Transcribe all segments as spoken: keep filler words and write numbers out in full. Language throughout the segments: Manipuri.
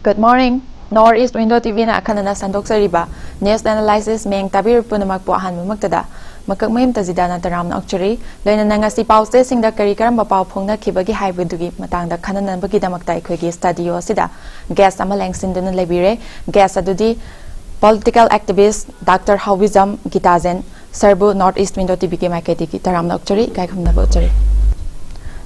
Good morning. North East Window T V-ꯅ ꯑꯈꯟꯅꯅ ꯁꯟꯗꯣꯛꯆꯔꯤꯕ News Analysis ꯃꯤꯠꯌꯦꯡ ꯇꯥꯕꯤꯔꯤꯕ ꯄꯨꯝꯅꯃꯛꯄꯨ ꯑꯍꯥꯟꯕꯃꯛꯇꯗ ꯃꯀꯛ ꯃꯌꯨꯝ ꯇꯖꯤꯗꯥꯅ ꯇꯔꯥꯝꯅ ꯑꯣꯛꯆꯔꯤ꯫ ꯂꯣꯏꯅꯅ ꯉꯁꯤ ꯄꯥꯎꯆꯦꯁꯤꯡꯗ ꯀꯔꯤ ꯀꯔꯝꯕ ꯄꯥꯎ ꯐꯣꯡꯅꯈꯤꯕꯒꯦ ꯍꯥꯏꯕꯗꯨꯒꯤ ꯃꯇꯥꯡꯗ ꯈꯟꯅꯅꯕꯒꯤꯗꯃꯛꯇ ꯑꯩꯈꯣꯏꯒꯤ studio ꯑꯁꯤꯗ guest ꯑꯃ ꯂꯦꯡꯁꯤꯟꯗꯨꯅ ꯂꯩꯕꯤꯔꯦ꯫ Guest ꯑꯗꯨꯗꯤ political activist Doctor ꯍꯥꯎꯕꯤꯖꯝ ꯒꯤꯇꯥꯖꯦꯟ꯫ Sir-ꯕꯨ North East Window T V-ꯒꯤ ꯃꯥꯏꯀꯩꯗꯒꯤ ꯇꯔꯥꯝꯅ ꯑꯣꯛꯆꯔꯤ, ꯏꯀꯥꯏ ꯈꯨꯝꯅꯕ ꯎꯠꯆꯔꯤ꯫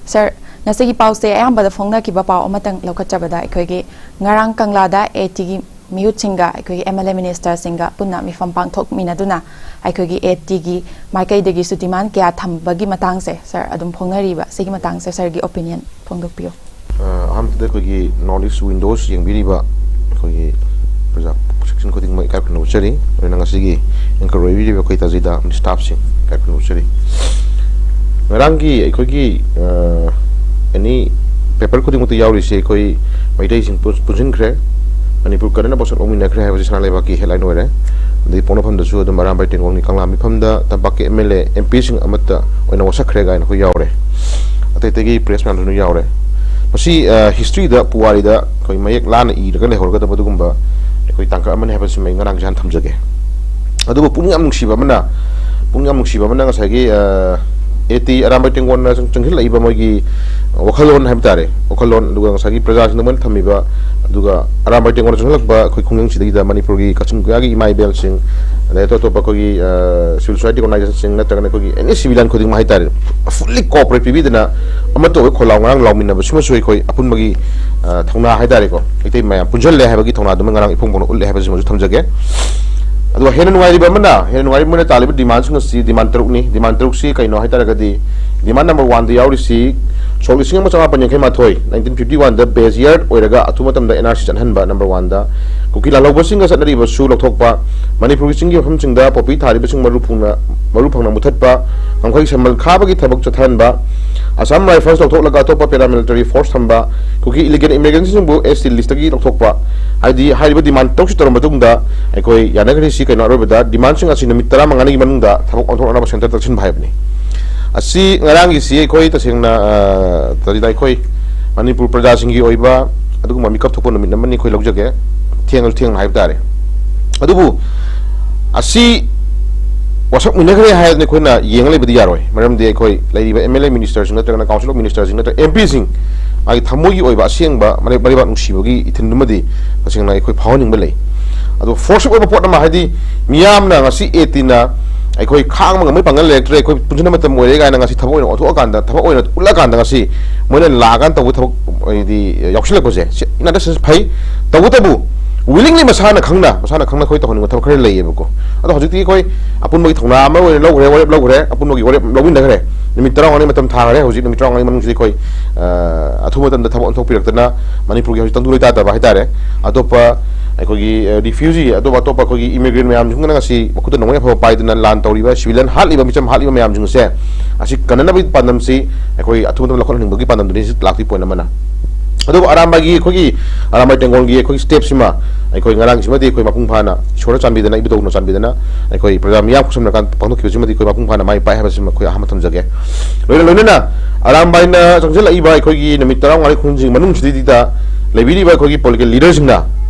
Sir, ꯉꯁꯤꯒꯤ ꯄꯥꯎꯆꯦ ꯑꯌꯥꯝꯕꯗ ꯐꯣꯡꯅꯈꯤꯕ ꯄꯥꯎ ꯑꯃꯇꯪ ꯂꯧꯈꯠꯆꯕꯗ, ꯑꯩꯈꯣꯏꯒꯤ ꯉꯔꯥꯡ ꯀꯪꯂꯥꯗ A T-ꯒꯤ ꯃꯤꯍꯨꯠꯁꯤꯡꯒ ꯑꯩꯈꯣꯏꯒꯤ M L A minister-ꯁꯤꯡꯒ ꯄꯨꯟꯅ ꯃꯤꯐꯝ ꯄꯥꯡꯊꯣꯛꯃꯤꯟꯅꯗꯨꯅ ꯑꯩꯈꯣꯏꯒꯤ A T-ꯒꯤ ꯃꯥꯏꯀꯩꯗꯒꯤꯁꯨ demand ꯀꯌꯥ ꯊꯝꯕꯒꯤ ꯃꯇꯥꯡꯁꯦ, sir, ꯑꯗꯨꯝ ꯐꯣꯡꯅꯔꯤꯕ ꯁꯤꯒꯤ ꯃꯇꯥꯡꯁꯦ sir-ꯒꯤ opinion ꯐꯣꯡꯗꯣꯛꯄꯤꯌꯨ꯫ ꯑ, ꯑꯍꯥꯟꯕꯗ ꯑꯩꯈꯣꯏꯒꯤ North East Windows ꯌꯦꯡꯕꯤꯔꯤꯕ ꯑꯩꯈꯣꯏꯒꯤ ꯄ꯭ꯔꯖꯥ ꯁꯦꯛꯁꯟ ꯈꯨꯗꯤꯡꯃꯛ ꯏꯀꯥꯏ ꯈꯨꯝꯅꯕ ꯎꯠꯆꯔꯤ꯫ ꯑꯗꯨꯅ ꯉꯁꯤꯒꯤ anchor ꯑꯣꯏꯕꯤꯔꯤꯕ ꯑꯩꯈꯣꯏ ꯇꯥꯖꯤꯗꯥ ꯑꯃꯗꯤ staff-ꯁꯤꯡ ꯏꯀꯥꯏ ꯈꯨꯝꯅꯕ ꯎꯠꯆꯔꯤ꯫ ꯉꯔꯥꯡꯒꯤ ꯑꯩꯈꯣꯏꯒꯤ, ꯑ, any paper ꯈꯨꯗꯤꯡꯃꯛꯇ ꯌꯥꯎꯔꯤꯁꯦ ꯑꯩꯈꯣꯏ ꯃꯩꯇꯩꯁꯤꯡ ꯄꯨ-, ꯄꯨꯟꯁꯤꯟꯈ꯭ꯔꯦ꯫ ꯃꯅꯤꯄꯨꯔ ꯀꯟꯅꯅ ꯄꯣꯠꯁꯛ ꯂꯧꯃꯤꯟꯅꯈ꯭ꯔꯦ ꯍꯥꯏꯕꯁꯤ ꯁꯅꯥ ꯂꯩꯕꯥꯛꯀꯤ headline ꯑꯣꯏꯔꯦ꯫ ꯑꯗꯩ ꯄꯣꯛꯅꯐꯝꯗꯁꯨ ꯑꯗꯨꯝ ꯑꯔꯥꯝꯕꯥꯏ ꯇꯦꯡꯒꯣꯜꯅꯤ, ꯀꯪꯂꯥ ꯃꯤꯐꯝꯗ ꯇꯝꯄꯥꯛꯀꯤ M L A, M P-ꯁꯤꯡ ꯑꯃꯠꯇ ꯑꯣꯏꯅ ꯋꯥꯁꯛꯈ꯭ꯔꯦ ꯀꯥꯏꯅ ꯑꯩꯈꯣꯏ ꯌꯥꯎꯔꯦ꯫ ꯑꯇꯩ ꯑꯇꯩꯒꯤ press ꯃꯌꯥꯝꯁꯨ ꯑꯗꯨꯝ ꯌꯥꯎꯔꯦ꯫ ꯃꯁꯤ, ꯑ, history-ꯗ, ꯄꯨꯋꯥꯔꯤꯗ ꯑꯩꯈꯣꯏ ꯃꯌꯦꯛ ꯂꯥꯅ ꯏꯔꯒ ꯂꯩꯍꯧꯔꯒꯗꯕ ꯑꯗꯨꯒꯨꯝꯕ ꯑꯩꯈꯣꯏ ꯇꯥꯡꯀꯛ ꯑꯃꯅꯤ ꯍꯥꯏꯕꯁꯤꯃ ꯑꯩ ꯉꯔꯥꯡꯁꯦ ꯍꯥꯟꯅ ꯊꯝꯖꯒꯦ꯫ ꯑꯗꯨꯕꯨ ꯄꯨꯛꯅꯤꯡ ꯌꯥꯝ ꯅꯨꯡꯁꯤꯕ ꯑꯃꯅ, ꯄꯨꯛꯅꯤꯡ ꯌꯥꯝ ꯅꯨꯡꯁꯤꯕ ꯑꯃꯅ ꯉꯁꯥꯏꯒꯤ, ꯑ, A T ꯑꯔꯥꯝꯕꯥꯏ ꯇꯦꯡꯒꯣꯜꯅ ꯆꯪ-, ꯆꯪꯁꯤꯜꯂꯛꯏꯕ ꯃꯣꯏꯒꯤ ꯋꯥꯈꯜꯂꯣꯟ ꯍꯥꯏꯕ ꯇꯥꯔꯦ, ꯋꯥꯈꯜꯂꯣꯟ, ꯑꯗꯨꯒ ꯉꯁꯥꯏꯒꯤ ꯄ꯭ꯔꯖꯥꯁꯤꯡꯗ ꯃꯣꯏꯅ ꯊꯝꯃꯤꯕ, ꯑꯗꯨꯒ ꯑꯔꯥꯝꯕꯥꯏ ꯇꯦꯡꯒꯣꯜꯅ ꯆꯪꯁꯤꯜꯂꯛꯄ ꯑꯩꯈꯣꯏ ꯈꯨꯡꯒꯪꯁꯤꯗꯒꯤꯗ ꯃꯅꯤꯄꯨꯔꯒꯤ ꯀꯛꯆꯤꯡ ꯈꯨꯟꯌꯥꯒꯤ ꯏꯃꯥ ꯏꯕꯦꯜꯁꯤꯡ, ꯑꯗꯩ ꯑꯇꯣꯞ ꯑꯇꯣꯞꯄ ꯑꯩꯈꯣꯏꯒꯤ, ꯑ, civil society organization-ꯁꯤꯡ ꯅꯠꯇ꯭ꯔꯒꯅ ꯑꯩꯈꯣꯏꯒꯤ any civilian ꯈꯨꯗꯤꯡꯃꯛ ꯍꯥꯏ ꯇꯥꯔꯦ, fully cooperate ꯄꯤꯕꯤꯗꯅ ꯑꯃꯠꯇ ꯑꯣꯏꯕ ꯈꯣꯜꯂꯥꯎ ꯉꯔꯥꯡ ꯂꯥꯎꯃꯤꯟꯅꯕꯁꯤꯃꯁꯨ ꯑꯩꯈꯣꯏ ꯑꯄꯨꯟꯕꯒꯤ, ꯑ, ꯊꯧꯅꯥ ꯍꯥꯏ ꯇꯥꯔꯦꯀꯣ, ꯃꯩꯇꯩ ꯃꯌꯥꯝ ꯄꯨꯟꯁꯤꯜꯂꯦ ꯍꯥꯏꯕꯒꯤ ꯊꯧꯅꯥꯗꯨꯃ ꯉꯔꯥꯡ ꯏꯐꯣꯡ ꯐꯣꯡꯅ ꯎꯠꯂꯦ ꯍꯥꯏꯕꯁꯤꯃꯁꯨ ꯊꯝꯖꯒꯦ꯫ ꯑꯗꯨꯒ ꯍꯦꯟꯅ ꯅꯨꯡꯉꯥꯏꯔꯤꯕ ꯑꯃꯅ, ꯍꯦꯟꯅ ꯅꯨꯡꯉꯥꯏꯔꯤꯕ ꯑꯃꯅ ꯇꯥꯜꯂꯤꯕ demand-ꯁꯤꯡ ꯑꯁꯤ demand ꯇꯔꯨꯛꯅꯤ꯫ Demand ꯇꯔꯨꯛꯁꯤ ꯀꯩꯅꯣ ꯍꯥꯏ ꯇꯥꯔꯒꯗꯤ, demand number one-ꯗ ꯌꯥꯎꯔꯤꯁꯤ ꯁꯣꯛ ꯂꯤꯁꯤꯡ ꯑꯃ ꯆꯃꯥꯄꯟ ꯌꯥꯡꯈꯩ ꯃꯥꯊꯣꯏ, nineteen fifty one-ꯗ base year ꯑꯣꯏꯔꯒ ꯑꯊꯨꯕ ꯃꯇꯝꯗ N R C ꯆꯠꯍꯟꯕ number one-ꯗ, ꯀꯨꯀꯤ ꯂꯥꯜꯍꯧꯕꯁꯤꯡꯒ ꯆꯠꯅꯔꯤꯕꯁꯨ ꯂꯧꯊꯣꯛꯄ, ꯃꯅꯤꯄꯨꯔꯒꯤ ꯆꯤꯡꯒꯤ ꯃꯐꯝꯁꯤꯡꯗ ꯄꯣꯄꯤ ꯊꯥꯔꯤꯕꯁꯤꯡ ꯃꯔꯨ ꯐꯪꯅ, ꯃꯔꯨ ꯐꯪꯅ ꯃꯨꯊꯠꯄ, ꯉꯝꯈꯩ ꯁꯝꯕꯜ ꯈꯥꯕꯒꯤ ꯊꯕꯛ ꯆꯠꯊꯍꯟꯕ, Assam Rifles ꯂꯧꯊꯣꯛꯂꯒ ꯑꯇꯣꯞꯄ paramilitary force ꯊꯝꯕ, ꯀꯨꯀꯤ illegal immigrant-ꯁꯤꯡꯕꯨ S T list-ꯇꯒꯤ ꯂꯧꯊꯣꯛꯄ, ꯍꯥꯏꯗꯤ ꯍꯥꯏꯔꯤꯕ demand ꯇꯔꯨꯛꯁꯤ ꯇꯧꯔꯕ ꯃꯇꯨꯡꯗ ꯑꯩꯈꯣꯏ ꯌꯥꯅꯈ꯭ꯔꯤꯁꯤ ꯀꯩꯅꯣ, ꯑꯔꯣꯏꯕꯗ demand-ꯁꯤꯡ ꯑꯁꯤ ꯅꯨꯃꯤꯠ ꯇꯔꯥꯃꯉꯥꯅꯤꯒꯤ ꯃꯅꯨꯡꯗ ꯊꯕꯛ ꯑꯣꯟꯊꯣꯛꯅꯅꯕ centre ꯇꯛꯁꯤꯟꯕ ꯍꯥꯏꯕꯅꯤ꯫ ꯑꯁꯤ ꯉꯔꯥꯡꯒꯤꯁꯤ ꯑꯩꯈꯣꯏ ꯇꯁꯦꯡꯅ, ꯑ, ꯀꯔꯤꯗ ꯑꯩꯈꯣꯏ ꯃꯅꯤꯄꯨꯔ ꯄ꯭ꯔꯖꯥꯁꯤꯡꯒꯤ ꯑꯣꯏꯕ ꯑꯗꯨꯒꯨꯝꯕ ꯃꯤꯀꯞ ꯊꯣꯛꯄ ꯅꯨꯃꯤꯠ ꯑꯃꯅꯤ ꯑꯩꯈꯣꯏ ꯂꯧꯖꯒꯦ, ꯊꯦꯡꯉꯁꯨ ꯊꯦꯡꯅ ꯍꯥꯏꯕ ꯇꯥꯔꯦ꯫ ꯑꯗꯨꯕꯨ ꯑꯁꯤ ꯋꯥꯁꯛꯃꯤꯟꯅꯈ꯭ꯔꯦ ꯍꯥꯏꯗꯅ ꯑꯩꯈꯣꯏꯅ ꯌꯦꯡꯉ ꯂꯩꯕꯗꯤ ꯌꯥꯔꯣꯏ꯫ ꯃꯔꯝꯗꯤ ꯑꯩꯈꯣꯏ ꯂꯩꯔꯤꯕ M L A ministerꯁꯤꯡ ꯅꯠꯇ꯭ꯔꯒꯅ Council of ministerꯁꯤꯡ ꯅꯠꯇ꯭ꯔꯒ MPꯁꯤꯡ ꯃꯥꯒꯤ ꯊꯃꯣꯏꯒꯤ ꯑꯣꯏꯕ ꯑꯁꯦꯡꯕ ꯃꯔꯩ- ꯃꯔꯩꯕꯥꯛ ꯅꯨꯡꯁꯤꯕꯒꯤ ꯏꯊꯤꯟꯗꯨꯃꯗꯤ ꯇꯁꯦꯡꯅ ꯑꯩꯈꯣꯏ ꯐꯥꯎꯍꯟꯅꯤꯡꯕ ꯂꯩ꯫ ꯑꯗꯣ force ꯑꯣꯏꯕ ꯄꯣꯠ ꯑꯃ, ꯍꯥꯏꯗꯤ ꯃꯤꯌꯥꯝꯅ ꯉꯁꯤ ꯑꯦ ꯇꯤꯅ ꯑꯩꯈꯣꯏ ꯈꯥꯡꯕ ꯉꯝꯕꯒꯤ ꯄꯥꯡꯒꯜ ꯂꯩꯔꯛꯇ꯭ꯔꯦ, ꯑꯩꯈꯣꯏ ꯄꯨꯟꯁꯤꯟꯕ ꯃꯇꯝ ꯑꯣꯏꯔꯦ ꯀꯥꯏꯅ ꯉꯁꯤ ꯊꯕꯛ ꯑꯣꯏꯅ ꯑꯣꯟꯊꯣꯛꯑꯀꯥꯟꯗ, ꯊꯕꯛ ꯑꯣꯏꯅ ꯎꯠꯂꯀꯥꯟꯗ ꯉꯁꯤ ꯃꯣꯏꯅ ꯂꯥꯛꯑꯀꯥꯟꯗ ꯇꯧꯕ ꯊꯕꯛ ꯍꯥꯏꯗꯤ ꯌꯥꯎꯁꯤꯜꯂꯛꯄꯁꯦ ꯁꯤ in that sense ꯐꯩ꯫ ꯇꯧꯕꯇꯕꯨ willingly ꯃꯁꯥꯅ ꯈꯪꯅ, ꯃꯁꯥꯅ ꯈꯪꯅ ꯑꯩꯈꯣꯏ ꯇꯧꯍꯟꯅꯤꯡꯕ ꯊꯕꯛ ꯈꯔ ꯂꯩꯌꯦꯕꯀꯣ꯫ ꯑꯗꯣ ꯍꯧꯖꯤꯛꯇꯤ ꯑꯩꯈꯣꯏ ꯑꯄꯨꯟꯕꯒꯤ ꯊꯧꯅꯥ ꯑꯃ ꯑꯣꯏꯅ ꯂꯧꯈ꯭ꯔꯦ, ꯋꯥꯔꯦꯞ ꯂꯧꯈ꯭ꯔꯦ, ꯑꯄꯨꯟꯕꯒꯤ ꯋꯥꯔꯦꯞ ꯂꯧꯃꯤꯟꯅꯈ꯭ꯔꯦ꯫ ꯅꯨꯃꯤꯠ ꯇꯔꯥꯃꯉꯥꯅꯤ ꯃꯇꯝ ꯊꯥꯈ꯭ꯔꯦ꯫ ꯍꯧꯖꯤꯛ ꯅꯨꯃꯤꯠ ꯇꯔꯥꯃꯉꯥꯅꯤ ꯃꯅꯨꯡꯁꯤꯗ ꯑꯩꯈꯣꯏ, ꯑ, ꯑꯊꯨꯕ ꯃꯇꯝꯗ ꯊꯕꯛ ꯑꯣꯟꯊꯣꯛꯄꯤꯔꯛꯇꯅ ꯃꯅꯤꯄꯨꯔꯒꯤ ꯍꯧꯖꯤꯛ ꯇꯪꯗꯨ ꯂꯩꯇꯥꯗꯕ ꯍꯥꯏꯇꯥꯔꯦ, ꯑꯇꯣꯞꯄ ꯑꯩꯈꯣꯏꯒꯤ, ꯑ, refugee, ꯑꯇꯣꯞ ꯑꯇꯣꯞꯄ ꯑꯩꯈꯣꯏꯒꯤ immigrant ꯃꯌꯥꯝꯁꯤꯡꯅ ꯉꯁꯤ ꯃꯈꯨꯠꯇ ꯅꯣꯡꯃꯩ ꯑꯐꯕ ꯄꯥꯏꯗꯨꯅ ꯂꯥꯟ ꯇꯧꯔꯤꯕ, civilian ꯍꯥꯠꯂꯤꯕ, ꯃꯤꯆꯝ ꯍꯥꯠꯂꯤꯕ ꯃꯌꯥꯝꯁꯤꯡꯁꯦ ꯑꯁꯤ ꯀꯟꯅꯅꯕꯒꯤ ꯄꯥꯟꯗꯝꯁꯤ ꯑꯩꯈꯣꯏ ꯑꯊꯨꯕ ꯃꯇꯝꯗ ꯂꯧꯈꯠꯍꯟꯅꯤꯡꯕꯒꯤ ꯄꯥꯟꯗꯝꯗꯨꯅꯤ ꯁꯤ ꯂꯥꯛꯇꯣꯏ point ꯑꯃꯅ꯫ ꯑꯗꯨꯕꯨ ꯑꯔꯥꯝꯕꯥꯏꯒꯤ ꯑꯩꯈꯣꯏꯒꯤ, ꯑꯔꯥꯝꯕꯥꯏ ꯇꯦꯡꯒꯣꯜꯒꯤ ꯑꯩꯈꯣꯏꯒꯤ stepꯁꯤꯃ ꯑꯩꯈꯣꯏ ꯉꯔꯥꯡꯁꯤꯃꯗꯤ ꯑꯩꯈꯣꯏ ꯃꯄꯨꯡ ꯐꯥꯅ ꯏꯁꯣꯔꯅ ꯆꯥꯟꯕꯤꯗꯅ, ꯏꯕꯨꯙꯧꯅ ꯆꯥꯟꯕꯤꯗꯅ ꯑꯩꯈꯣꯏ ꯄ꯭ꯔꯖꯥ ꯃꯤꯌꯥꯝ ꯈꯨꯠꯁꯝꯅꯔꯀꯥꯟꯗ ꯄꯥꯡꯊꯣꯛꯈꯤꯕꯁꯤꯃꯗꯤ ꯑꯩꯈꯣꯏ ꯃꯄꯨꯡ ꯐꯥꯅ ꯃꯥꯏ ꯄꯥꯛꯑꯦ ꯍꯥꯏꯕꯁꯤꯃ ꯑꯩꯈꯣꯏ ꯑꯍꯥꯟꯕ ꯊꯝꯖꯒꯦ꯫ ꯂꯣꯏꯅ ꯂꯣꯏꯅꯅ ꯑꯔꯥꯝꯕꯥꯏꯅ ꯆꯪꯁꯤꯜꯂꯛꯏꯕ ꯑꯩꯈꯣꯏꯒꯤ ꯅꯨꯃꯤꯠ ꯇꯔꯥꯃꯉꯥꯅꯤ ꯈꯨꯟꯁꯤꯡ ꯃꯅꯨꯡꯁꯤꯗꯩꯗ ꯂꯩꯕꯤꯔꯤꯕ ꯑꯩꯈꯣꯏꯒꯤ political leaderꯁꯤꯡꯅ,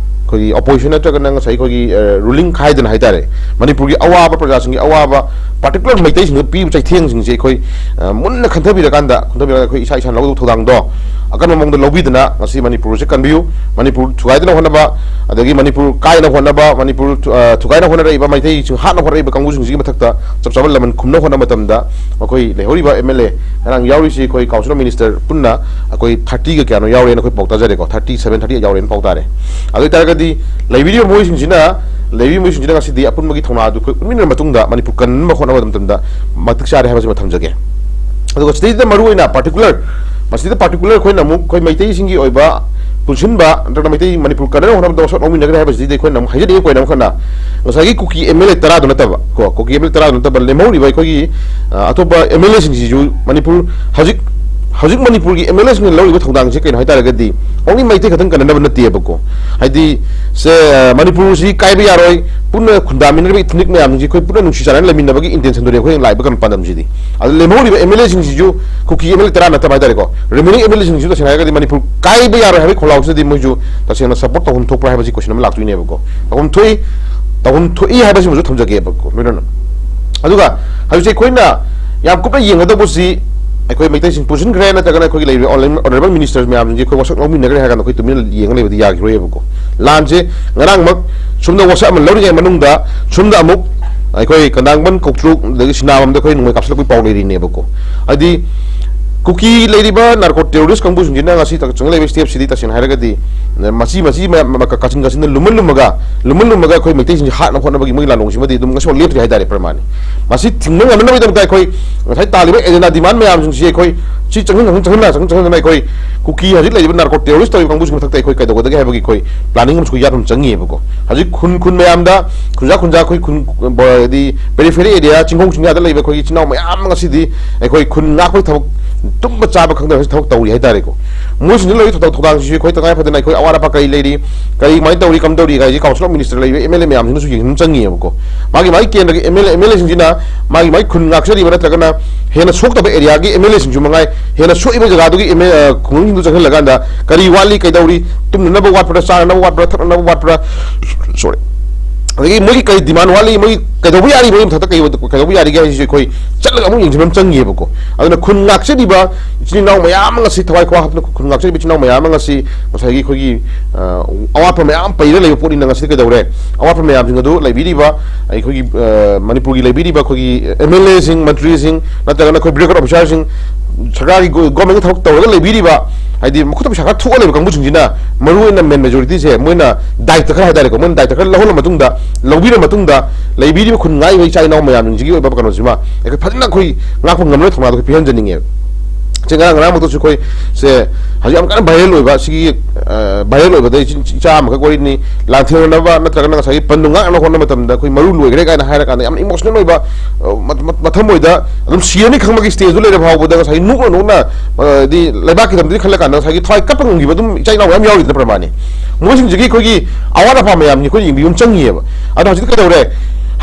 ꯑꯩꯈꯣꯏꯒꯤ opposition ꯅꯠꯇ꯭ꯔꯒꯅ ꯉꯁꯥꯏ ꯑꯩꯈꯣꯏꯒꯤ, ꯑ, ruling ꯈꯥꯏꯗꯅ ꯍꯥꯏꯇꯥꯔꯦ, ꯃꯅꯤꯄꯨꯔꯒꯤ ꯑꯋꯥꯕ, ꯄ꯭ꯔꯖꯥꯁꯤꯡꯒꯤ ꯑꯋꯥꯕ, particular ꯃꯩꯇꯩꯁꯤꯡꯗ ꯄꯤꯕ ꯆꯩꯊꯦꯡꯁꯤꯡꯁꯦ ꯑꯩꯈꯣꯏ, ꯑ, ꯃꯨꯟꯅ ꯈꯟꯊꯕꯤꯔꯀꯥꯟꯗ, ꯈꯟꯊꯕꯤꯔꯒ ꯑꯩꯈꯣꯏ ꯏꯁꯥ ꯏꯁꯥꯅ ꯂꯧꯒꯗꯧꯕ ꯊꯧꯗꯥꯡꯗꯣ ꯑꯀꯟꯕ ꯃꯑꯣꯡꯗ ꯂꯧꯕꯤꯗꯅ ꯉꯁꯤ ꯃꯅꯤꯄꯨꯔꯁꯦ ꯀꯟꯕꯤꯌꯨ꯫ ꯃꯅꯤꯄꯨꯔ ꯊꯨꯒꯥꯏꯗꯅ ꯍꯣꯠꯅꯕ, ꯑꯗꯒꯤ ꯃꯅꯤꯄꯨꯔ ꯀꯥꯏꯅ ꯍꯣꯠꯅꯕ, ꯃꯅꯤꯄꯨꯔ ꯊꯨ-, ꯑ, ꯊꯨꯒꯥꯏꯅ ꯍꯣꯠꯅꯔꯛꯏꯕ, ꯃꯩꯇꯩꯁꯤꯡ ꯍꯥꯠꯅ ꯍꯣꯠꯅꯔꯛꯏꯕ ꯀꯥꯡꯕꯨꯁꯤꯡꯁꯤꯒꯤ ꯃꯊꯛꯇ ꯆꯞ ꯆꯥꯕ ꯂꯃꯟ ꯈꯨꯝꯅ ꯍꯣꯠꯅꯕ ꯃꯇꯝꯗ ꯑꯩꯈꯣꯏ ꯂꯩꯍꯧꯔꯤꯕ MLA ꯉꯔꯥꯡ ꯌꯥꯎꯔꯤꯁꯤ ꯑꯩꯈꯣꯏ Council of Minister ꯄꯨꯟꯅ ꯑꯩꯈꯣꯏ thirtyꯒ ꯀꯌꯥꯅꯣ ꯌꯥꯎꯔꯦꯅ ꯑꯩꯈꯣꯏ ꯄꯥꯎ ꯇꯥꯖꯔꯦꯀꯣ, thirty seven, thirty eight ꯌꯥꯎꯔꯦꯅ ꯄꯥꯎ ꯇꯥꯔꯦ꯫ ꯑꯗꯨ ꯑꯣꯏꯇꯥꯔꯒꯗꯤ ꯂꯩꯕꯤꯔꯤꯕ ꯃꯣꯏꯁꯤꯡꯁꯤꯅ, ꯂꯩꯕꯤꯔꯤꯕ ꯃꯣꯏꯁꯤꯡꯁꯤꯅ ꯉꯁꯤꯗꯤ ꯑꯄꯨꯟꯕꯒꯤ ꯊꯧꯅꯥ ꯑꯗꯨ ꯑꯩꯈꯣꯏ ꯎꯠꯃꯤꯟꯅꯔ ꯃꯇꯨꯡꯗ ꯃꯅꯤꯄꯨꯔ ꯀꯟꯅꯕ ꯍꯣꯠꯅꯕ ꯃꯇꯝꯗ ꯃꯇꯤꯛ ꯆꯥꯔꯦ ꯍꯥꯏꯕꯁꯤꯃ ꯊꯝꯖꯒꯦ꯫ ꯑꯗꯨꯒ ꯁꯤꯗꯩꯗ ꯃꯔꯨ ꯑꯣꯏꯅ particular, ꯃꯁꯤꯗ particular ꯑꯩꯈꯣꯏꯅ ꯑꯃꯨꯛ ꯑꯩꯈꯣꯏ ꯃꯩꯇꯩꯁꯤꯡꯒꯤ ꯑꯣꯏꯕ ꯄꯨꯟꯁꯤꯟꯕ ꯅꯠꯇ꯭ꯔꯒ ꯃꯩꯇꯩ ꯃꯅꯤꯄꯨꯔ ꯀꯟꯅꯕ ꯍꯣꯠꯅꯕꯗ ꯋꯥꯁꯛ ꯂꯧꯃꯤꯟꯅꯒꯅꯤ ꯍꯥꯏꯕꯁꯤꯗꯤ ꯑꯩꯈꯣꯏꯅ ꯑꯃꯨꯛ ꯍꯥꯏꯖꯅꯤꯡꯉꯤ point ꯑꯃꯈꯛꯅ ꯉꯁꯥꯏꯒꯤ ꯀꯨꯀꯤ MLA ꯇꯔꯥꯗꯨ ꯅꯠꯇꯕ ꯀꯣ, ꯀꯨꯀꯤ MLA ꯇꯔꯥꯗꯨ ꯅꯠꯇꯕ ꯂꯦꯝꯍꯧꯔꯤꯕ ꯑꯩꯈꯣꯏꯒꯤ, ꯑ, ꯑꯇꯣꯞꯄ MLAꯁꯤꯡꯁꯤꯁꯨ ꯃꯅꯤꯄꯨꯔ ꯍꯧꯖꯤꯛ ꯍꯧꯖꯤꯛ ꯃꯅꯤꯄꯨꯔꯒꯤ ꯑꯦꯝ ꯑꯦꯜ ꯑꯦꯁꯤꯡꯅ ꯂꯧꯔꯤꯕ ꯊꯧꯗꯥꯡꯁꯤ ꯀꯩꯅꯣ ꯍꯥꯏ ꯇꯥꯔꯒꯗꯤ, only ꯃꯩꯇꯩ ꯈꯛꯇꯪ ꯀꯟꯅꯅꯕ ꯅꯠꯇꯦꯕꯀꯣ꯫ ꯍꯥꯏꯗꯤ, ꯁꯦ, ꯃꯅꯤꯄꯨꯔꯁꯤ ꯀꯥꯏꯕ ꯌꯥꯔꯣꯏ, ꯄꯨꯟꯅ ꯈꯨꯟꯗꯥꯃꯤꯟꯅꯔꯤꯕ ꯏꯊꯅꯤꯛ ꯃꯌꯥꯝꯁꯤꯡꯁꯤ ꯑꯩꯈꯣꯏ ꯄꯨꯟꯅ ꯅꯨꯡꯁꯤ ꯆꯥꯟꯅꯅ ꯂꯩꯃꯤꯟꯅꯕꯒꯤ ꯏꯟꯇꯦꯟꯁꯟꯗꯨꯅꯤ ꯑꯩꯈꯣꯏꯅ ꯂꯥꯛꯏꯕ ꯀꯩꯅꯣ ꯄꯥꯟꯗꯝꯁꯤꯗꯤ꯫ ꯑꯗꯨ ꯂꯦꯝꯍꯧꯔꯤꯕ ꯑꯦꯝ ꯑꯦꯜ ꯑꯦꯁꯤꯡꯁꯤꯁꯨ ꯀꯨꯀꯤ ꯑꯦꯝ ꯑꯦꯜ ꯑꯦ ꯇꯔꯥ ꯅꯠꯇꯕ ꯍꯥꯏ ꯇꯥꯔꯦꯀꯣ, ꯔꯤꯃꯦꯅꯤꯡ ꯑꯦꯝ ꯑꯦꯜ ꯑꯦꯁꯤꯡꯁꯤꯁꯨ ꯇꯁꯦꯡꯅ ꯍꯥꯏꯔꯒꯗꯤ ꯃꯅꯤꯄꯨꯔ ꯀꯥꯏꯕ ꯌꯥꯔꯣꯏ ꯍꯥꯏꯕꯒꯤ ꯈꯣꯡꯂꯥꯎꯁꯤꯗꯗꯤ ꯃꯣꯏꯁꯨ ꯇꯁꯦꯡꯅ ꯁꯞꯄꯣꯔꯠ ꯇꯧꯐꯝ ꯊꯣꯛꯄ꯭ꯔꯥ ꯍꯥꯏꯕꯁꯤ ꯀꯣꯏꯁꯟ ꯑꯃ ꯂꯥꯛꯇꯣꯏꯅꯦꯕꯀꯣ꯫ ꯇꯧꯐꯝ ꯊꯣꯛꯏ, ꯇꯧꯐꯝ ꯊꯣꯛꯏ ꯍꯥꯏꯕꯁꯤꯃꯁꯨ ꯊꯝꯖꯒꯦꯕꯀꯣ, ꯂꯣꯏꯅꯅ꯫ ꯑꯗꯨꯒ ꯍꯧꯖꯤꯛꯁꯦ ꯑꯩꯈꯣꯏꯅ ꯌꯥꯝ ꯀꯨꯞꯅ ꯌꯦꯡꯒꯗꯧꯕꯁꯤ, ꯑꯩꯈꯣꯏ ꯃꯩꯇꯩꯁꯤꯡ ꯄꯨꯁꯤꯟꯈ꯭ꯔꯦ ꯅꯠꯇ꯭ꯔꯒꯅ ꯑꯩꯈꯣꯏꯒꯤ ꯂꯩꯔꯤꯕ ꯑꯣꯅꯔꯦꯕꯜ ꯃꯤꯅꯤꯁꯇꯔ ꯃꯌꯥꯝꯁꯤꯡꯁꯦ ꯑꯩꯈꯣꯏ ꯋꯥꯁꯛ ꯂꯧꯃꯤꯟꯅꯈ꯭ꯔꯦ ꯍꯥꯏꯔ ꯀꯥꯟꯗ ꯑꯩꯈꯣꯏ ꯇꯨꯃꯤꯟꯅ ꯌꯦꯡꯉ ꯂꯩꯕꯗꯤ ꯌꯥꯈꯤꯔꯣꯏꯕꯀꯣ꯫ ꯂꯥꯟꯁꯦ ꯉꯔꯥꯡꯃꯛ ꯁꯣꯝꯗ ꯋꯥꯁꯛ ꯑꯃ ꯂꯧꯔꯤꯉꯩ ꯃꯅꯨꯡꯗ ꯁꯣꯝꯗ ꯑꯃꯨꯛ ꯑꯩꯈꯣꯏ ꯀꯟꯗꯥꯡꯕꯟ, ꯀꯧꯇ꯭ꯔꯨꯛ, ꯑꯗꯒꯤ ꯁꯤꯅꯥꯕꯝꯗ ꯑꯩꯈꯣꯏ ꯅꯣꯡꯃꯩ ꯀꯥꯞꯁꯤꯜꯂꯛꯄꯒꯤ ꯄꯥꯎ ꯂꯩꯔꯤꯅꯦꯕꯀꯣ꯫ ꯍꯥꯏꯗꯤ ꯀꯨꯀꯤ ꯂꯩꯔꯤꯕ ꯅꯥꯔꯀꯣ ꯇꯦꯔꯣꯔꯤꯁ ꯀꯥꯡꯕꯨꯁꯤꯡꯁꯤꯅ ꯉꯁꯤ ꯆꯪꯂꯛꯂꯤꯕ ꯁ꯭ꯇꯦꯞꯁꯤꯗꯤ ꯇꯁꯦꯡꯅ ꯍꯥꯏꯔꯒꯗꯤ ꯃꯆꯤ ꯃꯆꯤ ꯃꯌꯥꯝ, ꯀꯥꯆꯤꯟ ꯀꯥꯆꯤꯟꯗ ꯂꯨꯝꯃꯟ ꯂꯨꯝꯃꯒ, ꯂꯨꯝꯃꯟ ꯂꯨꯝꯃꯒ ꯑꯩꯈꯣꯏ ꯃꯩꯇꯩꯁꯤꯡꯁꯤ ꯍꯥꯠꯅꯕ ꯍꯣꯠꯅꯕꯒꯤ ꯃꯣꯏ ꯂꯥꯟꯂꯣꯡꯁꯤꯃꯗꯤ ꯑꯗꯨꯝ ꯉꯁꯤꯐꯥꯎ ꯂꯦꯞꯇ꯭ꯔꯤ ꯍꯥꯏꯇꯥꯔꯦ꯫ ꯄ꯭ꯔꯃꯥꯅꯤ ꯃꯁꯤ ꯊꯤꯡꯕ ꯉꯝꯅꯕꯒꯤꯗꯃꯛꯇ ꯑꯩꯈꯣꯏ ꯉꯁꯥꯏ ꯇꯥꯜꯂꯤꯕ ꯑꯦꯖꯦꯟꯗꯥ ꯗꯤꯃꯥꯟ ꯃꯌꯥꯝꯁꯤꯡꯁꯤ ꯑꯩꯈꯣꯏ ꯁꯤ ꯆꯪꯁꯤꯟ, ꯆꯪꯁꯤꯟ, ꯆꯪꯁꯤꯟ, ꯆꯪꯁꯤꯟꯗꯅ ꯑꯩꯈꯣꯏ ꯀꯨꯀꯤ ꯍꯧꯖꯤꯛ ꯂꯩꯔꯤꯕ ꯅꯥꯔꯀꯣ ꯇꯦꯔꯣꯔꯤꯁ ꯇꯧꯔꯤꯕ ꯀꯥꯡꯕꯨꯁꯤꯒꯤ ꯃꯊꯛꯇ ꯑꯩꯈꯣꯏ ꯀꯩꯗꯧꯒꯗꯒꯦ ꯍꯥꯏꯕꯒꯤ ꯑꯩꯈꯣꯏ ꯄ꯭ꯂꯥꯅꯤꯡ ꯑꯃꯁꯨ ꯌꯥꯠꯄ ꯑꯃ ꯆꯪꯉꯤꯕꯀꯣ꯫ ꯍꯧꯖꯤꯛ ꯈꯨꯟ, ꯈꯨꯟ ꯃꯌꯥꯝꯗ, ꯈꯨꯟꯖꯥ, ꯈꯨꯟꯖꯥ ꯑꯩꯈꯣꯏ ꯈꯨꯟ, ꯍꯥꯏꯗꯤ ꯄꯦꯔꯤꯐꯦꯔꯤ ꯑꯦꯔꯤꯌꯥ, ꯆꯤꯡꯈꯣꯡ ꯆꯤꯡꯌꯥꯗ ꯂꯩꯕ ꯑꯩꯈꯣꯏꯒꯤ ꯏꯆꯤꯟ ꯏꯅꯥꯎ ꯃꯌꯥꯝ ꯑꯃ ꯉꯁꯤꯗꯤ ꯑꯩꯈꯣꯏ ꯈꯨꯟ ꯉꯥꯛꯄꯒꯤ ꯊꯕꯛ, ꯇꯨꯝꯕ ꯆꯥꯕ ꯈꯪꯗꯅ ꯊꯕꯛ ꯇꯧꯔꯤ ꯍꯥꯏꯇꯥꯔꯦꯀꯣ꯫ ꯃꯣꯏꯁꯤꯡꯁꯤ ꯂꯩꯔꯤꯕ ꯊꯧꯗꯥꯡ, ꯊꯧꯗꯥꯡꯁꯤꯁꯨ ꯑꯩꯈꯣꯏ ꯇꯉꯥꯏ ꯐꯗꯅ ꯑꯩꯈꯣꯏ ꯑꯋꯥꯠ ꯑꯄꯥ ꯀꯔꯤ ꯂꯩꯔꯤ, ꯀꯔꯤ ꯀꯃꯥꯏꯅ ꯇꯧꯔꯤ, ꯀꯝꯗꯧꯔꯤ ꯍꯥꯏꯁꯤ ꯀꯥꯎꯟꯁꯤꯜ ꯑꯣꯐ ꯃꯤꯅꯤꯁꯇꯔ ꯂꯩꯔꯤꯕ ꯑꯦꯝ ꯑꯦꯜ ꯑꯦ ꯃꯌꯥꯝꯁꯤꯅꯁꯨ ꯌꯦꯡꯁꯤꯟꯕ ꯆꯪꯉꯤꯕꯀꯣ꯫ ꯃꯥꯒꯤ ꯃꯥꯒꯤ ꯀꯦꯟꯗ꯭ꯔꯒꯤ M L A, M L ꯑꯦꯁꯤꯡꯁꯤꯅ ꯃꯥꯒꯤ ꯃꯥꯒꯤ ꯈꯨꯟ ꯉꯥꯛꯆꯔꯤꯕ ꯅꯠꯇ꯭ꯔꯒꯅ ꯍꯦꯟꯅ ꯁꯣꯛꯇꯕ ꯑꯦꯔꯤꯌꯥꯒꯤ ꯑꯦꯝ ꯑꯦꯜ ꯑꯦꯁꯤꯡꯁꯨ ꯃꯉꯥꯏ, ꯍꯦꯟꯅ ꯁꯣꯛꯏꯕ ꯖꯒꯥꯗꯨꯒꯤ ꯑꯦꯝ ꯑꯦꯜ, ꯑ, ꯈꯨꯡꯒꯪꯁꯤꯡꯗꯨ ꯆꯪꯁꯤꯜꯂꯀꯥꯟꯗ ꯀꯔꯤ ꯋꯥꯠꯂꯤ, ꯀꯩꯗꯧꯔꯤ, ꯇꯨꯝꯅꯅꯕ ꯋꯥꯠꯄ꯭ꯔꯥ, ꯆꯥꯅꯅꯕ ꯋꯥꯠꯄ꯭ꯔꯥ, ꯊꯛꯅꯅꯕ ꯋꯥꯠꯄ꯭ꯔꯥ, ꯁꯣꯔꯤ, ꯑꯗꯒꯤ ꯃꯣꯏꯒꯤ ꯀꯔꯤ ꯗꯤꯃꯥꯟ ꯋꯥꯠꯂꯤ, ꯃꯣꯏꯒꯤ ꯀꯩꯗꯧꯕ ꯌꯥꯔꯤ, ꯃꯣꯏꯒꯤ ꯃꯊꯛꯇ ꯀꯩ, ꯀꯩꯗꯧꯕ ꯌꯥꯔꯤꯒꯦ ꯍꯥꯏꯁꯤꯁꯨ ꯑꯩꯈꯣꯏ ꯆꯠꯂꯒ ꯑꯃꯨꯛ ꯌꯦꯡꯁꯤꯟꯕ ꯑꯃ ꯆꯪꯉꯤꯕꯀꯣ꯫ ꯑꯗꯨꯅ ꯈꯨꯟ ꯉꯥꯛꯆꯔꯤꯕ ꯏꯆꯤꯟ ꯏꯅꯥꯎ ꯃꯌꯥꯝ ꯑꯃ ꯉꯁꯤ ꯊꯋꯥꯏ ꯈꯨꯋꯥ ꯍꯥꯞꯇꯨꯅ ꯈꯨꯟ ꯉꯥꯛꯆꯔꯤꯕ ꯏꯆꯤꯟ ꯏꯅꯥꯎ ꯃꯌꯥꯝ ꯑꯃ ꯉꯁꯤ ꯉꯁꯥꯏꯒꯤ ꯑꯩꯈꯣꯏꯒꯤ, ꯑ, ꯑꯋꯥꯠꯄ ꯃꯌꯥꯝ ꯄꯩꯔ ꯂꯩꯕ ꯄꯣꯠꯅꯤꯅ ꯉꯁꯤꯗꯤ ꯀꯩꯗꯧꯔꯦ? ꯑꯋꯥꯠꯄ ꯃꯌꯥꯝꯁꯤꯡ ꯑꯗꯨ ꯂꯩꯕꯤꯔꯤꯕ ꯑꯩꯈꯣꯏꯒꯤ, ꯑ, ꯃꯅꯤꯄꯨꯔꯒꯤ ꯂꯩꯕꯤꯔꯤꯕ ꯑꯩꯈꯣꯏꯒꯤ ꯑꯦꯝ ꯑꯦꯜ ꯑꯦꯁꯤꯡ, ꯃꯟꯇ꯭ꯔꯤꯁꯤꯡ ꯅꯠꯇ꯭ꯔꯒꯅ ꯑꯩꯈꯣꯏ ꯕ꯭ꯌꯨꯔꯣꯀ꯭ꯔꯦꯠ ꯑꯣꯐꯤꯁꯥꯔꯁꯤꯡ, ꯁꯔꯀꯥꯔꯒꯤ ꯒꯣ-, ꯒꯣꯔꯃꯦꯟꯒꯤ ꯊꯕꯛ ꯇꯧꯔꯒ ꯂꯩꯕꯤꯔꯤꯕ, ꯍꯥꯏꯗꯤ ꯃꯈꯨꯠꯇ ꯄꯩꯁꯥ ꯈꯔ ꯊꯣꯛꯑ ꯂꯩꯕ ꯀꯥꯡꯕꯨꯁꯤꯡꯁꯤꯅ ꯃꯔꯨꯑꯣꯏꯅ ꯃꯦꯟ ꯃꯦꯖꯣꯔꯤꯇꯤꯁꯦ ꯃꯣꯏꯅ ꯗꯥꯏꯇ ꯈꯔ ꯍꯥꯏꯇꯥꯔꯦꯀꯣ, ꯃꯣꯏꯅ ꯗꯥꯏꯇ ꯈꯔ ꯂꯧꯍꯜꯂ ꯃꯇꯨꯡꯗ, ꯂꯧꯕꯤꯔ ꯃꯇꯨꯡꯗ ꯂꯩꯕꯤꯔꯤꯕ ꯈꯨꯟ ꯉꯥꯛꯏꯕ ꯏꯆꯥ ꯏꯅꯥꯎ ꯃꯌꯥꯝꯁꯤꯡꯁꯤꯒꯤ ꯑꯣꯏꯕ ꯀꯩꯅꯣꯁꯤꯃ ꯑꯩꯈꯣꯏ ꯐꯖꯅ ꯑꯩꯈꯣꯏ ꯉꯥꯛꯄ ꯉꯝꯅꯕ ꯊꯧꯅꯥꯗꯣ ꯑꯩꯈꯣꯏ ꯄꯤꯍꯟꯖꯅꯤꯡꯉꯦꯕ꯫ ꯆꯦ, ꯉꯔꯥꯡ ꯉꯔꯥꯡꯃꯛꯇꯁꯨ ꯑꯩꯈꯣꯏ ꯁꯦ ꯍꯧꯖꯤꯛ ꯌꯥꯝ ꯀꯟꯅ viral ꯑꯣꯏꯕ, ꯁꯤꯒꯤ, ꯑ, viral ꯑꯣꯏꯕꯗ ꯏꯆꯤꯟ ꯏꯆꯥ ꯑꯃꯈꯛ ꯋꯥꯔꯤꯅꯤ, ꯂꯥꯟꯊꯦꯡꯅꯅꯕ ꯅꯠꯇ꯭ꯔꯒꯅ ꯉꯁꯥꯏꯒꯤ ꯄꯟꯗꯨ ꯉꯥꯛꯅ ꯍꯣꯠꯅꯕ ꯃꯇꯝꯗ ꯑꯩꯈꯣꯏ ꯃꯔꯨ ꯂꯣꯏꯈ꯭ꯔꯦ ꯀꯥꯏꯅ ꯍꯥꯏꯔꯀꯥꯟꯗ ꯌꯥꯝ emotional ꯑꯣꯏꯕ, ꯑ, ꯃ-, ꯃ-, ꯃꯊꯃꯣꯏꯗ ꯑꯗꯨꯝ ꯁꯤꯔꯅꯤ ꯈꯪꯕꯒꯤ stage ꯇꯨ ꯂꯩꯔ ꯐꯥꯎꯕꯗ ꯉꯁꯥꯏꯒꯤ ꯅꯣꯛꯅ ꯅꯣꯛꯅ, ꯑ, ꯍꯥꯏꯗꯤ ꯂꯩꯕꯥꯛꯀꯤꯗꯃꯛꯇꯗꯤ ꯈꯜꯂ ꯀꯥꯟꯗ ꯉꯁꯥꯏꯒꯤ ꯊꯋꯥꯏ ꯀꯞꯄ ꯉꯝꯈꯤꯕ ꯑꯗꯨꯝ ꯏꯆꯥ ꯏꯅꯥꯎ ꯃꯌꯥꯝ ꯌꯥꯎꯔꯤꯗꯅ ꯄ꯭ꯔꯃꯥꯅꯤ꯫ ꯃꯣꯏꯁꯤꯡꯁꯤꯒꯤ ꯑꯩꯈꯣꯏꯒꯤ ꯑꯋꯥꯠ ꯑꯄꯥ ꯃꯌꯥꯝꯅꯤ ꯑꯩꯈꯣꯏ ꯌꯦꯡꯕꯤꯕ ꯑꯃ ꯆꯪꯉꯤꯑꯕ꯫ ꯑꯗꯣ ꯍꯧꯖꯤꯛꯇꯤ ꯀꯩꯗꯧꯔꯦ?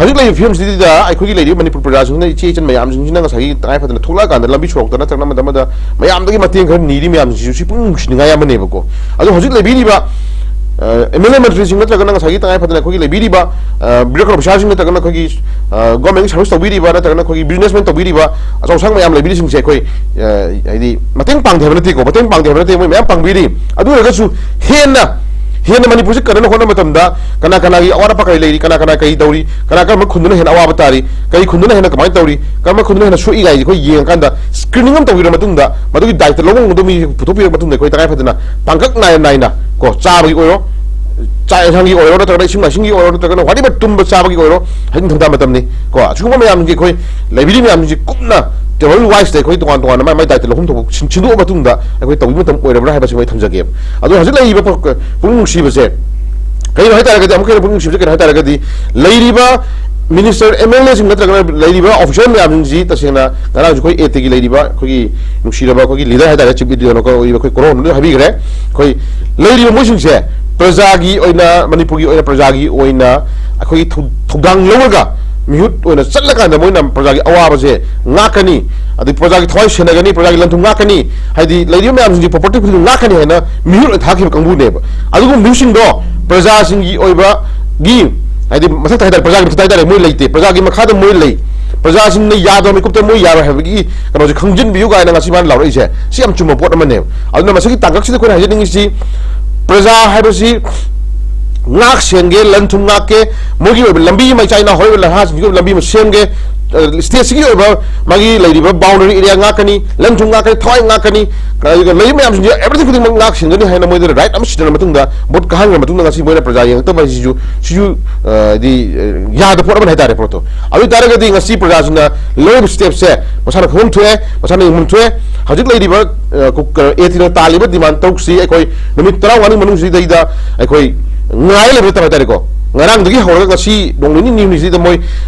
ꯍꯧꯖꯤꯛ ꯂꯩꯔꯤꯕ ꯐꯤꯕꯝꯁꯤꯗ ꯑꯩꯈꯣꯏꯒꯤ ꯂꯩꯔꯤꯕ ꯃꯅꯤꯄꯨꯔ ꯄ꯭ꯔꯖꯥꯁꯤꯡꯁꯤꯅ, ꯏꯆꯦ ꯏꯆꯟ ꯃꯌꯥꯝꯁꯤꯡꯁꯤꯅ ꯉꯁꯥꯏꯒꯤ ꯇꯉꯥꯏ ꯐꯗꯅ ꯊꯣꯛꯂꯛꯑꯀꯥꯟꯗ ꯂꯝꯕꯤ ꯁꯣꯔꯣꯛꯇ ꯅꯠꯇ꯭ꯔꯒꯅ ꯑꯃꯗ ꯑꯃꯗ ꯃꯌꯥꯝꯗꯒꯤ ꯃꯇꯦꯡ ꯈꯔ ꯅꯤꯔꯤ ꯃꯌꯥꯝꯁꯤꯁꯨ ꯁꯤ ꯄꯨꯛꯅꯤꯡ ꯅꯨꯡꯁꯤꯅꯤꯡꯉꯥꯏ ꯑꯃꯅꯦꯕꯀꯣ꯫ ꯑꯗꯣ ꯍꯧꯖꯤꯛ ꯂꯩꯕꯤꯔꯤꯕ, ꯑ, ꯑꯦꯝ ꯑꯦꯜ ꯑꯦ ꯃꯟꯇ꯭ꯔꯤꯁꯤꯡ ꯅꯠꯇ꯭ꯔꯒꯅ ꯉꯁꯥꯏꯒꯤ ꯇꯉꯥꯏ ꯐꯗꯅ ꯑꯩꯈꯣꯏꯒꯤ ꯂꯩꯕꯤꯔꯤꯕ, ꯑ, bureaucrat ꯑꯣꯐꯤꯁꯥꯔꯁꯤꯡ ꯅꯠꯇ꯭ꯔꯒꯅ ꯑꯩꯈꯣꯏꯒꯤ, ꯑ, government service ꯇꯧꯕꯤꯔꯤꯕ ꯅꯠꯇ꯭ꯔꯒꯅ ꯑꯩꯈꯣꯏꯒꯤ businessman ꯇꯧꯕꯤꯔꯤꯕ ꯑꯆꯧ ꯑꯁꯥꯡ ꯃꯌꯥꯝ ꯂꯩꯕꯤꯔꯤꯁꯤꯡꯁꯦ ꯑꯩꯈꯣꯏ, ꯑ, ꯍꯥꯏꯗꯤ ꯃꯇꯦꯡ ꯄꯥꯡꯗꯦ ꯍꯥꯏꯕ ꯅꯠꯇꯦꯀꯣ, ꯃꯇꯦꯡ ꯄꯥꯡꯗꯦ ꯍꯥꯏꯕ ꯅꯠꯇꯦ, ꯃꯣꯏ ꯃꯌꯥꯝ ꯄꯥꯡꯕꯤꯔꯤ꯫ ꯑꯗꯨ ꯑꯣꯏꯔꯒꯁꯨ ꯍꯦꯟꯅ, ꯍꯦꯟꯅ ꯃꯅꯤꯄꯨꯔꯁꯤ ꯀꯟꯅꯅ ꯍꯣꯠꯅꯕ ꯃꯇꯝꯗ ꯀꯅꯥ ꯀꯅꯥꯒꯤ ꯑꯋꯥꯠ ꯑꯄꯥ ꯀꯔꯤ ꯂꯩꯔꯤ, ꯀꯅꯥ ꯀꯅꯥ ꯀꯔꯤ ꯇꯧꯔꯤ, ꯀꯅꯥ ꯀꯔꯝꯕ ꯈꯨꯟꯗꯨꯅ ꯍꯦꯟꯅ ꯑꯋꯥꯕ ꯇꯥꯔꯤ, ꯀꯔꯤ ꯈꯨꯟꯗꯨꯅ ꯍꯦꯟꯅ ꯀꯃꯥꯏꯅ ꯇꯧꯔꯤ, ꯀꯔꯝꯕ ꯈꯨꯟꯗꯨꯅ ꯍꯦꯟꯅ ꯁꯣꯛꯏ ꯀꯥꯏꯁꯦ ꯑꯩꯈꯣꯏ ꯌꯦꯡꯉꯀꯥꯟꯗ screening ꯑꯃ ꯇꯧꯕꯤꯔ ꯃꯇꯨꯡꯗ ꯃꯗꯨꯒꯤ ꯗꯥꯏꯇ ꯂꯧꯕ ꯉꯝꯒꯗꯕ ꯃꯤ ꯄꯨꯊꯣꯛꯄꯤꯔ ꯃꯇꯨꯡꯗ ꯑꯩꯈꯣꯏ ꯇꯉꯥꯏ ꯐꯗꯅ ꯄꯥꯡꯀꯛ ꯅꯥꯏꯅ ꯅꯥꯏꯅ ꯀꯣ, ꯆꯥꯕꯒꯤ ꯑꯣꯏꯔꯣ, ꯆꯥꯛ ꯌꯦꯟꯁꯥꯡꯒꯤ ꯑꯣꯏꯔꯣ, ꯅꯠꯇ꯭ꯔꯒꯅ ꯏꯁꯤꯡ ꯃꯥꯏꯁꯤꯡꯒꯤ ꯑꯣꯏꯔꯣ, ꯅꯠꯇ꯭ꯔꯒꯅ whatever ꯇꯨꯝꯕ ꯆꯥꯕꯒꯤ ꯑꯣꯏꯔꯣ, ꯍꯧꯖꯤꯛ ꯅꯤꯡꯊꯝꯊꯥ ꯃꯇꯝꯅꯤ ꯀꯣ, ꯑꯁꯤꯒꯨꯝꯕ ꯃꯌꯥꯝꯁꯤꯡꯁꯤ ꯑꯩꯈꯣꯏ ꯂꯩꯕꯤꯔꯤꯕ ꯃꯌꯥꯝꯁꯤꯡꯁꯤ ꯀꯨꯞꯅ table wise ꯇ ꯑꯩꯈꯣꯏ ꯇꯣꯉꯥꯟ ꯇꯣꯉꯥꯟꯅ ꯃꯥꯏ ꯃꯥꯏ ꯗꯥꯏꯇ ꯂꯧꯐꯝ ꯊꯣꯛꯄ ꯁꯤꯟ-, ꯁꯤꯟꯗꯣꯛꯑ ꯃꯇꯨꯡꯗ ꯑꯩꯈꯣꯏ ꯇꯧꯕꯤꯕ ꯃꯇꯝ ꯑꯣꯏꯔꯕ꯭ꯔꯥ ꯍꯥꯏꯕꯁꯤ ꯑꯩ ꯊꯝꯖꯒꯦꯕ꯫ ꯑꯗꯣ ꯍꯧꯖꯤꯛ ꯂꯩꯔꯤꯕ ꯄ-, ꯄꯨꯛꯅꯤꯡ ꯅꯨꯡꯁꯤꯕꯁꯦ ꯀꯩꯅꯣ ꯍꯥꯏꯇꯥꯔꯒꯗꯤ, ꯑꯃꯨꯛꯀ ꯍꯦꯟꯅ ꯄꯨꯛꯅꯤꯡ ꯅꯨꯡꯁꯤꯕꯁꯦ ꯀꯩꯅꯣ ꯍꯥꯏꯇꯥꯔꯒꯗꯤ, ꯂꯩꯔꯤꯕ minister, M L A ꯁꯤꯡ ꯅꯠꯇ꯭ꯔꯒꯅ ꯂꯩꯔꯤꯕ official ꯃꯌꯥꯝꯁꯤꯡꯁꯤ ꯇꯁꯦꯡꯅ ꯉꯔꯥꯡꯁꯨ ꯑꯩꯈꯣꯏ A T ꯒꯤ ꯂꯩꯔꯤꯕ ꯑꯩꯈꯣꯏꯒꯤ ꯅꯨꯡꯁꯤꯔꯕ ꯑꯩꯈꯣꯏꯒꯤ leader ꯍꯥꯏꯇꯥꯔꯦ, chief leader ꯑꯣꯏꯔꯤꯕ ꯑꯩꯈꯣꯏ ꯀꯣꯔꯣꯟ ꯑꯗꯨ ꯍꯥꯏꯕꯤꯈ꯭ꯔꯦ꯫ ꯑꯩꯈꯣꯏ ꯂꯩꯔꯤꯕ ꯃꯣꯏꯁꯤꯡꯁꯦ ꯄ꯭ꯔꯖꯥꯒꯤ ꯑꯣꯏꯅ, ꯃꯅꯤꯄꯨꯔꯒꯤ ꯑꯣꯏꯅ, ꯄ꯭ꯔꯖꯥꯒꯤ ꯑꯣꯏꯅ ꯑꯩꯈꯣꯏꯒꯤ ꯊꯧ-, ꯊꯧꯗꯥꯡ ꯂꯧꯔꯒ ꯃꯤꯍꯨꯠ ꯑꯣꯏꯅ ꯆꯠꯂꯀꯥꯟꯗ ꯃꯣꯏꯅ ꯄ꯭ꯔꯖꯥꯒꯤ ꯑꯋꯥꯕꯁꯦ ꯉꯥꯛꯀꯅꯤ, ꯑꯗꯩ ꯄ꯭ꯔꯖꯥꯒꯤ ꯊꯋꯥꯏ ꯁꯦꯟꯅꯒꯅꯤ, ꯄ꯭ꯔꯖꯥꯒꯤ ꯂꯟ ꯊꯨꯝ ꯉꯥꯛꯀꯅꯤ, ꯍꯥꯏꯗꯤ ꯂꯩꯔꯤꯕ ꯃꯌꯥꯝꯁꯤꯡꯁꯤ property ꯈꯨꯗꯤꯡꯃꯛ ꯉꯥꯛꯀꯅꯤ ꯍꯥꯏꯅ ꯃꯤꯍꯨꯠ ꯑꯣꯏꯅ ꯊꯥꯈꯤꯕ ꯀꯥꯡꯕꯨꯅꯦꯕ꯫ ꯑꯗꯨꯒꯨꯝꯕ ꯃꯤꯍꯨꯠꯁꯤꯡꯗꯣ ꯄ꯭ꯔꯖꯥꯁꯤꯡꯒꯤ ꯑꯣꯏꯕꯒꯤ, ꯍꯥꯏꯗꯤ ꯃꯊꯛꯇ ꯍꯥꯏꯇꯥꯔꯦ, ꯄ꯭ꯔꯖꯥꯒꯤ ꯃꯊꯛꯇ ꯍꯥꯏꯇꯥꯔꯦ, ꯃꯣꯏ ꯂꯩꯇꯦ, ꯄ꯭ꯔꯖꯥꯒꯤ ꯃꯈꯥꯗ ꯃꯣꯏ ꯂꯩ, ꯄ꯭ꯔꯖꯥꯁꯤꯡꯅ ꯌꯥꯗꯕ ꯃꯤꯀꯨꯞꯇ ꯃꯣꯏ ꯌꯥꯔꯣꯏ ꯍꯥꯏꯕꯒꯤ ꯀꯩꯅꯣꯁꯦ ꯈꯪꯖꯤꯟꯕꯤꯌꯨ ꯀꯥꯏꯅ ꯉꯁꯤ ꯃꯥꯅ ꯂꯥꯎꯔꯛꯏꯁꯦ꯫ ꯁꯤ ꯌꯥꯝ ꯆꯨꯝꯕ ꯄꯣꯠ ꯑꯃꯅꯦꯕ꯫ ꯑꯗꯨꯅ ꯃꯁꯤꯒꯤ ꯇꯥꯡꯀꯛꯁꯤꯗ ꯑꯩꯈꯣꯏꯅ ꯍꯥꯏꯖꯅꯤꯡꯉꯤꯁꯤ, ꯄ꯭ꯔꯖꯥ ꯍꯥꯏꯕꯁꯤ ꯉꯥꯛ ꯁꯦꯟꯒꯦ, ꯂꯟ ꯊꯨꯝ ꯉꯥꯛꯀꯦ, ꯃꯣꯏꯒꯤ ꯑꯣꯏꯕ ꯂꯝꯕꯤ ꯑꯃ, ꯏꯆꯥ ꯏꯅꯥꯎ ꯍꯧꯔꯛꯏꯕ ꯅꯍꯥꯁꯤꯡꯒꯤ ꯑꯣꯏꯕ ꯂꯝꯕꯤ ꯑꯃ ꯁꯦꯝꯒꯦ, ꯁ꯭ꯇꯦꯠꯁꯤꯒꯤ ꯑꯣꯏꯕ ꯃꯥꯒꯤ ꯂꯩꯔꯤꯕ ꯕꯥꯎꯟꯗꯔꯤ ꯑꯦꯔꯤꯌꯥ ꯉꯥꯛꯀꯅꯤ, ꯂꯟ ꯊꯨꯝ ꯉꯥꯛꯀꯅꯤ, ꯊꯋꯥꯏ ꯉꯥꯛꯀꯅꯤ, ꯑꯗꯨꯒ ꯂꯩꯔꯤꯕ ꯃꯌꯥꯝꯁꯤꯡꯁꯦ ꯑꯦꯕ꯭ꯔꯤꯊꯤꯡ ꯈꯨꯗꯤꯡꯃꯛ ꯉꯥꯛ ꯁꯦꯟꯒꯅꯤ ꯍꯥꯏꯅ ꯃꯣꯏꯗ ꯔꯥꯏꯠ ꯑꯃ ꯁꯤꯟꯅꯔꯕ ꯃꯇꯨꯡꯗ, ꯚꯣꯠ ꯀꯥꯍꯟꯈ꯭ꯔ ꯃꯇꯨꯡꯗ ꯉꯁꯤ ꯃꯣꯏꯅ ꯄ꯭ꯔꯖꯥ ꯌꯦꯡꯉꯛꯇꯕ ꯍꯥꯏꯁꯤꯁꯨ, ꯁꯤꯁꯨ ꯑ, ꯍꯥꯏꯗꯤ ꯑ, ꯌꯥꯗꯕ ꯄꯣꯠ ꯑꯃꯅꯤ ꯍꯥꯏꯇꯥꯔꯦ ꯄꯣꯠꯇꯣ꯫ ꯑꯗꯨ ꯑꯣꯏ ꯇꯥꯔꯒꯗꯤ ꯉꯁꯤ ꯄ꯭ꯔꯖꯥꯁꯤꯡꯅ ꯂꯧꯔꯤꯕ ꯁ꯭ꯇꯦꯞꯁꯦ ꯃꯁꯥꯅ ꯈꯪꯐꯝ ꯊꯣꯛꯑꯦ, ꯃꯁꯥꯅ ꯌꯦꯡꯐꯝ ꯊꯣꯛꯑꯦ꯫ ꯍꯧꯖꯤꯛ ꯂꯩꯔꯤꯕ ꯑ, ꯀꯨ-, ꯀ-, ꯑꯦ ꯇꯤꯅ ꯇꯥꯜꯂꯤꯕ ꯗꯤꯃꯥꯟ ꯇꯔꯨꯛꯁꯤ ꯑꯩꯈꯣꯏ ꯅꯨꯃꯤꯠ ꯇꯔꯥꯃꯉꯥꯅꯤ ꯃꯅꯨꯡꯁꯤꯗꯩꯗ ꯑꯩꯈꯣꯏ ꯉꯥꯏ ꯂꯩꯕ ꯅꯠꯇꯕ ꯍꯥꯏꯇꯥꯔꯦꯀꯣ꯫ ꯉꯔꯥꯡꯗꯒꯤ ꯍꯧꯔꯒ ꯉꯁꯤ ꯅꯣꯡ ꯅꯤꯅꯤ, ꯅꯤꯅꯤ ꯍꯨꯝꯅꯤꯁꯤꯗ ꯃꯣꯏ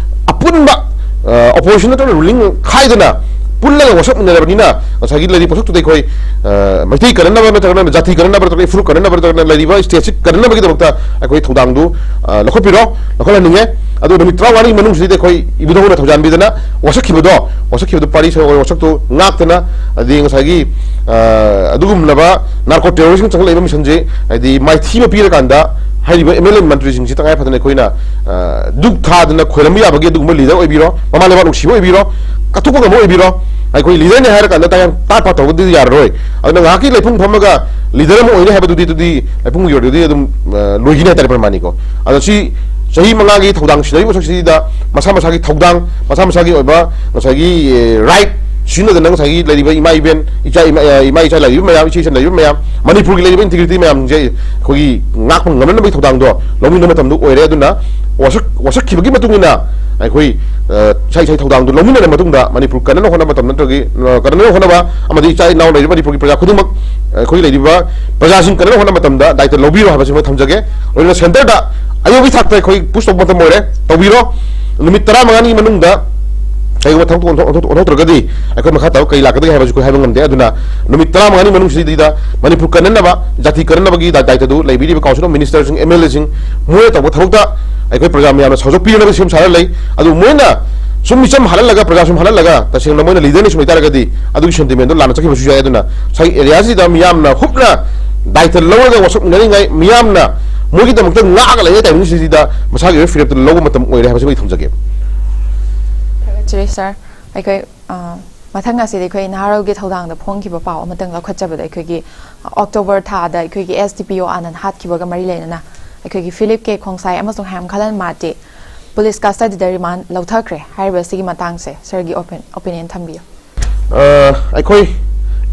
ꯑꯄꯨꯟꯕ, ꯑ, ꯑꯣꯄꯣꯖꯤꯁꯟ ꯅꯠꯇ꯭ꯔꯒ ꯔꯨꯂꯤꯡ ꯈꯥꯏꯗꯅ ꯄꯨꯜꯂꯒ ꯋꯥꯁꯛꯃꯤꯟꯅꯔꯕꯅꯤꯅ, ꯉꯁꯥꯏꯒꯤ ꯂꯩꯔꯤꯕ ꯄꯣꯠꯁꯛꯇꯨꯗ ꯑꯩꯈꯣꯏ, ꯑ, ꯃꯩꯇꯩ ꯀꯟꯅꯅꯕ ꯅꯠꯇ꯭ꯔꯒꯅ ꯖꯥꯇꯤ ꯀꯟꯅꯅꯕ ꯅꯠꯇ꯭ꯔꯒꯅ ꯏꯐꯨꯔꯨꯞ ꯀꯟꯅꯅꯕ ꯅꯠꯇ꯭ꯔꯒꯅ ꯂꯩꯔꯤꯕ ꯁ꯭ꯇꯦꯠꯁꯤ ꯀꯟꯅꯅꯕꯒꯤꯗꯃꯛꯇ ꯑꯩꯈꯣꯏ ꯊꯧꯗꯥꯡꯗꯨ, ꯑ, ꯂꯧꯈꯠꯄꯤꯔꯣ, ꯂꯧꯈꯠꯍꯟꯅꯤꯡꯉꯦ꯫ ꯑꯗꯨ ꯅꯨꯃꯤꯠ ꯇꯔꯥꯃꯉꯥꯅꯤ ꯃꯅꯨꯡꯁꯤꯗꯩꯗ ꯑꯩꯈꯣꯏ ꯏꯕꯨꯙꯧꯅ ꯊꯧꯖꯥꯟꯕꯤꯗꯅ ꯋꯥꯁꯛꯈꯤꯕꯗꯣ, ꯋꯥꯁꯛꯈꯤꯕꯗꯣ ꯄꯥꯔꯤ ꯁꯣꯏ ꯋꯥꯁꯛꯇꯨ ꯉꯥꯛꯇꯅ, ꯑꯗꯒꯤ ꯉꯁꯥꯏꯒꯤ, ꯑ, ꯑꯗꯨꯒꯨꯝꯂꯕ ꯅꯥꯔꯀꯣ ꯇꯦꯔꯣꯔꯤꯁꯝ ꯆꯪꯂꯛꯏꯕ ꯃꯤꯁꯟꯁꯦ, ꯍꯥꯏꯗꯤ ꯃꯥꯏꯊꯤꯕ ꯄꯤꯔꯀꯥꯟꯗ ꯍꯥꯏꯔꯤꯕ ꯑꯦꯝ ꯑꯦꯜ ꯑꯦ ꯃꯟꯇ꯭ꯔꯤꯁꯤꯡꯁꯤ ꯇꯉꯥꯏ ꯐꯗꯅ ꯑꯩꯈꯣꯏꯅ, ꯑ, ꯗꯨꯛ ꯊꯥꯗꯅ ꯈꯣꯏꯔꯝꯕ ꯌꯥꯕꯒꯤ ꯑꯗꯨꯒꯨꯝꯕ ꯂꯤꯗꯔ ꯑꯣꯏꯕꯤꯔꯣ, ꯃꯃꯥ ꯂꯩꯕꯥꯛ ꯅꯨꯡꯁꯤꯕ ꯑꯣꯏꯕꯤꯔꯣ, ꯀꯠꯊꯣꯛꯄ ꯉꯝꯕ ꯑꯣꯏꯕꯤꯔꯣ꯫ ꯑꯩꯈꯣꯏ ꯂꯤꯗꯔꯅꯤ ꯍꯥꯏꯔꯀꯥꯟꯗ ꯇꯥ-, ꯇꯥꯠ ꯄꯥꯠ ꯇꯧꯕꯗꯤ ꯌꯥꯔꯔꯣꯏ꯫ ꯑꯗꯨꯅ ꯉꯥꯏꯍꯥꯛꯀꯤ ꯂꯩꯐꯝ ꯐꯝꯃꯒ ꯂꯤꯗꯔ ꯑꯃ ꯑꯣꯏꯅꯤ ꯍꯥꯏꯕꯗꯨꯗꯤ, ꯑꯗꯨꯗꯤ ꯂꯩꯐꯝꯒꯤ ꯑꯣꯏꯔꯗꯤ ꯑꯗꯨꯝ, ꯑ, ꯂꯣꯏꯈꯤꯅꯤ ꯍꯥꯏꯇꯥꯔꯦ ꯄ꯭ꯔꯃꯥꯅꯤꯀꯣ꯫ ꯑꯗꯣ ꯁꯤ ꯆꯍꯤ ꯃꯉꯥꯒꯤ ꯊꯧꯗꯥꯡ ꯁꯤꯟꯅꯔꯤꯕ ꯃꯁꯛꯁꯤꯗ ꯃꯁꯥ ꯃꯁꯥꯒꯤ ꯊꯧꯗꯥꯡ, ꯃꯁꯥ ꯃꯁꯥꯒꯤ ꯑꯣꯏꯕ ꯉꯁꯥꯏꯒꯤ, ꯑꯦ, ꯔꯥꯏꯠ ꯁꯤꯖꯤꯟꯅꯗꯅ ꯉꯁꯥꯏꯒꯤ ꯂꯩꯔꯤꯕ ꯏꯃꯥ ꯏꯕꯦꯟ, ꯏꯆꯥ ꯏꯃꯥ, ꯑ, ꯏꯃꯥ ꯏꯆꯥ ꯂꯩꯔꯤꯕ ꯃꯌꯥꯝ, ꯏꯆꯦ ꯏꯆꯟ ꯂꯩꯔꯤꯕ ꯃꯌꯥꯝ, ꯃꯅꯤꯄꯨꯔꯒꯤ ꯂꯩꯔꯤꯕ ꯏꯟꯇꯤꯒ꯭ꯔꯤꯇꯤ ꯃꯌꯥꯝꯁꯦ ꯑꯩꯈꯣꯏꯒꯤ ꯉꯥꯛꯄ ꯉꯝꯅꯅꯕꯒꯤ ꯊꯧꯗꯥꯡꯗꯣ ꯂꯧꯃꯤꯟꯅꯕ ꯃꯇꯝꯗ ꯑꯣꯏꯔꯦ꯫ ꯑꯗꯨꯅ ꯋꯥꯁꯛ-, ꯋꯥꯁꯛꯈꯤꯕꯒꯤ ꯃꯇꯨꯡ ꯏꯟꯅ ꯑꯩꯈꯣꯏ, ꯑ, ꯏꯁꯥ ꯏꯁꯥꯒꯤ ꯊꯧꯗꯥꯡꯗꯨ ꯂꯧꯃꯤꯟꯅꯔꯕ ꯃꯇꯨꯡꯗ ꯃꯅꯤꯄꯨꯔ ꯀꯟꯅꯅꯕ ꯍꯣꯠꯅꯕ ꯃꯇꯝ ꯅꯠꯇ꯭ꯔꯒꯤ, ꯑ, ꯀꯟꯅꯅꯕ ꯍꯣꯠꯅꯕ ꯑꯃꯗꯤ ꯏꯆꯥ ꯏꯅꯥꯎ ꯂꯩꯔꯤꯕ ꯃꯅꯤꯄꯨꯔꯒꯤ ꯄ꯭ꯔꯖꯥ ꯈꯨꯗꯤꯡꯃꯛ, ꯑ, ꯑꯩꯈꯣꯏ ꯂꯩꯔꯤꯕ ꯄ꯭ꯔꯖꯥꯁꯤꯡ ꯀꯟꯅꯅꯕ ꯍꯣꯠꯅꯕ ꯃꯇꯝꯗ ꯗꯥꯏꯇ ꯂꯧꯕꯤꯔꯣ ꯍꯥꯏꯕꯁꯤꯃ ꯊꯝꯖꯒꯦ꯫ ꯂꯣꯏꯅꯅ ꯁꯦꯟꯇꯔꯗ ꯑꯌꯧꯕꯒꯤ ꯊꯥꯛꯇ ꯑꯩꯈꯣꯏ ꯄꯨꯁ ꯇꯧꯕ ꯃꯇꯝ ꯑꯣꯏꯔꯦ, ꯇꯧꯕꯤꯔꯣ꯫ ꯅꯨꯃꯤꯠ ꯇꯔꯥꯃꯉꯥꯅꯤ ꯃꯅꯨꯡꯗ ꯀꯩꯒꯨꯝꯕ ꯊꯕꯛ ꯑꯣꯟꯊꯣꯛ-, ꯑꯣꯟꯊꯣꯛ-, ꯑꯣꯟꯊꯣꯛꯇ꯭ꯔꯒꯗꯤ ꯑꯩꯈꯣꯏ ꯃꯈꯥ ꯇꯥꯕ ꯀꯔꯤ ꯂꯥꯛꯀꯗꯒꯦ ꯍꯥꯏꯕꯁꯤ ꯑꯩꯈꯣꯏ ꯍꯥꯏꯕ ꯉꯝꯗꯦ꯫ ꯑꯗꯨꯅ ꯅꯨꯃꯤꯠ ꯇꯔꯥꯃꯉꯥꯅꯤ ꯃꯅꯨꯡꯁꯤꯗꯩꯗ ꯃꯅꯤꯄꯨꯔ ꯀꯟꯅꯅꯕ, ꯖꯥꯇꯤ ꯀꯟꯅꯅꯕꯒꯤ ꯗꯥ-, ꯗꯥꯏꯇꯗꯨ ꯂꯩꯕꯤꯔꯤꯕ ꯀꯥꯎꯟꯁꯤꯜ ꯑꯣꯐ ꯃꯤꯅꯤꯁꯇꯔꯁꯤꯡ, ꯑꯦꯝ ꯑꯦꯜ ꯑꯦꯁꯤꯡ, ꯃꯣꯏꯅ ꯇꯧꯕ ꯊꯕꯛꯇ ꯑꯩꯈꯣꯏ ꯄ꯭ꯔꯖꯥ ꯃꯌꯥꯝꯅ ꯁꯧꯖꯠꯄꯤꯅꯕꯒꯤ ꯁꯦꯝ ꯁꯥꯔ ꯂꯩ꯫ ꯑꯗꯨ ꯃꯣꯏꯅ ꯁꯨꯝ ꯃꯤꯆꯝ ꯍꯥꯜꯍꯜꯂꯒ, ꯄ꯭ꯔꯖꯥ ꯁꯨꯝ ꯍꯥꯜꯍꯜꯂꯒ, ꯇꯁꯦꯡꯅ ꯃꯣꯏꯅ ꯂꯤꯗꯔꯅꯤ ꯁꯨꯝ ꯂꯩꯇꯥꯔꯒꯗꯤ ꯑꯗꯨꯒꯤ ꯁꯦꯟꯇꯤꯃꯦꯟꯗꯣ ꯂꯥꯟꯅ ꯆꯠꯈꯤꯕꯁꯨ ꯌꯥꯏ꯫ ꯑꯗꯨꯅ ꯉꯁꯥꯏꯒꯤ ꯑꯦꯔꯤꯌꯥꯁꯤꯗ ꯃꯤꯌꯥꯝꯅ ꯍꯨꯞꯅ ꯗꯥꯏꯇ ꯂꯧꯔꯒ ꯋꯥꯁꯛꯃꯤꯟꯅꯔꯤꯉꯩ, ꯃꯤꯌꯥꯝꯅ ꯃꯣꯏꯒꯤꯗꯃꯛꯇ ꯉꯥꯛꯑꯒ ꯂꯩꯔꯤꯉꯩ ꯇꯥꯏꯃꯤꯡꯁꯤꯗ ꯃꯁꯥꯒꯤ ꯑꯣꯏꯕ ꯐꯤꯔꯦꯞꯇꯨ ꯂꯧꯕ ꯃꯇꯝ ꯑꯣꯏꯔꯦ ꯍꯥꯏꯕꯁꯤꯃ ꯑꯩ ꯊꯝꯖꯒꯦ꯫ ꯊꯥꯒꯠꯆꯔꯤ ꯁꯥꯔ꯫ ꯑꯩꯈꯣꯏ, ꯑ, ꯃꯊꯪ ꯑꯁꯤꯗꯤ ꯑꯩꯈꯣꯏ ꯅꯍꯥꯔꯣꯜꯒꯤ ꯊꯧꯗꯥꯡꯗ ꯐꯣꯡꯈꯤꯕ ꯄꯥꯎ ꯑꯃꯇꯪ ꯂꯧꯈꯠꯆꯕꯗ, ꯑꯩꯈꯣꯏꯒꯤ ꯑꯣꯛꯇꯣꯕꯔ ꯊꯥꯗ ꯑꯩꯈꯣꯏꯒꯤ ꯑꯦꯁ ꯗꯤ ꯄꯤ ꯑꯣ ꯑꯥꯅꯟ ꯍꯥꯠꯈꯤꯕꯒ ꯃꯔꯤ ꯂꯩꯅꯅ ꯑꯩꯈꯣꯏꯒꯤ ꯐꯤꯂꯤꯞ ꯀꯦ ꯈꯣꯡꯁꯥꯏ ꯑꯃꯁꯨꯡ ꯍꯦꯝꯈꯂꯟ ꯃꯥꯇꯦ ꯄꯨꯂꯤꯁ ꯀꯁꯇꯗꯤꯗ ꯔꯤꯃꯥꯟ ꯂꯧꯊꯈ꯭ꯔꯦ ꯍꯥꯏꯔꯤꯕ ꯑꯁꯤꯒꯤ ꯃꯇꯥꯡꯁꯦ ꯁꯔꯒꯤ ꯑꯣꯄꯤꯅꯤꯌꯟ ꯊꯝꯕꯤꯌꯨ꯫ ꯑꯩꯈꯣꯏ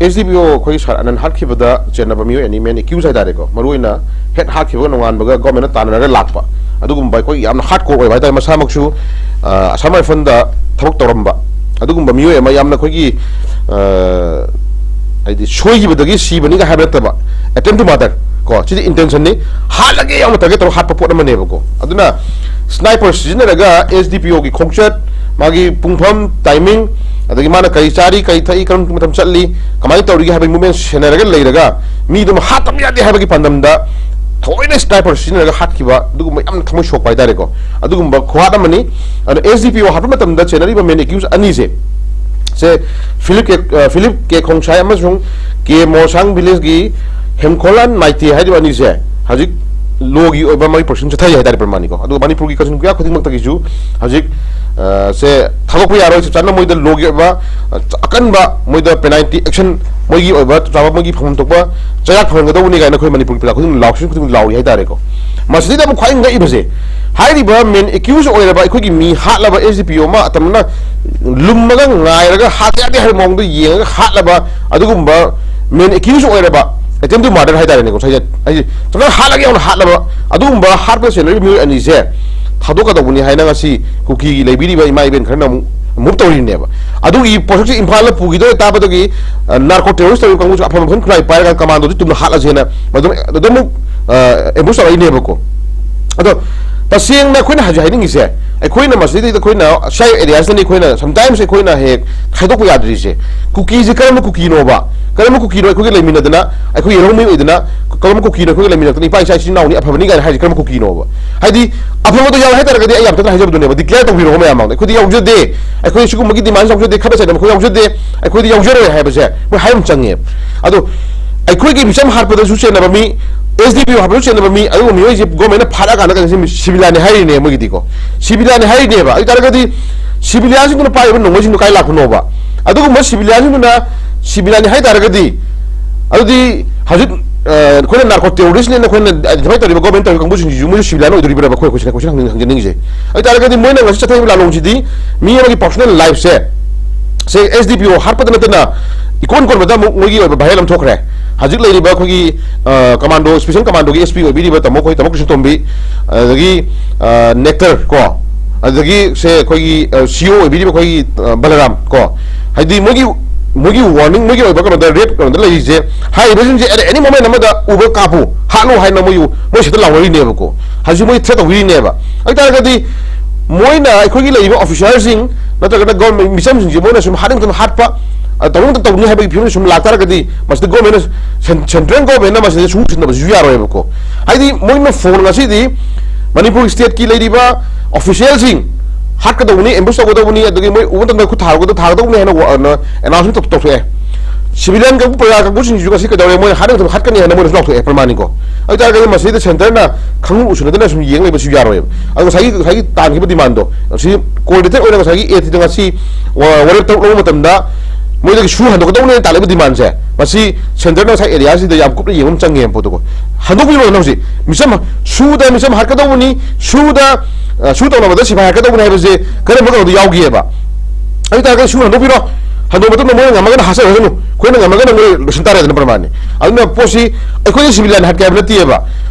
ꯑꯦꯁ ꯗꯤ ꯄꯤ ꯑꯣ ꯑꯩꯈꯣꯏꯒꯤ ꯁꯥꯔ ꯑꯅꯟ ꯍꯥꯠꯈꯤꯕꯗ ꯆꯦꯟꯅꯕ ꯃꯤꯑꯣꯏ ꯑꯅꯤ, ꯃꯦꯟ ꯑꯦꯀ꯭ꯌꯨꯁ ꯍꯥꯏꯇꯥꯔꯦꯀꯣ, ꯃꯔꯨꯑꯣꯏꯅ ꯍꯦꯛ ꯍꯥꯠꯈꯤꯕꯒ ꯅꯣꯡꯉꯥꯟꯕꯒ ꯒꯣꯔꯃꯦꯟꯅ ꯇꯥꯟꯅꯔꯒ ꯂꯥꯛꯄ, ꯑꯗꯨꯒꯨꯝꯕ ꯑꯩꯈꯣꯏ ꯌꯥꯝꯅ ꯍꯥꯔꯗ ꯀꯣꯔ ꯑꯣꯏꯕ ꯍꯥꯏꯇꯥꯔꯦ꯫ ꯃꯁꯥꯃꯛꯁꯨ ꯑꯁꯥꯝ ꯔꯥꯏꯐꯜꯗ ꯊꯕꯛ ꯇꯧꯔꯝꯕ ꯑꯗꯨꯒꯨꯝꯕ ꯃꯤꯑꯣꯏ ꯑꯃ, ꯌꯥꯝꯅ ꯑꯩꯈꯣꯏꯒꯤ ꯍꯥꯏꯗꯤ ꯁꯣꯏꯈꯤꯕꯗꯒꯤ ꯁꯤꯕꯅꯤꯒ ꯍꯥꯏꯕ ꯅꯠꯇꯕ, ꯑꯦꯇꯦꯝ ꯇꯨ ꯃꯔꯗꯔ ꯀꯣ, ꯁꯤꯗꯤ ꯏꯟꯇꯦꯟꯁꯟꯅꯤ, ꯍꯥꯠꯂꯒꯦ ꯌꯥꯎꯅ ꯇꯥꯔꯒꯦꯠ ꯇꯧꯔꯒ ꯍꯥꯠꯄ ꯄꯣꯠ ꯑꯃꯅꯦꯕꯀꯣ꯫ ꯑꯗꯨꯅ ꯁ꯭ꯅꯥꯏꯄꯔ ꯁꯤꯖꯤꯟꯅꯔꯒ ꯑꯦꯁ ꯗꯤ ꯄꯤ ꯑꯣꯒꯤ ꯈꯣꯡꯆꯠ, ꯃꯥꯒꯤ ꯄꯨꯡꯐꯝ, ꯇꯥꯏꯃꯤꯡ, ꯑꯗꯒꯤ ꯃꯥꯅ ꯀꯔꯤ ꯆꯥꯔꯤ, ꯀꯔꯤ ꯊꯛꯏ, ꯀꯔꯝꯕ ꯃꯇꯝ ꯆꯠꯂꯤ, ꯀꯃꯥꯏꯅ ꯇꯧꯔꯤꯒꯦ ꯍꯥꯏꯕꯒꯤ ꯃꯨꯞꯃꯦꯟ ꯁꯦꯟꯅꯔꯒ ꯂꯩꯔꯒ ꯃꯤꯗꯨꯃ ꯍꯥꯠꯇꯕ ꯌꯥꯗꯦ ꯍꯥꯏꯕꯒꯤ ꯄꯥꯟꯗꯝꯗ ꯊꯑꯣꯏꯅ ꯁ꯭ꯅꯥꯏꯄꯔ ꯁꯤꯖꯤꯟꯅꯔꯒ ꯍꯥꯠꯈꯤꯕ, ꯑꯗꯨꯒꯨꯝꯕ ꯌꯥꯝꯅ ꯊꯃꯣꯏ ꯁꯣꯛꯄ ꯍꯥꯏꯇꯥꯔꯦꯀꯣ꯫ ꯑꯗꯨꯒꯨꯝꯕ ꯈꯨꯍꯥꯠ ꯑꯃꯅꯤ꯫ ꯑꯗꯨꯅ ꯑꯦꯁ ꯗꯤ ꯄꯤ ꯑꯣ ꯍꯥꯠꯄ ꯃꯇꯝꯗ ꯆꯦꯟꯅꯔꯤꯕ ꯃꯦꯟ ꯑꯦꯀ꯭ꯌꯨꯁ ꯑꯅꯤꯁꯦ, ꯁꯦ ꯐꯤꯂꯤꯞ ꯀꯦ, ꯐꯤꯂꯤꯞ ꯀꯦ ꯈꯣꯡꯁꯥꯏ ꯑꯃꯁꯨꯡ ꯀꯦ ꯃꯣꯁꯥꯡ ꯚꯤꯂꯦꯖꯀꯤ ꯍꯦꯝꯈꯣꯂꯥꯟ ꯃꯥꯏꯇꯦ ꯍꯥꯏꯔꯤꯕ ꯑꯅꯤꯁꯦ ꯍꯧꯖꯤꯛ ꯂꯣꯒꯤ ꯑꯣꯏꯕ ꯃꯥꯒꯤ ꯄ꯭ꯔꯣꯁꯦꯁꯤꯡ ꯆꯠꯊꯔꯤ ꯍꯥꯏꯇꯥꯔꯦ ꯄ꯭ꯔꯃꯥꯅꯤꯀꯣ꯫ ꯑꯗꯨꯒ ꯃꯅꯤꯄꯨꯔꯒꯤ ꯀꯥꯆꯤꯟ ꯀꯣꯌꯥ ꯈꯨꯗꯤꯡꯃꯛꯇꯒꯤꯁꯨ ꯍꯧꯖꯤꯛ ꯁꯦ ꯊꯥꯗꯣꯛꯄ ꯌꯥꯔꯣꯏ, ꯆꯞ ꯆꯥꯅ ꯃꯣꯏꯗ ꯂꯣꯒꯤ ꯑꯣꯏꯕ ꯑꯀꯟꯕ, ꯃꯣꯏꯗ ꯄꯦꯅꯥꯜꯇꯤ ꯑꯦꯛꯁꯟ, ꯃꯣꯏꯒꯤ ꯑꯣꯏꯕ ꯆꯞ ꯆꯥꯕ ꯃꯣꯏꯒꯤ ꯐꯪꯐꯝ ꯊꯣꯛꯄ ꯆꯩꯔꯥꯛ ꯐꯪꯍꯟꯒꯗꯧꯕꯅꯤ ꯀꯥꯏꯅ ꯑꯩꯈꯣꯏ ꯃꯅꯤꯄꯨꯔ ꯄ꯭ꯔꯖꯥ ꯈꯨꯗꯤꯡ ꯂꯥꯎꯁꯤꯟ ꯈꯨꯗꯤꯡ ꯂꯥꯎꯔꯤ ꯍꯥꯏꯇꯥꯔꯦꯀꯣ꯫ ꯃꯁꯤꯗꯩꯗ ꯑꯃꯨꯛ ꯈ꯭ꯋꯥꯏ ꯉꯛꯏꯕꯁꯦ, ꯍꯥꯏꯔꯤꯕ ꯃꯦꯟ ꯑꯦꯀ꯭ꯌꯨꯁ ꯑꯣꯏꯔꯕ ꯑꯩꯈꯣꯏꯒꯤ ꯃꯤ ꯍꯥꯠꯂꯕ ꯑꯦꯁ ꯗꯤ ꯄꯤ ꯑꯣ ꯑꯃ ꯑꯇꯝꯅ ꯂꯨꯝꯃꯒ ꯉꯥꯏꯔꯒ ꯍꯥꯠꯄ ꯌꯥꯗꯦ ꯍꯥꯏꯕ ꯃꯑꯣꯡꯗ ꯌꯦꯡꯉꯒ ꯍꯥꯠꯂꯕ ꯑꯗꯨꯒꯨꯝꯕ ꯃꯦꯟ ꯑꯦꯀ꯭ꯌꯨꯁ ꯑꯣꯏꯔꯕ ꯑꯦꯇꯦꯝ ꯇꯨ ꯃꯥꯔꯗꯔ ꯍꯥꯏꯇꯥꯔꯦꯅꯦꯀꯣ꯫ ꯉꯁꯥꯏꯁꯦ ꯍꯥꯏꯗꯤ ꯆꯞ ꯆꯥꯅ ꯍꯥꯠꯂꯒꯦ ꯌꯥꯎꯅ ꯍꯥꯠꯂꯕ ꯑꯗꯨꯒꯨꯝꯕ ꯍꯥꯠꯄꯗ ꯆꯦꯟꯅꯔꯤꯕ ꯃꯤꯑꯣꯏ ꯑꯅꯤꯁꯦ ꯊꯥꯗꯣꯛꯀꯗꯧꯕꯅꯤ ꯍꯥꯏꯅ ꯉꯁꯤ ꯀꯨꯀꯤꯒꯤ ꯂꯩꯕꯤꯔꯤꯕ ꯏꯃꯥ ꯏꯕꯦꯟ ꯈꯔꯅ ꯑꯃꯨꯛ ꯃꯨꯚ ꯇꯧꯔꯤꯅꯦꯕ꯫ ꯑꯗꯨꯒꯤ ꯄꯣꯠꯁꯛꯁꯦ ꯏꯝꯐꯥꯜꯗ ꯄꯨꯈꯤꯗꯣꯏ ꯇꯥꯕꯗꯒꯤ ꯅꯥꯔꯀꯣ ꯇꯦꯔꯣꯔꯤꯁ ꯇꯧꯔꯤꯕ ꯀꯥꯡꯕꯨꯁꯨ ꯑꯐꯕ ꯃꯈꯜ ꯈꯨꯠꯂꯥꯏ ꯄꯥꯏꯔꯒ ꯀꯃꯥꯟꯗꯣꯁꯤ ꯇꯨꯝꯅ ꯍꯥꯠꯂꯁꯦꯅ ꯃꯗꯨꯝ ꯑꯗꯨꯝ ꯑꯦꯝꯕꯨꯁ ꯇꯧꯔꯛꯏꯅꯦꯕꯀꯣ꯫ ꯑꯗꯣ ꯇꯁꯦꯡꯅ ꯑꯩꯈꯣꯏꯅ ꯍꯧꯖꯤꯛ ꯍꯥꯏꯅꯤꯡꯉꯤꯁꯦ, ꯑꯩꯈꯣꯏꯅ ꯃꯁꯤꯗꯩꯗ ꯑꯩꯈꯣꯏꯅ ꯁꯤ ꯑꯦꯔꯤꯌꯥꯁꯤꯗꯅꯤ ꯑꯩꯈꯣꯏꯅ ꯁꯝꯇꯥꯏꯝꯁ ꯑꯩꯈꯣꯏꯅ ꯍꯦꯛ ꯈꯥꯏꯗꯣꯛꯄ ꯌꯥꯗ꯭ꯔꯤꯁꯦ꯫ ꯀꯨꯀꯤꯁꯦ ꯀꯔꯝꯕ ꯀꯨꯀꯤꯅꯣꯕ? ꯀꯔꯝꯕ ꯀꯨꯀꯤꯅꯣ ꯑꯩꯈꯣꯏꯒ ꯂꯩꯃꯤꯟꯅꯗꯅ, ꯑꯩꯈꯣꯏ ꯌꯦꯜꯍꯧ ꯃꯤ ꯑꯣꯏꯗꯅ ꯀꯔꯝꯕ ꯀꯨꯀꯤꯅꯣ ꯑꯩꯈꯣꯏꯒ ꯂꯩꯃꯤꯟꯅꯗꯅ ꯏꯄꯥ ꯏꯆꯥ ꯏꯆꯤꯟ ꯏꯅꯥꯎꯅꯤ ꯑꯐꯕꯅꯤ ꯀꯥꯏꯅ ꯍꯥꯏꯔꯤꯁꯦ ꯀꯔꯝꯕ ꯀꯨꯀꯤꯅꯣꯕ? ꯍꯥꯏꯗꯤ ꯑꯐꯕꯗꯣ ꯌꯥꯎꯔꯦ ꯍꯥꯏꯇꯥꯔꯒꯗꯤ ꯑꯩ ꯌꯥꯝ ꯇꯞꯅ ꯍꯥꯏꯖꯕꯗꯨꯅꯦꯕ, ꯗꯤꯀ꯭ꯂꯦꯌꯔ ꯇꯧꯕꯤꯔꯛꯑꯣ ꯃꯌꯥꯝ ꯃꯥꯡꯗ, "ꯑꯩꯈꯣꯏꯗꯤ ꯌꯥꯎꯖꯗꯦ, ꯑꯩꯈꯣꯏ ꯁꯤꯒꯨꯝꯕꯒꯤ ꯗꯤꯃꯥꯟ ꯌꯥꯎꯖꯗꯦ, ꯈꯠꯅ ꯆꯩꯅꯕ ꯑꯩꯈꯣꯏ ꯌꯥꯎꯖꯗꯦ, ꯑꯩꯈꯣꯏꯗꯤ ꯌꯥꯎꯖꯔꯣꯏ" ꯍꯥꯏꯕꯁꯦ ꯃꯣꯏ ꯍꯥꯏꯕ ꯑꯃ ꯆꯪꯉꯦꯕ꯫ ꯑꯗꯣ ꯑꯩꯈꯣꯏꯒꯤ ꯃꯤꯆꯝ ꯍꯥꯠꯄꯗꯁꯨ ꯆꯦꯟꯅꯕ ꯃꯤ, ꯑꯦꯁ ꯗꯤ ꯄꯤ ꯑꯣ ꯍꯥꯠꯄꯗꯁꯨ ꯆꯦꯟꯅꯕ ꯃꯤ, ꯑꯗꯨꯒꯨꯝꯕ ꯃꯤꯑꯣꯏꯁꯦ ꯒꯣꯔꯃꯦꯟꯅ ꯐꯥꯔꯛꯑꯀꯥꯟꯗ ꯀꯩꯅꯣ ꯁꯤꯕꯤꯂꯥꯅꯤ ꯍꯥꯏꯔꯤꯅꯦ ꯃꯣꯏꯒꯤꯗꯤꯀꯣ꯫ ꯁꯤꯕꯤꯂꯥꯅꯤ ꯍꯥꯏꯔꯤꯅꯦꯕ꯫ ꯑꯗꯨ ꯑꯣꯏ ꯇꯥꯔꯒꯗꯤ ꯁꯤꯕꯤꯂꯤꯌꯥꯟꯁꯤꯡꯗꯨꯅ ꯄꯥꯏꯔꯤꯕ ꯅꯣꯡꯃꯩꯁꯤꯡꯗꯣ ꯀꯥꯏ ꯂꯥꯛꯄꯅꯣꯕ? ꯑꯗꯨꯒꯨꯝꯕ ꯁꯤꯕꯤꯂꯤꯌꯥꯟꯁꯤꯡꯗꯨꯅ ꯁꯤꯕꯤꯂꯤꯌꯥꯟꯅꯤ ꯍꯥꯏ ꯇꯥꯔꯒꯗꯤ, ꯑꯗꯨꯗꯤ ꯍꯧꯖꯤꯛ ꯑꯩꯈꯣꯏꯅ ꯅꯥꯔꯀꯣ ꯇꯦꯔꯣꯔꯤꯁꯅꯦꯅ ꯑꯩꯈꯣꯏꯅ ꯑꯥꯏꯗꯦꯟꯇꯤꯐꯥꯏ ꯇꯧꯔꯤꯕ ꯒꯣꯔꯃꯦꯟ ꯇꯧꯔꯤꯕ ꯀꯥꯡꯕꯨꯁꯤꯡꯁꯤꯁꯨ ꯃꯣꯏꯁꯨ ꯁꯤꯕꯤꯂꯥꯏꯟ ꯑꯣꯏꯗꯣꯔꯤꯕ꯭ꯔꯕ? ꯑꯩꯈꯣꯏ ꯀꯣꯏꯁꯟ ꯀꯣꯏꯁꯟ ꯍꯪꯖꯅꯤꯡꯉꯤꯁꯦ꯫ ꯑꯗꯨ ꯇꯥꯔꯒꯗꯤ ꯃꯣꯏꯅ ꯉꯁꯤ ꯆꯠꯊꯔꯤꯕ ꯂꯥꯂꯣꯡꯁꯤꯗꯤ ꯃꯤ ꯑꯃꯒꯤ ꯄꯥꯔꯁꯣꯅꯦꯜ ꯂꯥꯏꯐꯁꯦ, ꯁꯦ ꯑꯦꯁ ꯗꯤ ꯄꯤ ꯑꯣ ꯍꯥꯠꯄꯗ ꯅꯠꯇꯅ ꯏꯀꯣꯟ ꯀꯣꯟꯕꯗ ꯑꯃꯨꯛ ꯃꯣꯏꯒꯤ ꯑꯣꯏꯕ ꯚꯥꯏꯔꯦꯜ ꯑꯃ ꯊꯣꯛꯈ꯭ꯔꯦ꯫ ꯍꯧꯖꯤꯛ ꯂꯩꯔꯤꯕ ꯑꯩꯈꯣꯏꯒꯤ ꯀꯃꯥꯟꯗꯣ, ꯁ꯭ꯄꯦꯁꯦꯜ ꯀꯃꯥꯟꯗꯣꯒꯤ ꯑꯦꯁ ꯄꯤ ꯑꯣꯏꯕꯤꯔꯤꯕ ꯇꯥꯃꯣ ꯑꯩꯈꯣꯏ ꯇꯥꯃꯣ ꯀ꯭ꯔꯤꯁꯅꯇꯣꯝꯕꯤ, ꯑꯗꯒꯤ ꯅꯦꯛꯇꯔ ꯀꯣ, ꯑꯗꯒꯤ ꯁꯦ ꯑꯩꯈꯣꯏꯒꯤ ꯁꯤ ꯑꯣ ꯑꯣꯏꯕꯤꯔꯤꯕ ꯑꯩꯈꯣꯏꯒꯤ ꯕꯂꯔꯥꯝ ꯀꯣ, ꯍꯥꯏꯗꯤ ꯃꯣꯏꯒꯤ ꯃꯣꯏꯒꯤ ꯋꯥꯔꯅꯤꯡ, ꯃꯣꯏꯒꯤ ꯑꯣꯏꯕ ꯀꯩꯅꯣꯗ, ꯔꯦꯠ ꯀꯩꯅꯣꯗ ꯂꯩꯔꯤꯁꯦ, ꯍꯥꯏꯔꯤꯕꯁꯤꯡꯁꯦ ꯑꯦꯠ ꯑꯦꯅꯤ ꯃꯣꯃꯦꯟ ꯑꯃꯗ ꯎꯕ ꯀꯥꯞꯄꯨ, ꯍꯥꯠꯂꯨ ꯍꯥꯏꯅ ꯃꯣꯏ ꯃꯣꯏ ꯁꯤꯗ ꯂꯥꯎꯅꯔꯤꯅꯦꯕꯀꯣ꯫ ꯍꯧꯖꯤꯛ ꯃꯣꯏ ꯊ꯭ꯔꯦꯠ ꯇꯧꯕꯤꯔꯤꯅꯦꯕ꯫ ꯑꯗꯨ ꯇꯥꯔꯒꯗꯤ ꯃꯣꯏꯅ ꯑꯩꯈꯣꯏꯒꯤ ꯂꯩꯔꯤꯕ ꯑꯣꯐꯤꯁꯥꯔꯁꯤꯡ ꯅꯠꯇ꯭ꯔꯒꯅ ꯒꯣꯔꯃꯦꯟ ꯃꯤꯆꯝꯁꯤꯡꯁꯦ ꯃꯣꯏꯅ ꯁꯨꯝ ꯍꯥꯠꯅꯤꯡ ꯃꯇꯝ ꯍꯥꯠꯄ, ꯑ, ꯇꯧꯅꯤꯡ ꯃꯇꯝ ꯇꯧꯅꯤ ꯍꯥꯏꯕꯒꯤ ꯐꯤꯕꯝꯗ ꯁꯨꯝ ꯂꯥꯛꯇꯥꯔꯒꯗꯤ ꯃꯁꯤꯗ ꯒꯣꯔꯃꯦꯟꯅ, ꯁꯦꯟ-, ꯁꯦꯟꯇ꯭ꯔꯦꯜ ꯒꯣꯔꯃꯦꯟꯅ ꯃꯁꯤꯗ ꯁꯨꯡꯁꯤꯟꯅꯕꯁꯨ ꯌꯥꯔꯣꯏꯕꯀꯣ꯫ ꯍꯥꯏꯗꯤ ꯃꯣꯏꯅ ꯐꯣꯟ ꯉꯁꯤꯗꯤ ꯃꯅꯤꯄꯨꯔ ꯁ꯭ꯇꯦꯠꯀꯤ ꯂꯩꯔꯤꯕ ꯑꯣꯐꯤꯁꯤꯌꯦꯜꯁꯤꯡ ꯍꯥꯠꯀꯗꯧꯕꯅꯤ, ꯑꯦꯝꯕꯨꯁ ꯇꯧꯒꯗꯧꯕꯅꯤ, ꯑꯗꯒꯤ ꯃꯣꯏ ꯎꯕ ꯃꯇꯝꯗ ꯈꯨꯠ ꯊꯥꯔꯒꯗ ꯊꯥꯒꯗꯧꯕꯅꯤ ꯍꯥꯏꯅ ꯋꯥ-, ꯑꯅ-, ꯑꯦꯅꯥꯎꯟꯁꯃꯦꯟ ꯇꯧ-, ꯇꯧꯊꯣꯛꯑꯦ꯫ ꯁꯤꯚꯤꯂꯤꯌꯟ ꯀꯥꯡꯕꯨ, ꯄ꯭ꯔꯖꯥ ꯀꯥꯡꯕꯨꯁꯤꯡꯁꯤꯁꯨ ꯉꯁꯤ ꯀꯩꯗꯧꯔꯦ? ꯃꯣꯏꯅ ꯍꯥꯠꯅꯤꯡ ꯃꯇꯝ ꯍꯥꯠꯀꯅꯤ ꯍꯥꯏꯅ ꯃꯣꯏꯅꯁꯨ ꯂꯥꯎꯊꯣꯛꯑꯦ, ꯄ꯭ꯔꯃꯥꯟꯅꯤꯀꯣ꯫ ꯑꯗꯨ ꯇꯥꯔꯒꯗꯤ ꯃꯁꯤꯗ ꯁꯦꯟꯇꯔꯅ ꯈꯪꯎ ꯎꯁꯤꯟꯅꯗꯅ ꯁꯨꯝ ꯌꯦꯡ ꯂꯩꯕꯁꯨ ꯌꯥꯔꯣꯏꯕ꯫ ꯑꯗꯣ ꯉꯁꯥꯏꯒꯤ, ꯉꯁꯥꯏꯒꯤ ꯇꯥꯟꯈꯤꯕ ꯗꯤꯃꯥꯟꯗꯣ, ꯉꯁꯤ ꯀꯣꯜ ꯗꯤꯇꯦꯛ ꯑꯣꯏꯅ ꯉꯁꯥꯏꯒꯤ ꯑꯦ ꯊꯤꯗ ꯉꯁꯤ ꯋꯥ-, ꯋꯥꯔꯦꯞ ꯇꯧ ꯂꯧꯕ ꯃꯇꯝꯗ ꯃꯣꯏꯗꯒꯤ ꯁꯨ ꯍꯟꯗꯣꯛꯀꯗꯧꯕꯅꯦꯅ ꯇꯥꯜꯂꯤꯕ ꯗꯤꯃꯥꯟꯁꯦ, ꯃꯁꯤ ꯁꯦꯟꯇꯔꯅ ꯉꯁꯥꯏ ꯑꯦꯔꯤꯌꯥꯁꯤꯗ ꯌꯥꯝ ꯀꯨꯞꯅ ꯌꯦꯡꯕ ꯑꯃ ꯆꯪꯉꯦꯕ ꯄꯣꯠꯇꯨꯀꯣ꯫ ꯍꯟꯗꯣꯛꯄꯤꯔꯣꯅ ꯍꯧꯖꯤꯛ ꯃꯤꯆꯝ ꯁꯨꯗ ꯃꯤꯆꯝ ꯍꯥꯠꯀꯗꯧꯕꯅꯤ, ꯁꯨꯗ, ꯑ, ꯁꯨ ꯇꯧꯅꯕꯗ ꯁꯤꯐꯥꯏ ꯍꯥꯠꯀꯗꯧꯕꯅꯤ ꯍꯥꯏꯕꯁꯦ ꯀꯔꯝꯕ ꯀꯩꯅꯣꯗ ꯌꯥꯎꯒꯦꯕ? ꯑꯗꯨ ꯇꯥꯔꯒꯗꯤ ꯁꯨ ꯍꯟꯗꯣꯛꯄꯤꯔꯣ꯫ ꯍꯟꯗꯣꯛꯄ ꯃꯇꯝꯗ ꯃꯣꯏꯅ ꯉꯝꯃꯒꯅ ꯍꯥꯠꯆꯔꯁꯅꯨ, ꯑꯩꯈꯣꯏꯅ ꯉꯝꯃꯒꯅ ꯃꯣꯏ ꯂꯣꯏꯁꯤꯟ ꯇꯥꯔꯦꯗꯅ ꯄ꯭ꯔꯃꯥꯟꯅꯤ꯫ ꯑꯗꯨꯅ ꯄꯣꯠꯁꯤ ꯑꯩꯈꯣꯏꯅ ꯁꯤꯚꯤꯂꯤꯌꯟ ꯍꯥꯠꯀꯦ ꯍꯥꯏꯕ ꯅꯠꯇꯦꯕ꯫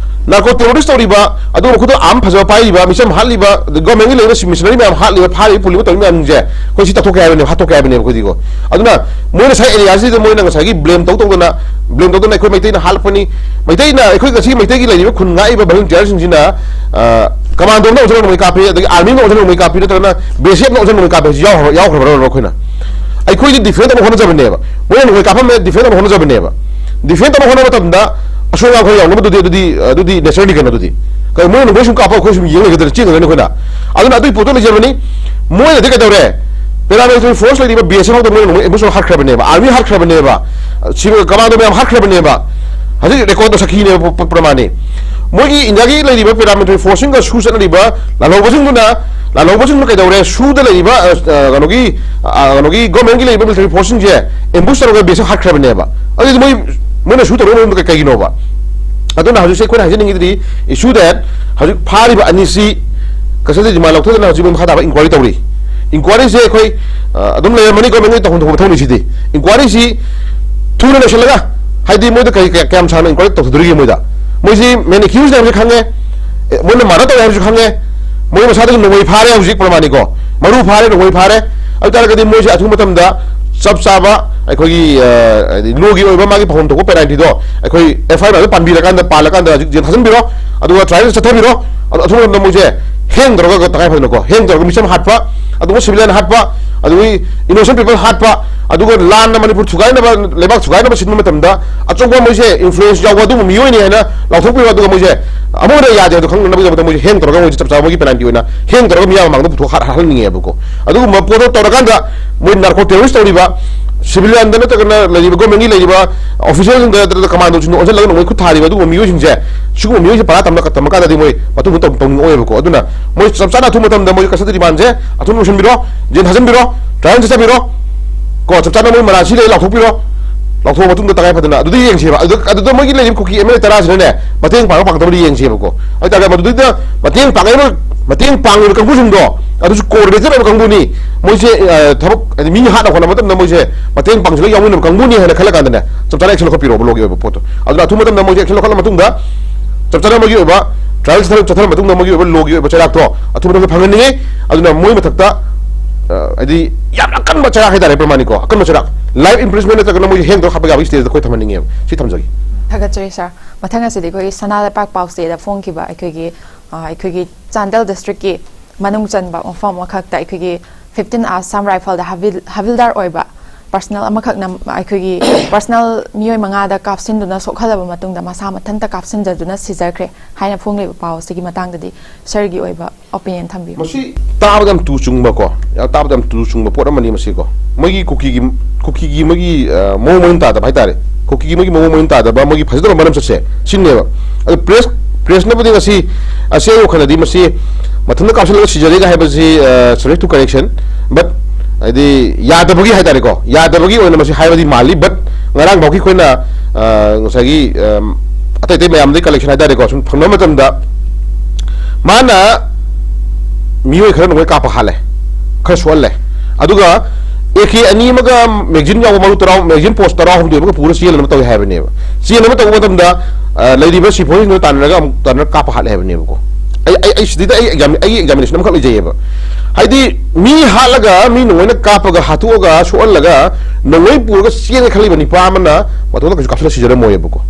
ꯅꯥꯔꯀꯣ ꯇꯦꯔꯣꯔꯤꯁ ꯇꯧꯔꯤꯕ, ꯑꯗꯨꯒ ꯃꯈꯣꯏꯗ ꯑꯥꯔꯝ ꯐꯖꯕ ꯄꯥꯏꯔꯤꯕ, ꯃꯤꯆꯝ ꯍꯥꯠꯂꯤꯕ, ꯑꯗꯩ ꯒꯣꯔꯃꯦꯟꯒꯤ ꯂꯩꯔꯤꯕ ꯃꯤꯁꯅꯔꯤ ꯃꯌꯥꯝ ꯍꯥꯠꯂꯤꯕ, ꯐꯥꯔꯤꯕ, ꯄꯨꯜꯂꯤꯕ ꯇꯧꯔꯤꯕ ꯃꯌꯥꯝꯁꯤꯡꯁꯦ ꯑꯩꯈꯣꯏ ꯁꯤ ꯇꯧꯊꯣꯛꯀꯦ ꯍꯥꯏꯕꯅꯦꯕ, ꯍꯥꯠꯇꯣꯛꯀꯦ ꯍꯥꯏꯕꯅꯦꯕ ꯑꯩꯈꯣꯏꯗꯤꯀꯣ꯫ ꯑꯗꯨꯅ ꯃꯣꯏꯅ ꯉꯁꯥꯏ ꯑꯦꯔꯤꯌꯥꯁꯤꯗ ꯃꯣꯏꯅ ꯉꯁꯥꯏꯒꯤ ꯕ꯭ꯂꯦꯝ ꯇꯧ ꯇꯧꯗꯅ, ꯕ꯭ꯂꯦꯝ ꯇꯧꯗꯅ ꯑꯩꯈꯣꯏ ꯃꯩꯇꯩꯅ ꯍꯥꯠꯂꯛꯄꯅꯤ, ꯃꯩꯇꯩꯅ, ꯑꯩꯈꯣꯏ ꯉꯁꯤ ꯃꯩꯇꯩꯒꯤ ꯂꯩꯔꯤꯕ ꯈꯨꯟ ꯉꯥꯛꯏꯕ ꯚꯣꯂꯨꯟꯇꯤꯌꯔꯁꯤꯡꯁꯤꯅ, ꯑ, ꯀꯃꯥꯟꯗꯣ ꯑꯃꯅ ꯑꯣꯟꯁꯤꯜꯂꯒ ꯅꯣꯡꯃꯩ ꯀꯥꯞꯄꯤ, ꯑꯗꯒꯤ ꯑꯥꯔꯃꯤ ꯑꯃꯅ ꯑꯣꯟꯁꯤꯜꯂꯒ ꯅꯣꯡꯃꯩ ꯀꯥꯞꯄꯤ, ꯅꯠꯇ꯭ꯔꯒꯅ ꯕꯤ ꯑꯦꯁ ꯑꯦꯐꯅ ꯑꯣꯟꯁꯤꯜꯂꯒ ꯅꯣꯡꯃꯩ ꯀꯥꯞꯄꯤ ꯍꯥꯏꯁꯤ ꯌꯥꯎꯈ꯭ꯔꯕ, ꯌꯥꯎꯈ꯭ꯔꯕ꯭ꯔꯥ ꯑꯩꯈꯣꯏꯅ? ꯑꯩꯈꯣꯏꯗꯤ ꯗꯤꯐꯦꯟꯁ ꯇꯧꯅꯕ ꯍꯣꯠꯅꯖꯕꯅꯦꯕ, ꯃꯣꯏꯅ ꯅꯣꯡꯃꯩ ꯀꯥꯞꯄꯝꯃꯦ, ꯗꯤꯐꯦꯟꯁ ꯇꯧꯅꯕ ꯍꯣꯠꯅꯕ ꯃꯇꯝꯗ, ꯗꯤꯐꯦꯟꯁ ꯇꯧꯅꯕ ꯍꯣꯠꯅꯕ ꯃꯇꯝꯗ ꯑꯁꯣꯏ ꯑꯉꯥꯝ ꯈꯔ ꯌꯥꯎꯅꯕꯗꯨꯗꯤ, ꯑꯗꯨꯗꯤ, ꯑꯗꯨꯗꯤ ꯅꯦꯆꯔꯅꯤ ꯀꯩꯅꯣ꯫ ꯑꯗꯨꯗꯤ ꯀꯩ, ꯃꯣꯏꯅ ꯅꯣꯡꯃꯩ ꯁꯨꯝ ꯀꯥꯞꯄ ꯑꯩꯈꯣꯏ ꯁꯨꯝ ꯌꯦꯡ ꯂꯩꯒꯗ꯭ꯔꯥ? ꯆꯦꯟꯒꯗ꯭ꯔꯅꯤ ꯑꯩꯈꯣꯏꯅ? ꯑꯗꯨꯅ ꯑꯗꯨꯒꯤ ꯄꯣꯠꯇꯣ ꯂꯩꯖꯕꯅꯤ꯫ ꯃꯣꯏꯅꯗꯤ ꯀꯩꯗꯧꯔꯦ? ꯄꯦꯔꯥꯃꯤꯂꯤꯇꯔꯤ ꯐꯣꯔꯁ ꯂꯩꯔꯤꯕ ꯕꯤ ꯑꯦꯁ ꯑꯦꯐ ꯐꯥꯎꯗ ꯃꯣꯏꯅ ꯅꯣꯡꯃꯩ ꯑꯦꯝꯕꯨꯁ ꯍꯥꯠꯈ꯭ꯔꯕꯅꯦꯕ, ꯑꯥꯔꯃꯤ ꯍꯥꯠꯈ꯭ꯔꯕꯅꯦꯕ, ꯁꯤꯕ ꯀꯃꯥꯟꯗꯣ ꯃꯌꯥꯝ ꯍꯥꯠꯈ꯭ꯔꯕꯅꯦꯕ꯫ ꯍꯧꯖꯤꯛ ꯔꯦꯀꯣꯔꯗ ꯁꯈꯤꯅꯦꯕ ꯄ-, ꯄ-, ꯄ꯭ꯔꯃꯥꯟꯅꯤ꯫ ꯃꯣꯏꯒꯤ ꯏꯟꯗꯤꯌꯥꯒꯤ ꯂꯩꯔꯤꯕ ꯄꯦꯔꯥꯃꯤꯂꯤꯇꯔꯤ ꯐꯣꯔꯁꯁꯤꯡꯒ ꯁꯨ ꯆꯠꯅꯔꯤꯕ ꯂꯥꯜꯍꯧꯕꯁꯤꯡꯗꯨꯅ, ꯂꯥꯜꯍꯧꯕꯁꯤꯡꯗꯨꯅ ꯀꯩꯗꯧꯔꯦ? ꯁꯨꯗ ꯂꯩꯔꯤꯕ, ꯑ, ꯑ, ꯀꯩꯅꯣꯒꯤ, ꯑ, ꯀꯩꯅꯣꯒꯤ ꯒꯣꯔꯃꯦꯟꯒꯤ ꯂꯩꯔꯤꯕ ꯃꯤꯂꯤꯇꯔꯤ ꯐꯣꯔꯁꯁꯤꯡꯁꯦ ꯑꯦꯝꯕꯨꯁ ꯇꯧꯔꯒ ꯕꯤ ꯑꯦꯁ ꯑꯦꯐ ꯍꯥꯠꯈ꯭ꯔꯕꯅꯦꯕ꯫ ꯑꯗꯨꯗꯤ ꯃꯣꯏ ꯃꯣꯏꯅ ꯁꯨ ꯇꯧꯔꯕ ꯃꯔꯝꯗꯣ ꯀꯩ- ꯀꯩꯒꯤꯅꯣꯕ? ꯑꯗꯨꯅ ꯍꯧꯖꯤꯛꯁꯦ ꯑꯩꯈꯣꯏꯅ ꯍꯥꯏꯖꯅꯤꯡꯉꯤꯗꯤ, issue that ꯍꯧꯖꯤꯛ ꯐꯥꯔꯤꯕ ꯑꯅꯤꯁꯤ custody demand ꯂꯧꯊꯣꯛꯇꯅ ꯍꯧꯖꯤꯛ ꯃꯣꯏ ꯃꯈꯥ ꯇꯥꯕ inquiry ꯇꯧꯔꯤ꯫ Inquiry ꯁꯦ ꯑꯩꯈꯣꯏ, ꯑ, ꯑꯗꯨꯝ ꯂꯩꯔꯝꯃꯅꯤ, government ꯅ ꯇꯧꯐꯝ ꯊꯣꯛꯄ ꯃꯊꯧꯅꯤ ꯁꯤꯗꯤ꯫ Inquiry ꯁꯤ ꯊꯨꯅ ꯂꯣꯏꯁꯤꯜꯂꯒ, ꯍꯥꯏꯗꯤ ꯃꯣꯏꯗ ꯀꯩ- ꯀꯌꯥ- ꯀꯌꯥꯝ ꯁꯥꯡꯅ inquiry ꯇꯧꯊꯗꯣꯔꯤꯒꯦ ꯃꯣꯏꯗ? ꯃꯣꯏꯁꯤ main accused ꯍꯥꯏꯕꯁꯤ ꯈꯪꯉꯦ, ꯑꯦ, ꯃꯣꯏꯅ murder ꯇꯧꯋꯦ ꯍꯥꯏꯕꯁꯨ ꯈꯪꯉꯦ, ꯃꯣꯏ ꯃꯁꯥꯗꯒꯤ ꯅꯣꯡꯃꯩ ꯐꯥꯔꯦ ꯍꯧꯖꯤꯛ ꯄ꯭ꯔꯃꯥꯅꯤꯀꯣ, ꯃꯔꯨ ꯐꯥꯔꯦ, ꯅꯣꯡꯃꯩ ꯐꯥꯔꯦ꯫ ꯑꯗꯨ ꯇꯥꯔꯒꯗꯤ ꯃꯣꯏꯁꯦ ꯑꯊꯨꯕ ꯃꯇꯝꯗ ꯆꯞ ꯆꯥꯕ ꯑꯩꯈꯣꯏꯒꯤ, ꯑ, ꯍꯥꯏꯗꯤ law ꯒꯤ ꯑꯣꯏꯕ ꯃꯥꯒꯤ ꯐꯪꯐꯝ ꯊꯣꯛꯄ penalty ꯗꯣ ꯑꯩꯈꯣꯏ F I R ꯗ ꯄꯥꯟꯕꯤꯔꯀꯥꯟꯗ, ꯄꯥꯜꯂꯀꯥꯟꯗ ꯍꯧꯖꯤꯛ ꯖꯦꯜ ꯊꯥꯖꯤꯟꯕꯤꯔꯣ, ꯑꯗꯨꯒ trial ꯗ ꯆꯠꯊꯕꯤꯔꯣ꯫ ꯑꯗꯣ ꯑꯊꯨꯕ ꯃꯇꯝꯗ ꯃꯣꯏꯁꯦ hang ꯇꯧꯔꯒ ꯇꯉꯥꯏ ꯐꯗꯅꯀꯣ, hang ꯇꯧꯔꯒ ꯃꯤꯆꯝ ꯍꯥꯠꯄ, ꯑꯗꯨꯒ civilian ꯍꯥꯠꯄ, ꯑꯗꯨꯒꯤ innocent people ꯍꯥꯠꯄ, ꯑꯗꯨꯒ ꯂꯥꯟꯅ ꯃꯅꯤꯄꯨꯔ ꯊꯨꯒꯥꯏꯅꯕ, ꯂꯩꯕꯥꯛ ꯊꯨꯒꯥꯏꯅꯕ ꯁꯤꯟꯕ ꯃꯇꯝꯗ ꯑꯆꯧꯕ ꯃꯣꯏꯁꯦ influence ꯌꯥꯎꯕ ꯑꯗꯨꯒꯨꯝꯕ ꯃꯤꯑꯣꯏꯅꯤ ꯍꯥꯏꯅ ꯂꯥꯎꯊꯣꯛꯄꯤꯕ, ꯑꯗꯨꯒ ꯃꯣꯏꯁꯦ ꯑꯃꯨꯛ ꯍꯟꯅ ꯌꯥꯗꯦ ꯍꯥꯏꯕꯗꯣ ꯈꯪꯅꯅꯕꯒꯤꯗꯃꯛꯇ ꯃꯣꯏꯁꯦ hang ꯇꯧꯔꯒ ꯃꯣꯏꯁꯦ ꯆꯞ ꯆꯥꯕ ꯃꯣꯏꯒꯤ penalty ꯑꯣꯏꯅ hang ꯇꯧꯔꯒ ꯃꯤꯌꯥꯝ ꯃꯃꯥꯡꯗ ꯄꯨꯊꯣꯛ ꯍꯥꯠ- ꯍꯥꯠꯍꯟꯅꯤꯡꯉꯦꯕꯀꯣ꯫ ꯑꯗꯨꯒꯨꯝꯕ ꯄꯣꯠꯇꯣ ꯇꯧꯔꯀꯥꯟꯗ ꯃꯣꯏ narco terrorist ꯇꯧꯔꯤꯕ civilian ꯗ ꯅꯠꯇ꯭ꯔꯒꯅ ꯂꯩꯔꯤꯕ government ꯀꯤ ꯂꯩꯔꯤꯕ official ꯁꯤꯡꯗ ꯅꯠꯇ꯭ꯔꯒ commando ꯁꯤꯡꯗ ꯑꯣꯟꯁꯤꯜꯂꯒ ꯅꯣꯡꯃꯩ ꯈꯨꯠ ꯊꯥꯔꯤꯕ ꯑꯗꯨꯒꯨꯝꯕ ꯃꯤꯑꯣꯏꯁꯤꯡꯁꯦ, ꯁꯤꯒꯨꯝꯕ ꯃꯤꯑꯣꯏꯁꯦ ꯄꯔꯥ ꯇꯝꯅ- ꯇꯝꯃꯀꯥꯟꯗꯗꯤ ꯃꯣꯏ ꯃꯇꯨꯡꯗ ꯇꯧ- ꯇꯧꯅꯤꯡꯉꯛꯑꯣꯏꯕꯀꯣ꯫ ꯑꯗꯨꯅ ꯃꯣꯏ ꯆꯞ ꯆꯥꯅ ꯑꯊꯨꯕ ꯃꯇꯝꯗ ꯃꯣꯏ custody remand ꯁꯦ ꯑꯊꯨꯕ ꯂꯣꯏꯁꯤꯟꯕꯤꯔꯣ, ꯖꯦꯜ ꯊꯥꯖꯤꯟꯕꯤꯔꯣ, trial ꯆꯠꯆꯕꯤꯔꯣ꯫ ꯀꯣ, ꯆꯞ ꯆꯥꯅ ꯃꯣꯏ ꯃꯔꯥꯁꯤ ꯂꯩ ꯂꯥꯎꯊꯣꯛꯄꯤꯔꯣ꯫ ꯂꯥꯎꯊꯣꯛꯑ ꯃꯇꯨꯡꯗ ꯇꯉꯥꯏ ꯐꯗꯅ ꯑꯗꯨꯗ ꯌꯦꯡꯁꯦꯕ꯫ ꯑꯗꯨꯗ, ꯑꯗꯨꯗ ꯃꯣꯏꯒꯤ ꯂꯩꯔꯤꯕ ꯀꯨꯀꯤ M L A ꯇꯔꯥꯁꯤꯅꯅꯦ ꯃꯇꯦꯡ ꯄꯥꯡꯕ ꯄꯥꯡꯗꯕꯗꯤ ꯌꯦꯡꯁꯦꯕꯀꯣ꯫ ꯍꯥꯏꯇꯥꯔꯦ, ꯃꯗꯨꯗꯩꯗ ꯃꯇꯦꯡ ꯄꯥꯡꯉꯛꯏꯕ, ꯃꯇꯦꯡ ꯄꯥꯡꯉꯤꯕ ꯀꯥꯡꯕꯨꯁꯤꯡꯗꯣ ꯑꯗꯨꯁꯨ coordinated ꯑꯣꯏꯕ ꯀꯥꯡꯕꯨꯅꯤ꯫ ꯃꯣꯏꯁꯦ, ꯑ, ꯊꯕꯛ, ꯍꯥꯏꯗꯤ, ꯃꯤ ꯍꯥꯠꯅ ꯈꯣꯠꯅꯕ ꯃꯇꯝꯗ ꯃꯣꯏꯁꯦ ꯃꯇꯦꯡ ꯄꯥꯡꯁꯤꯜꯂꯒ ꯌꯥꯎꯃꯤꯟꯅꯕ ꯀꯥꯡꯕꯨꯅꯤ ꯍꯥꯏꯅ ꯈꯜꯂ ꯀꯥꯟꯗꯅꯦ, ꯆꯞ ꯆꯥꯅ action ꯂꯧꯈꯠꯄꯤꯔꯣꯕ, law ꯒꯤ ꯑꯣꯏꯕ ꯄꯣꯠꯇꯣ꯫ ꯑꯗꯨꯅ ꯑꯊꯨꯕ ꯃꯇꯝꯗ ꯃꯣꯏꯁꯦ action ꯂꯧꯈꯠꯂ ꯃꯇꯨꯡꯗ, ꯆꯞ ꯆꯥꯅ ꯃꯣꯏꯒꯤ ꯑꯣꯏꯕ trial ꯆꯠꯊꯔ-, ꯆꯠꯊꯔ ꯃꯇꯨꯡꯗ ꯃꯣꯏꯒꯤ ꯑꯣꯏꯕ law ꯒꯤ ꯑꯣꯏꯕ ꯆꯩꯔꯥꯛꯇꯣ ꯑꯊꯨꯕ ꯃꯇꯝꯗ ꯐꯪꯍꯟꯅꯤꯡꯉꯤ꯫ ꯑꯗꯨꯅ ꯃꯣꯏ ꯃꯊꯛꯇ, ꯑ, ꯍꯥꯏꯗꯤ, ꯌꯥꯝꯅ ꯑꯀꯟꯕ ꯆꯩꯔꯥꯛ ꯍꯥꯏꯇꯥꯔꯦ, ꯄ꯭ꯔꯃꯥꯅꯤꯀꯣ, ꯑꯀꯟꯕ ꯆꯩꯔꯥꯛ, life imprisonment ꯅꯠꯇ꯭ꯔꯒꯅ ꯃꯣꯏꯁꯦ hang ꯇꯧꯔꯒ ꯍꯥꯠꯄ ꯌꯥꯕꯒꯤ stage ꯗ ꯑꯩꯈꯣꯏ ꯊꯝꯍꯟꯅꯤꯡꯉꯦꯕ꯫ ꯁꯤ ꯊꯝꯖꯒꯦ꯫ ꯊꯥꯒꯠꯆꯔꯤ, sir꯫ ꯃꯊꯪ ꯑꯁꯤꯗꯤ ꯑꯩꯈꯣꯏꯒꯤ ꯁꯅꯥ ꯂꯩꯄꯥꯛ ꯄꯥꯎꯆꯦꯗ ꯐꯣꯡꯈꯤꯕ ꯑꯩꯈꯣꯏꯒꯤ, ꯑ, ꯑꯩꯈꯣꯏꯒꯤ ꯆꯥꯟꯗꯦꯜ district ꯀꯤ ꯃꯅꯨꯡ ꯆꯟꯕ ꯃꯐꯝ ꯑꯃꯈꯛꯇ ꯑꯩꯈꯣꯏꯒꯤ fifteen Assam Rifle ꯗ ꯍꯥꯕꯤꯜ-, ꯍꯥꯕꯤꯜꯗꯥꯔ ꯑꯣꯏꯕ personal ꯑꯃꯈꯛꯅ ꯑꯩꯈꯣꯏꯒꯤ personal ꯃꯤꯑꯣꯏ ꯃꯉꯥꯗ ꯀꯥꯞꯁꯤꯟꯗꯨꯅ ꯁꯣꯛꯍꯜꯂꯕ ꯃꯇꯨꯡꯗ ꯃꯁꯥ ꯃꯊꯟꯇ ꯀꯥꯞꯁꯤꯟꯖꯗꯨꯅ ꯁꯤꯖꯈ꯭ꯔꯦ ꯍꯥꯏꯅ ꯐꯣꯡꯂꯤꯕ ꯄꯥꯎ ꯑꯁꯤꯒꯤ ꯃꯇꯥꯡꯗꯗꯤ sir ꯒꯤ ꯑꯣꯏꯕ opinion ꯊꯝꯕꯤꯌꯨ꯫ ꯃꯁꯤ ꯇꯥꯕꯗ ꯌꯥꯝ ꯇꯨ ꯆꯨꯡꯕꯀꯣ, ꯌꯥꯝ ꯇꯥꯕꯗ ꯌꯥꯝ ꯇꯨ ꯆꯨꯡꯕ ꯄꯣꯠ ꯑꯃꯅꯤ ꯃꯁꯤꯀꯣ꯫ ꯃꯣꯏꯒꯤ ꯀꯨꯀꯤꯒꯤ, ꯀꯨꯀꯤꯒꯤ ꯃꯣꯏꯒꯤ, ꯑ, ꯃꯑꯣꯡ ꯃꯔꯤꯟ ꯇꯥꯗꯕ ꯍꯥꯏꯇꯥꯔꯦ, ꯀꯨꯀꯤꯒꯤ ꯃꯣꯏꯒꯤ ꯃꯑꯣꯡ ꯃꯔꯤꯟ ꯇꯥꯗꯕ, ꯃꯣꯏꯒꯤ ꯐꯖꯗꯕ ꯃꯔꯝ ꯆꯠꯁꯦ ꯁꯤꯅꯦꯕ꯫ ꯑꯗꯨ press, press ꯅꯕꯨꯗꯤ ꯉꯁꯤ, ꯑꯁꯤ ꯑꯩ ꯋꯥꯈꯜꯗꯗꯤ ꯃꯁꯤ ꯃꯊꯟꯇ ꯀꯥꯞꯁꯤꯜꯂꯒ ꯁꯤꯖꯔꯦꯒ ꯍꯥꯏꯕꯁꯤ, ꯑ, subject to correction, but ꯍꯥꯏꯗꯤ ꯌꯥꯗꯕꯒꯤ ꯍꯥꯏꯇꯥꯔꯦꯀꯣ, ꯌꯥꯗꯕꯒꯤ ꯑꯣꯏꯅ ꯃꯁꯤ ꯍꯥꯏꯕꯗꯤ ꯃꯥꯜꯂꯤ, but ꯉꯔꯥꯡ ꯐꯥꯎꯒꯤ ꯑꯩꯈꯣꯏꯅ ꯉꯁꯥꯏꯒꯤ ꯑꯇꯩ ꯑꯇꯩ ꯃꯌꯥꯝꯗꯒꯤ ꯀꯂꯦꯛꯁꯟ ꯍꯥꯏꯇꯥꯔꯦꯀꯣ, ꯁꯨꯝ ꯐꯪꯅꯕ ꯃꯇꯝꯗ ꯃꯥꯅ ꯃꯤꯑꯣꯏ ꯈꯔ ꯅꯣꯡꯃꯩ ꯀꯥꯞꯄ ꯍꯥꯠꯂꯦ, ꯈꯔ ꯁꯣꯛꯍꯜꯂꯦ꯫ ꯑꯗꯨꯒ ꯑꯦ ꯀꯦ ꯑꯅꯤ ꯑꯃꯒ ꯃꯦꯒꯖꯤꯟ ꯌꯥꯎꯕ ꯃꯔꯨ ꯇꯔꯥ, ꯃꯦꯒꯖꯤꯟ ꯄꯣꯁ ꯇꯔꯥꯍꯨꯝꯗꯣꯏ ꯑꯃꯒ ꯄꯨꯔ ꯆꯦꯜꯂꯅꯕ ꯇꯧꯏ ꯍꯥꯏꯕꯅꯦꯕ꯫ ꯆꯦꯟꯅꯕ ꯇꯧꯕ ꯃꯇꯝꯗ ꯂꯩꯔꯤꯕ ꯁꯤꯐꯥꯏꯁꯤꯡꯗꯨꯅ ꯇꯥꯟꯅꯔꯒ ꯑꯃꯨꯛ ꯇꯥꯟꯅꯔꯒ ꯀꯥꯞꯄ ꯍꯥꯠꯂꯦ ꯍꯥꯏꯕꯅꯦꯕꯀꯣ꯫ ꯑꯩ ꯑꯩ ꯑꯩ ꯁꯤꯗꯩꯗ ꯑꯩ ꯑꯦꯛꯖꯥꯃꯤ ꯑꯩꯒꯤ ꯑꯦꯛꯖꯥꯃꯤꯅꯦꯁꯟ ꯑꯃꯈꯛ ꯂꯩꯖꯩꯌꯦꯕ꯫ ꯍꯥꯏꯗꯤ ꯃꯤ ꯍꯥꯠꯂꯒ, ꯃꯤ ꯅꯣꯡꯃꯩꯅ ꯀꯥꯞꯄꯒ, ꯍꯥꯠꯇꯣꯛꯑꯒ, ꯁꯣꯛꯍꯜꯂꯒ, ꯅꯣꯡꯃꯩ ꯄꯨꯔꯒ ꯆꯦꯟꯒꯦ ꯈꯜꯂꯤꯕ ꯅꯤꯄꯥ ꯑꯃꯅ ꯃꯇꯣꯝꯇ ꯀꯩꯁꯨ ꯀꯥꯞꯁꯤꯜꯂ ꯁꯤꯖꯔꯝꯃꯣꯏꯌꯦꯕꯀꯣ꯫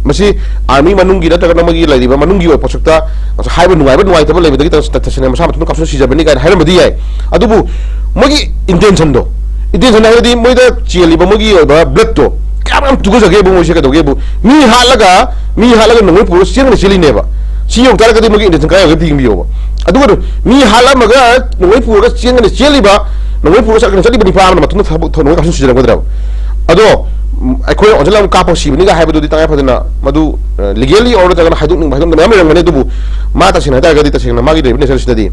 ꯃꯁꯤ ꯑꯥꯔꯃꯤ ꯃꯅꯨꯡꯒꯤ ꯅꯠꯇ꯭ꯔꯒꯅ ꯃꯣꯏꯒꯤ ꯂꯩꯔꯤꯕ ꯃꯅꯨꯡꯒꯤ ꯑꯣꯏꯕ ꯄꯣꯠꯁꯛꯇ ꯉꯁꯥꯏ ꯍꯥꯏꯕ ꯅꯨꯡꯉꯥꯏꯕ ꯅꯨꯡꯉꯥꯏꯇꯕ ꯂꯩꯕꯗꯒꯤ ꯇ-, ꯇ-, ꯇꯁꯦꯡꯅ ꯃꯁꯥ ꯃꯊꯟꯇ ꯀꯥꯞꯁꯤꯜꯂ ꯁꯤꯖꯕꯅꯤ ꯀꯥꯏꯅ ꯍꯥꯏꯔꯝꯕꯗꯤ ꯌꯥꯏ꯫ ꯑꯗꯨꯕꯨ ꯃꯣꯏꯒꯤ ꯏꯟꯇꯦꯟꯁꯟꯗꯣ, ꯏꯟꯇꯦꯟꯁꯟ ꯍꯥꯏꯔꯗꯤ ꯃꯣꯏꯗ ꯆꯦꯜꯂꯤꯕ ꯃꯣꯏꯒꯤ ꯑꯣꯏꯕ ꯕ꯭ꯂꯠꯇꯣ ꯀꯌꯥꯝ ꯌꯥꯝ ꯇꯨꯒꯖꯒꯦꯕꯨ, ꯃꯣꯏꯁꯦ ꯀꯩꯗꯧꯒꯦꯕꯨ, ꯃꯤ ꯍꯥꯠꯂꯒ, ꯃꯤ ꯍꯥꯠꯂꯒ ꯅꯣꯡꯃꯩ ꯄꯨꯔꯒ ꯆꯦꯟꯒꯅꯤ ꯆꯦꯜꯂꯤꯅꯦꯕ꯫ ꯁꯤ ꯌꯧ ꯇꯥꯔꯒꯗꯤ ꯃꯣꯏꯒꯤ ꯏꯟꯇꯦꯟꯁꯟ ꯀꯥꯏ ꯌꯧꯒꯦ ꯌꯦꯡꯕꯤꯌꯣꯕ꯫ ꯑꯗꯨꯒ ꯃꯤ ꯍꯥꯠꯂꯝꯃꯒ ꯅꯣꯡꯃꯩ ꯄꯨꯔꯒ ꯆꯦꯟꯒꯅꯤ ꯆꯦꯜꯂꯤꯕ, ꯅꯣꯡꯃꯩ ꯄꯨꯔꯒ ꯆꯠꯀꯅꯤ ꯆꯠꯂꯤꯕ ꯅꯤꯄꯥ ꯑꯃꯅ ꯃꯇꯨꯡꯗ ꯊꯕꯛ ꯊ-, ꯅꯣꯡꯃꯩ ꯀꯥꯞꯁꯤꯟ ꯁꯤꯖꯤꯟꯅꯒꯗ꯭ꯔꯕ? ꯑꯗꯣ, ꯎꯝ, ꯑꯩꯈꯣꯏ ꯑꯣꯟꯁꯤꯜꯂꯒ ꯀꯥꯞꯄ ꯁꯤꯕꯅꯤꯒ ꯍꯥꯏꯕꯗꯨꯗꯤ ꯇꯉꯥꯏ ꯐꯗꯅ ꯃꯗꯨ, ꯑ, ꯂꯤꯒꯦꯜꯂꯤ ꯑꯣꯔ ꯅꯠꯇ꯭ꯔꯒꯅ ꯍꯥꯏꯗꯣꯛꯅꯤꯡꯕ ꯍꯥꯏꯗꯣꯛꯅꯤꯡꯕ ꯃꯌꯥꯝ ꯂꯩꯔꯝꯒꯅꯤ꯫ ꯑꯗꯨꯕꯨ ꯃꯥ ꯇꯁꯦꯡꯅ ꯍꯥꯏꯇꯥꯔꯒꯗꯤ ꯇꯁꯦꯡꯅ ꯃꯥꯒꯤ ꯂꯩꯔꯤꯕ ꯅꯦꯆꯔꯁꯤꯗꯗꯤ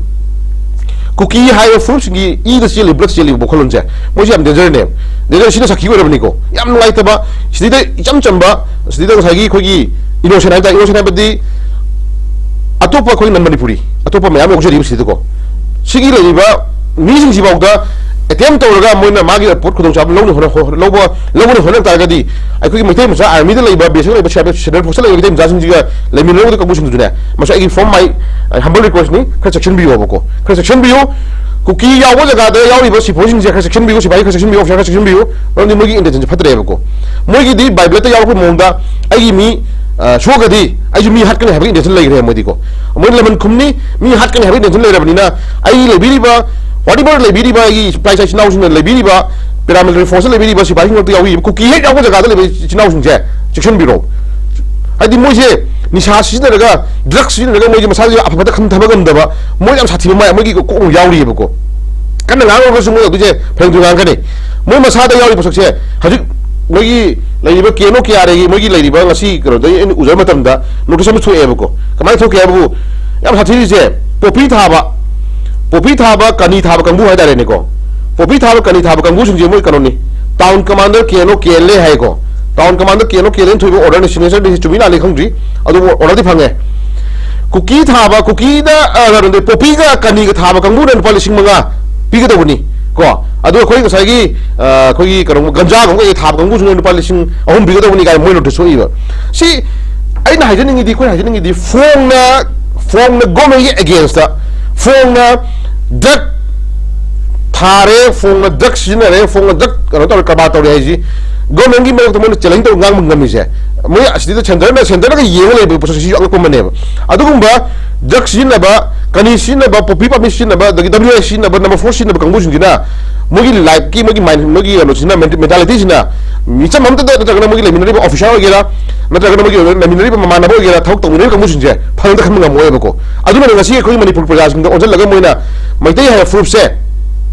ꯀꯨꯀꯤ ꯍꯥꯏꯕ ꯐꯨꯔꯨꯞꯁꯤꯡꯒꯤ ꯏꯗ ꯆꯦꯜꯂꯤꯕ, ꯕ꯭ꯂꯗ ꯆꯦꯜꯂꯤꯕ ꯋꯥꯈꯜꯂꯣꯟꯁꯦ ꯃꯣꯏꯁꯦ ꯌꯥꯝ ꯗꯦꯟꯖꯔꯅꯦꯕ꯫ ꯗꯦꯟꯖꯔ ꯁꯤꯅ ꯁꯥꯈꯤ ꯑꯣꯏꯔꯕꯅꯤꯀꯣ꯫ ꯌꯥꯝ ꯅꯨꯡꯉꯥꯏꯇꯕ, ꯁꯤꯗꯩꯗ ꯏꯆꯝ ꯆꯝꯕ, ꯁꯤꯗꯩꯗ ꯉꯁꯥꯏꯒꯤ ꯑꯩꯈꯣꯏꯒꯤ ꯏꯅꯣꯁꯦꯟ ꯍꯥꯏꯇꯥꯔꯦ, ꯏꯅꯣꯁꯦꯟ ꯍꯥꯏꯕꯗꯤ ꯑꯇꯣꯞꯄ ꯑꯩꯈꯣꯏ ꯅꯟ ꯃꯅꯤꯄꯨꯔꯤ, ꯑꯇꯣꯞꯄ ꯃꯌꯥꯝ ꯌꯥꯎꯖꯔꯤꯕ ꯁꯤꯗꯀꯣ꯫ ꯁꯤꯒꯤ ꯂꯩꯔꯤꯕ ꯃꯤꯁꯤꯡꯁꯤꯐꯥꯎꯗ ꯑꯦꯇꯦꯝ ꯇꯧꯔꯒ ꯃꯣꯏꯅ ꯃꯥꯒꯤ ꯄꯣꯠ ꯈꯨꯗꯣꯡꯆꯥꯕ ꯂꯧꯅ ꯍꯣꯠꯅ-, ꯍꯣ-, ꯂꯧꯕ, ꯂꯧꯅ ꯍꯣꯠꯅ ꯇꯥꯔꯒꯗꯤ ꯑꯩꯈꯣꯏꯒꯤ ꯃꯩꯇꯩ ꯃꯆꯥ ꯑꯥꯔꯃꯤꯗ ꯂꯩꯕ, ꯕꯤ ꯑꯦꯁ ꯑꯦꯐ ꯂꯩꯕ, C R P F, central forces ꯂꯩꯕ ꯃꯩꯇꯩ ꯃꯆꯥꯁꯤꯡꯁꯤꯒ ꯂꯩꯃꯤꯟꯅꯔꯨꯕꯗ ꯀꯥꯡꯕꯨꯁꯤꯡꯗꯨꯅꯦ, ꯃꯁꯤ ꯑꯩꯒꯤ from my humble request ꯅꯤ, ꯈꯔ ꯆꯦꯛꯁꯤꯟꯕꯤꯌꯣꯕꯀꯣ, ꯈꯔ ꯆꯦꯛꯁꯤꯟꯕꯤꯌꯨ꯫ ꯀꯨꯀꯤ ꯌꯥꯎꯕ ꯖꯒꯥꯗ ꯌꯥꯎꯔꯤꯕ ꯁꯤꯐꯥꯏꯁꯤꯡꯁꯦ ꯈꯔ ꯆꯦꯛꯁꯤꯟꯕꯤꯌꯨ, ꯁꯤꯐꯥꯏ ꯈꯔ ꯆꯦꯛꯁꯤꯟꯕꯤꯌꯨ, ꯑꯣꯐꯤꯁꯥꯔ ꯈꯔ ꯆꯦꯛꯁꯤꯟꯕꯤꯌꯨ, ꯃꯔꯝꯗꯤ ꯃꯣꯏꯒꯤ ꯏꯟꯇꯦꯟꯁꯟꯁꯦ ꯐꯠꯇ꯭ꯔꯦꯕꯀꯣ꯫ ꯃꯣꯏꯒꯤꯗꯤ ꯕꯥꯏ ꯕ꯭ꯂꯠꯇ ꯌꯥꯎꯔꯛꯄ ꯃꯑꯣꯡꯗ ꯑꯩꯒꯤ ꯃꯤ, ꯑ, ꯁꯣꯛꯑꯒꯗꯤ ꯑꯩꯁꯨ ꯃꯤ ꯍꯥꯠꯀꯅꯤ ꯍꯥꯏꯕꯒꯤ ꯏꯟꯇꯦꯟꯁꯟ ꯂꯩꯈ꯭ꯔꯦ ꯃꯣꯏꯗꯤꯀꯣ꯫ ꯃꯣꯏ ꯂꯃꯟ ꯈꯨꯝꯅꯤ, ꯃꯤ ꯍꯥꯠꯀꯅꯤ ꯍꯥꯏꯕꯒꯤ ꯏꯟꯇꯦꯟꯁꯟ ꯂꯩꯔꯕꯅꯤꯅ ꯑꯩ ꯂꯩꯕꯤꯔꯤꯕ, whatever ꯂꯩꯕꯤꯔꯤꯕ ꯑꯩꯒꯤ ꯏꯄꯥ ꯏꯆꯥ ꯏꯆꯤꯟ ꯏꯅꯥꯎꯁꯤꯡꯅ ꯂꯩꯕꯤꯔꯤꯕ, ꯄꯦꯔꯥꯃꯤꯂꯤꯇꯔꯤ ꯐꯣꯔꯁꯇ ꯂꯩꯕꯤꯔꯤꯕ ꯁꯤꯐꯥꯏꯁꯤꯡ ꯃꯔꯛꯇ ꯌꯥꯎꯕꯤꯔꯤꯕ ꯀꯨꯀꯤ ꯍꯦꯛ ꯌꯥꯎꯕ ꯖꯒꯥꯗ ꯂꯩꯕ ꯏꯆꯤꯟ ꯏꯅꯥꯎꯁꯤꯡꯁꯦ ꯆꯦꯛꯁꯤꯟꯕꯤꯔꯣ꯫ ꯍꯥꯏꯗꯤ ꯃꯣꯏꯁꯦ ꯅꯤꯁꯥ ꯁꯤꯖꯤꯟꯅꯔꯒ, ꯗ꯭ꯔꯒ ꯁꯤꯖꯤꯟꯅꯔꯒ ꯃꯣꯏꯁꯦ ꯃꯁꯥꯁꯦ ꯑꯐꯕꯗ ꯈꯟꯊꯕ ꯉꯝꯗꯕ, ꯃꯣꯏ ꯌꯥꯝ ꯁꯥꯊꯤꯕ ꯃꯥ-, ꯃꯣꯏꯒꯤ ꯀꯣꯛ ꯑꯃ ꯌꯥꯎꯔꯤꯑꯕꯀꯣ꯫ ꯀꯟꯅ ꯉꯥꯡꯉꯨꯔꯒꯁꯨ ꯃꯣꯏ ꯑꯗꯨꯁꯦ ꯐꯩꯔꯝ ꯊꯣꯏ ꯉꯥꯡꯒꯅꯤ꯫ ꯃꯣꯏ ꯃꯁꯥꯗ ꯌꯥꯎꯔꯤꯕ ꯄꯣꯠꯁꯛꯁꯦ ꯍꯧꯖꯤꯛ ꯃꯣꯏꯒꯤ ꯂꯩꯔꯤꯕ ꯀꯦ ꯑꯦꯟ ꯑꯣ ꯀꯦ ꯑꯥꯔ ꯑꯦꯒꯤ ꯃꯣꯏꯒꯤ ꯂꯩꯔꯤꯕ ꯉꯁꯤ ꯀꯩꯅꯣꯗ ꯑꯩꯅ ꯎꯖꯕ ꯃꯇꯝꯗ ꯅꯣꯇꯤꯁ ꯑꯃ ꯊꯣꯛꯑꯦꯕꯀꯣ꯫ ꯀꯃꯥꯏꯅ ꯊꯣꯛꯀꯦ ꯍꯥꯏꯕꯕꯨ, ꯌꯥꯝ ꯁꯥꯊꯤꯔꯤꯁꯦ ꯄꯣꯄꯤ ꯊꯥꯕ, ꯄꯣꯄꯤ ꯊꯥꯕ, ꯀꯅꯤ ꯊꯥꯕ ꯀꯥꯡꯕꯨ ꯍꯥꯏꯇꯥꯔꯦꯅꯦꯀꯣ꯫ ꯄꯣꯄꯤ ꯊꯥꯕ, ꯀꯅꯤ ꯊꯥꯕ ꯀꯥꯡꯕꯨꯁꯤꯡꯁꯦ ꯃꯣꯏ ꯀꯩꯅꯣꯅꯤ, town commander K N O K L A ꯍꯥꯏꯀꯣ꯫ Town command K N O K L and ꯊꯣꯏꯕ ꯑꯣꯔꯗꯔꯅꯤ, ꯁꯤꯒꯅꯦꯆꯔꯗꯤ ꯆꯨꯝꯃꯤ ꯂꯥꯜꯂꯤ ꯈꯪꯗ꯭ꯔꯤ, ꯑꯗꯨꯕꯨ ꯑꯣꯔꯗꯔꯗꯤ ꯐꯪꯉꯦ꯫ ꯀꯨꯀꯤ ꯊꯥꯕ, ꯀꯨꯀꯤꯗ, ꯑ, ꯀꯩꯅꯣꯗꯤ, ꯄꯣꯄꯤꯒ ꯀꯅꯤꯒ ꯊꯥꯕ ꯀꯥꯡꯕꯨꯅ ꯂꯨꯄꯥ ꯂꯤꯁꯤꯡ ꯃꯉꯥ ꯄꯤꯒꯗꯧꯕꯅꯤ ꯀꯣ꯫ ꯑꯗꯨ ꯑꯩꯈꯣꯏ ꯉꯁꯥꯏꯒꯤ, ꯑ, ꯑꯩꯈꯣꯏꯒꯤ ꯀꯩꯅꯣ, ꯒꯟꯖꯥꯒꯨꯝꯕ ꯀꯩꯀꯩ ꯊꯥꯕ ꯀꯥꯡꯕꯨꯁꯤꯅ ꯂꯨꯄꯥ ꯂꯤꯁꯤꯡ ꯑꯍꯨꯝ ꯄꯤꯒꯗꯧꯕꯅꯤ ꯀꯥꯏꯅ ꯃꯣꯏ ꯅꯣꯇꯤꯁ ꯊꯣꯛꯏꯕ꯫ ꯁꯤ ꯑꯩꯅ ꯍꯥꯏꯖꯅꯤꯡꯉꯤꯗꯤ, ꯑꯩꯈꯣꯏꯅ ꯍꯥꯏꯖꯅꯤꯡꯉꯤꯗꯤ, ꯐꯣꯡꯅ, ꯐꯣꯡꯅ ꯒꯣꯔꯃꯦꯟꯒꯤ ꯑꯦꯒꯦꯟꯁꯇ, ꯐꯣꯡꯅ ꯗ꯭ꯔꯒ ꯊꯥꯔꯦ, ꯐꯣꯡꯅ ꯗ꯭ꯔꯒ ꯁꯤꯖꯤꯟꯅꯔꯦ, ꯐꯣꯡꯅ ꯗ꯭ꯔꯒ ꯀꯩꯅꯣ ꯇꯧꯔꯦ, ꯀꯔꯕꯥꯔ ꯇꯧꯔꯦ ꯍꯥꯏꯁꯤ ꯒꯣꯔꯃꯦꯟꯒꯤ ꯃꯥꯌꯣꯛꯇ ꯃꯣꯏꯅ ꯆꯦꯂꯦꯟꯖ ꯇꯧꯔ ꯉꯥꯡꯕ ꯉꯝꯃꯤꯁꯦ, ꯃꯣꯏ ꯑꯁꯤꯗ ꯁꯦꯟꯇꯔꯅ, ꯁꯦꯟꯇꯔꯅꯒ ꯌꯦꯡꯉ ꯂꯩꯕ ꯄꯣꯠꯁꯛꯁꯤꯁꯨ ꯑꯉꯛꯄ ꯑꯃꯅꯦꯕ꯫ ꯑꯗꯨꯒꯨꯝꯕ ꯗ꯭ꯔꯒ ꯁꯤꯖꯤꯟꯅꯕ, ꯀꯅꯤ ꯁꯤꯖꯤꯟꯅꯕ, ꯄꯣꯄꯤ ꯄꯥꯝꯕꯤ ꯁꯤꯖꯤꯟꯅꯕ, ꯑꯗꯒꯤ ꯗꯕ꯭ꯂꯤꯎ ꯑꯥꯏ ꯁꯤꯖꯤꯟꯅꯕ, ꯅꯝꯕꯔ ꯐꯣꯔ ꯁꯤꯖꯤꯟꯅꯕ ꯀꯥꯡꯕꯨꯁꯤꯡꯁꯤꯅ ꯃꯣꯏꯒꯤ ꯂꯥꯏꯐꯀꯤ, ꯃꯣꯏꯒꯤ ꯃꯥꯏꯟ, ꯃꯣꯏꯒꯤ ꯀꯩꯅꯣꯁꯤꯅ, ꯃꯦꯟꯇꯦꯂꯤꯇꯤꯁꯤꯅ ꯃꯤꯆꯝ ꯑꯃꯠꯇꯗ, ꯅꯠꯇ꯭ꯔꯒꯅ ꯃꯣꯏꯒꯤ ꯂꯩꯃꯤꯟꯅꯔꯤꯕ ꯑꯣꯐꯤꯁꯥꯔ ꯑꯣꯏꯒꯦꯔꯥ, ꯅꯠꯇ꯭ꯔꯒꯅ ꯃꯣꯏꯒꯤ ꯂꯩꯃꯤꯟꯅꯔꯤꯕ ꯃꯃꯥꯟꯅꯕ ꯑꯣꯏꯒꯦꯔꯥ, ꯊꯕꯛ ꯇꯧꯃꯤꯟꯅꯔꯤꯕ ꯀꯥꯡꯕꯨꯁꯤꯡꯁꯦ ꯐꯖꯅ ꯈꯟꯕ ꯉꯝꯃꯣꯏꯕꯀꯣ꯫ ꯑꯗꯨꯅ ꯉꯁꯤ ꯑꯩꯈꯣꯏ ꯃꯅꯤꯄꯨꯔ ꯄ꯭ꯔꯖꯥꯁꯤꯡꯗ ꯑꯣꯟꯁꯤꯜꯂꯒ ꯃꯣꯏꯅ ꯃꯩꯇꯩ ꯍꯥꯏꯕ ꯐꯨꯔꯨꯞꯁꯦ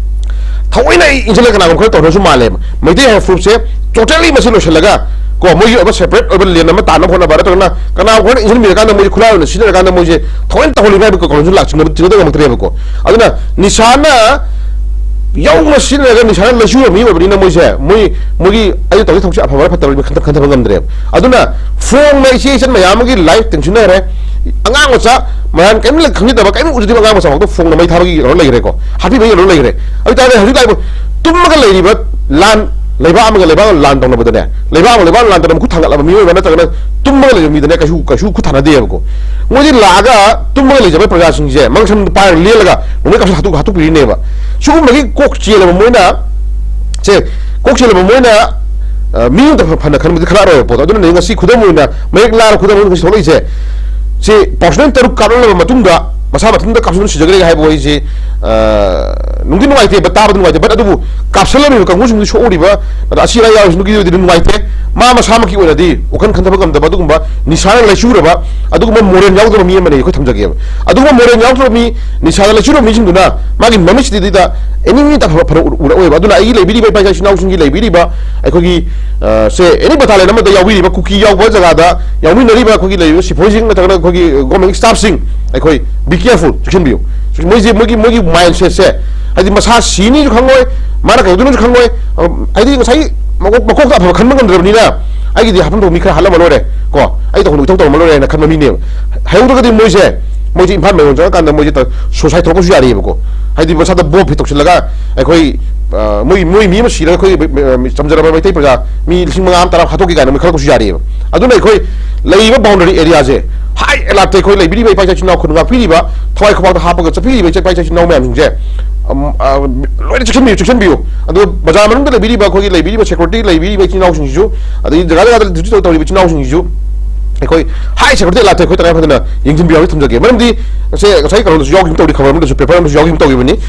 ꯊꯑꯣꯏꯅ ꯏꯟꯁꯤꯜꯂꯒ ꯀꯅꯥꯒꯨꯝꯕ ꯈꯔ ꯇꯧꯔꯁꯨ ꯃꯥꯜꯂꯦꯕ꯫ ꯃꯩꯇꯩ ꯍꯥꯏꯕ ꯐꯨꯔꯨꯞꯁꯦ ꯇꯣꯇꯦꯜꯂꯤ ꯃꯁꯤ ꯂꯣꯏꯁꯤꯜꯂꯒ ꯀꯣ, ꯃꯣꯏꯒꯤ ꯑꯣꯏꯕ ꯁꯦꯄꯔꯦꯠ ꯑꯣꯏꯕ ꯂꯦꯟ ꯑꯃ ꯇꯥꯟꯅꯕ ꯍꯣꯠꯅꯕ, ꯅꯠꯇ꯭ꯔꯒꯅ ꯀꯅꯥꯒꯨꯝꯕ ꯈꯔꯅ ꯏꯟꯁꯤꯟꯕꯤꯔꯀꯥꯟꯗ, ꯃꯣꯏꯁꯦ ꯈꯨꯠꯂꯥꯏ ꯑꯣꯏꯅ ꯁꯤꯖꯤꯟꯅꯔꯀꯥꯟꯗ ꯃꯣꯏꯁꯦ ꯊꯑꯣꯏꯅ ꯇꯧꯍꯜꯂꯤꯕ ꯍꯥꯏꯕ ꯀꯩꯅꯣꯁꯨ ꯂꯥꯛ-, ꯆꯤꯡꯅꯕ-, ꯆꯤꯡꯅꯗꯕ ꯉꯝꯃꯛꯇ꯭ꯔꯦꯕꯀꯣ꯫ ꯑꯗꯨꯅ ꯅꯤꯁꯥꯅ ꯌꯥꯎꯅ ꯁꯤꯖꯤꯟꯅꯔꯒ ꯅꯤꯁꯥꯅ ꯂꯩꯆꯨꯔꯕ ꯃꯤ ꯑꯣꯏꯕꯅꯤꯅ ꯃꯣꯏꯁꯦ, ꯃꯣꯏ, ꯃꯣꯏꯒꯤ ꯑꯩꯅ ꯇꯧꯔꯤ ꯊꯕꯛꯁꯦ ꯑꯐꯕꯔꯥ ꯐꯠꯇꯕꯔꯥ ꯈꯟꯊ-, ꯈꯟꯊꯕ ꯉꯝꯗ꯭ꯔꯦꯕ꯫ ꯑꯗꯨꯅ ꯐꯣꯡꯅ ꯏꯆꯦ ꯏꯆꯟ ꯃꯌꯥꯝ ꯑꯃꯒꯤ ꯂꯥꯏꯐ ꯇꯦꯡꯁꯤꯟꯅꯔꯦ꯫ ꯑꯉꯥꯡ ꯃꯆꯥ, ꯃꯌꯥꯝ ꯀꯔꯤꯝ ꯈꯪꯖꯗꯕ, ꯀꯔꯤꯝ ꯎꯖꯗꯕ ꯑꯉꯥꯡ ꯃꯆꯥ ꯐꯥꯎꯗ ꯐꯣꯡꯅ ꯃꯩ ꯊꯥꯕꯒꯤ ꯀꯩꯅꯣ ꯂꯩꯈ꯭ꯔꯦꯀꯣ, ꯍꯥꯠꯄꯤꯕꯒꯤ ꯀꯩꯅꯣ ꯂꯩꯈ꯭ꯔꯦ꯫ ꯑꯗꯨ ꯇꯥꯔꯗꯤ ꯍꯧꯖꯤꯛ ꯂꯥꯛꯏꯕ ꯇꯨꯝꯃꯒ ꯂꯩꯔꯤꯕ ꯂꯥꯟ, ꯂꯩꯕꯥꯛ ꯑꯃꯒ ꯂꯩꯕꯥꯛ ꯑꯃꯒ ꯂꯥꯟ ꯇꯧꯅꯕꯗꯅꯦ, ꯂꯩꯕꯥꯛ ꯑꯃꯒ ꯂꯩꯕꯥꯛ ꯑꯃꯒ ꯂꯥꯟ ꯇꯧꯅꯕ ꯃꯈꯨꯠ ꯊꯥꯡꯒꯠꯂꯕ ꯃꯤꯑꯣꯏ ꯑꯃ ꯅꯠꯇ꯭ꯔꯒꯅ ꯇꯨꯝꯃꯒ ꯂꯩꯕ ꯃꯤꯗꯅꯦ ꯀꯩꯁꯨ, ꯀꯩꯁꯨ ꯈꯨꯠ ꯊꯥꯅꯗꯦꯕꯀꯣ꯫ ꯃꯣꯏꯗꯤ ꯂꯥꯛꯑꯒ ꯇꯨꯝꯃꯒ ꯂꯩꯖꯕ ꯄ꯭ꯔꯖꯥꯁꯤꯡꯁꯦ ꯃꯉꯛꯁꯝꯗ ꯄꯥꯏꯔꯒ ꯂꯦꯜꯂꯒ ꯅꯣꯡꯃꯩ ꯀꯥꯞꯁꯤꯜ ꯍꯥꯠꯇꯣꯛ-, ꯍꯥꯠꯇꯣꯛꯄꯤꯔꯤꯅꯦꯕ꯫ ꯁꯤꯒꯨꯝꯕꯒꯤ ꯀꯣꯛ ꯆꯦꯜꯂꯕ ꯃꯣꯏꯅ, ꯁꯦ, ꯀꯣꯛ ꯆꯦꯜꯂꯕ ꯃꯣꯏꯅ, ꯑ, ꯃꯤ ꯑꯃꯇ ꯐ-, ꯐꯅ ꯈꯟꯕꯗꯤ ꯈꯜꯂꯛꯑꯔꯣꯏꯕ ꯄꯣꯠꯇꯣ꯫ ꯑꯗꯨꯅꯅꯦ ꯉꯁꯤ ꯈꯨꯗꯝ ꯑꯣꯏꯅ ꯃꯌꯦꯛ ꯂꯥꯔ ꯈꯨꯗꯝ ꯑꯣꯏꯅ ꯉꯁꯤ ꯊꯣꯛꯂꯛꯏꯁꯦ꯫ ꯁꯤ ꯄꯥꯔꯁꯣꯅꯦꯜ ꯇꯔꯨꯛ ꯀꯥꯞꯂꯛꯂꯕ ꯃꯇꯨꯡꯗ ꯃꯁꯥ ꯃꯊꯟꯇ ꯀꯥꯞꯁꯤꯟꯗꯨꯅ ꯁꯤꯖꯈ꯭ꯔꯦ ꯍꯥꯏꯕ ꯋꯥꯍꯩꯁꯦ, ꯑ, ꯅꯨꯡꯗꯤ ꯅꯨꯡꯉꯥꯏꯇꯦ, ꯇꯥꯕꯗ ꯅꯨꯡꯉꯥꯏꯇꯦ, but ꯑꯗꯨꯕꯨ ꯀꯥꯞꯁꯤꯜꯂꯝꯃꯤꯕ ꯀꯥꯡꯕꯨꯁꯤꯡꯗꯨ ꯁꯣꯛꯎꯔꯤꯕ, ꯑꯗ ꯑꯁꯤ ꯑꯅꯥ ꯌꯥꯎꯔꯤꯁꯤꯡꯗꯨꯒꯤꯗꯤ ꯅꯨꯡꯉꯥꯏꯇꯦ꯫ ꯃꯥ ꯃꯁꯥꯃꯛꯀꯤ ꯑꯣꯏꯅꯗꯤ ꯋꯥꯈꯜ ꯈꯟꯊꯕ ꯉꯝꯗꯕ, ꯑꯗꯨꯒꯨꯝꯕ ꯅꯤꯁꯥꯅ ꯂꯩꯆꯨꯔꯕ, ꯑꯗꯨꯒꯨꯝꯕ ꯃꯣꯔꯦꯜ ꯌꯥꯎꯗꯕ ꯃꯤ ꯑꯃꯅꯤ ꯑꯩꯈꯣꯏ ꯊꯝꯖꯒꯦꯕ꯫ ꯑꯗꯨꯒꯨꯝꯕ ꯃꯣꯔꯦꯜ ꯌꯥꯎꯗꯕ ꯃꯤ, ꯅꯤꯁꯥꯗ ꯂꯩꯆꯨꯔꯕ ꯃꯤꯁꯤꯡꯗꯨꯅ ꯃꯥꯒꯤ ꯃꯃꯤꯠꯁꯤꯗꯩꯗ ꯑꯦꯅꯤ ꯃꯤ ꯐꯅ ꯎꯔꯛꯑꯣꯏꯕ꯫ ꯑꯗꯨꯅ ꯑꯩꯒꯤ ꯂꯩꯕꯤꯔꯤꯕ ꯏꯄꯥ ꯏꯆꯥ ꯏꯆꯤꯟ ꯏꯅꯥꯎꯁꯤꯡꯒꯤ ꯂꯩꯕꯤꯔꯤꯕ ꯑꯩꯈꯣꯏꯒꯤ, ꯑ, ꯁꯦ, ꯑꯦꯅꯤ ꯕꯇꯥꯂꯤꯌꯟ ꯑꯃꯗ ꯌꯥꯎꯕꯤꯔꯤꯕ, ꯀꯨꯀꯤ ꯌꯥꯎꯕ ꯖꯒꯥꯗ ꯌꯥꯎꯃꯤꯟꯅꯔꯤꯕ ꯑꯩꯈꯣꯏꯒꯤ ꯂꯩꯔꯤꯕ ꯁꯤꯐꯥꯏꯁꯤꯡ ꯅꯠꯇ꯭ꯔꯒꯅ ꯑꯩꯈꯣꯏꯒꯤ ꯒꯣꯔꯃꯦꯟ ꯁ꯭ꯇꯥꯐꯁꯤꯡ, ꯑꯩꯈꯣꯏ be careful, ꯆꯦꯛꯁꯤꯟꯕꯤꯌꯨ꯫ ꯃꯣꯏꯁꯦ, ꯃꯣꯏꯒꯤ, ꯃꯣꯏꯒꯤ ꯃꯥꯏꯟ ꯁꯦꯠꯁꯦ, ꯍꯥꯏꯗꯤ ꯃꯁꯥ ꯁꯤꯅꯤꯁꯨ ꯈꯪꯉꯣꯏ, ꯃꯥꯅ ꯀꯩꯗꯧꯗꯣꯏꯅꯣꯁꯨ ꯈꯪꯉꯣꯏ, ꯑ, ꯍꯥꯏꯗꯤ ꯉꯁꯥꯏꯒꯤ ꯃꯀꯣꯛ-, ꯃꯀꯣꯛꯇ ꯑꯐꯕ ꯈꯟꯕ ꯉꯝꯗ꯭ꯔꯕꯅꯤꯅ ꯑꯩꯒꯤꯗꯤ ꯍꯥꯞꯐꯝ ꯊꯣꯛꯄ ꯃꯤ ꯈꯔ ꯍꯥꯠꯂꯝꯃ ꯂꯣꯏꯔꯦ ꯀꯣ, ꯑꯩ ꯇꯧꯐꯝ ꯊꯣꯛꯄ ꯇꯧꯔꯝꯃ ꯂꯣꯏꯔꯦ ꯍꯥꯏꯅ ꯈꯟꯕ ꯃꯤꯅꯦꯕ꯫ ꯍꯩꯍꯧꯗ꯭ꯔꯒꯗꯤ ꯃꯣꯏꯁꯦ, ꯃꯣꯏꯁꯦ ꯏꯝꯐꯥꯜ ꯃꯌꯣꯟ ꯆꯪꯉꯀꯥꯟꯗ ꯃꯣꯏꯁꯦ suicide ꯊꯣꯛꯂꯛꯄꯁꯨ ꯌꯥꯔꯤꯑꯕꯀꯣ꯫ ꯍꯥꯏꯗꯤ ꯃꯁꯥꯗ ꯕꯣꯝ ꯐꯤꯠ ꯇꯧꯁꯤꯜꯂꯒ ꯑꯩꯈꯣꯏ, ꯑ, ꯃꯣꯏ, ꯃꯣꯏ ꯃꯤ ꯑꯃ ꯁꯤꯔꯒ ꯑꯩꯈꯣꯏ, ꯑ, ꯆꯝꯖꯔꯕ ꯃꯩꯇꯩ ꯄ꯭ꯔꯖꯥ ꯃꯤ ꯂꯤꯁꯤꯡ ꯃꯉꯥ ꯑꯃ ꯇꯔꯥ ꯍꯥꯠꯇꯣꯛꯈꯤ ꯀꯥꯏꯅ ꯃꯣꯏ ꯈꯜꯂꯛꯄꯁꯨ ꯌꯥꯔꯤꯑꯕ꯫ ꯑꯗꯨꯅ ꯑꯩꯈꯣꯏ ꯂꯩꯔꯤꯕ boundary areaꯁꯦ high alertꯇ ꯑꯩꯈꯣꯏ ꯂꯩꯕꯤꯔꯤꯕ ꯏꯄꯥ ꯏꯆꯥ ꯏꯆꯤꯟ ꯏꯅꯥꯎ, ꯈꯨꯟ ꯉꯥꯛꯄꯤꯔꯤꯕ, ꯊꯋꯥꯏ ꯈꯨꯕꯥꯛꯇ ꯍꯥꯞꯄꯒ ꯆꯠꯄꯤꯔꯤꯕ ꯏꯆꯥ, ꯏꯄꯥ ꯏꯆꯥ ꯏꯆꯤꯟ ꯏꯅꯥꯎ ꯃꯌꯥꯝꯁꯤꯡꯁꯦ, ꯑꯝ, ꯑ, ꯂꯣꯏꯅ ꯆꯦꯛꯁꯤꯟꯕꯤꯌꯨ, ꯆꯦꯛꯁꯤꯟꯕꯤꯌꯨ꯫ ꯑꯗꯨꯒ ꯕꯖꯥꯔ ꯃꯅꯨꯡꯗ ꯂꯩꯕꯤꯔꯤꯕ ꯑꯩꯈꯣꯏꯒꯤ ꯂꯩꯕꯤꯔꯤꯕ security ꯂꯩꯕꯤꯔꯤꯕ ꯏꯆꯤꯟ ꯏꯅꯥꯎꯁꯤꯡꯁꯤꯁꯨ, ꯑꯗꯒꯤ ꯖꯒꯥ ꯖꯒꯥꯗ duty ꯇꯧ-, ꯇꯧꯔꯤꯕ ꯏꯆꯤꯟ ꯏꯅꯥꯎꯁꯤꯡꯁꯤꯁꯨ ꯑꯩꯈꯣꯏ high security alertꯇ ꯑꯩꯈꯣꯏ ꯇꯉꯥꯏ ꯐꯗꯅ ꯌꯦꯡꯁꯤꯟꯕꯤꯌꯨ ꯍꯥꯏꯕ ꯊꯝꯖꯒꯦ꯫ ꯃꯔꯝꯗꯤ ꯉꯁꯤ, ꯉꯁꯥꯏ ꯀꯩꯅꯣꯗꯁꯨ ꯌꯥꯎꯈꯤꯕ ꯇꯧꯔꯤ, ꯈꯕꯔ ꯑꯃꯗꯁꯨ, paper ꯑꯃꯗꯁꯨ ꯌꯥꯎꯈꯤꯕ ꯇꯧꯈꯤꯕꯅꯤ꯫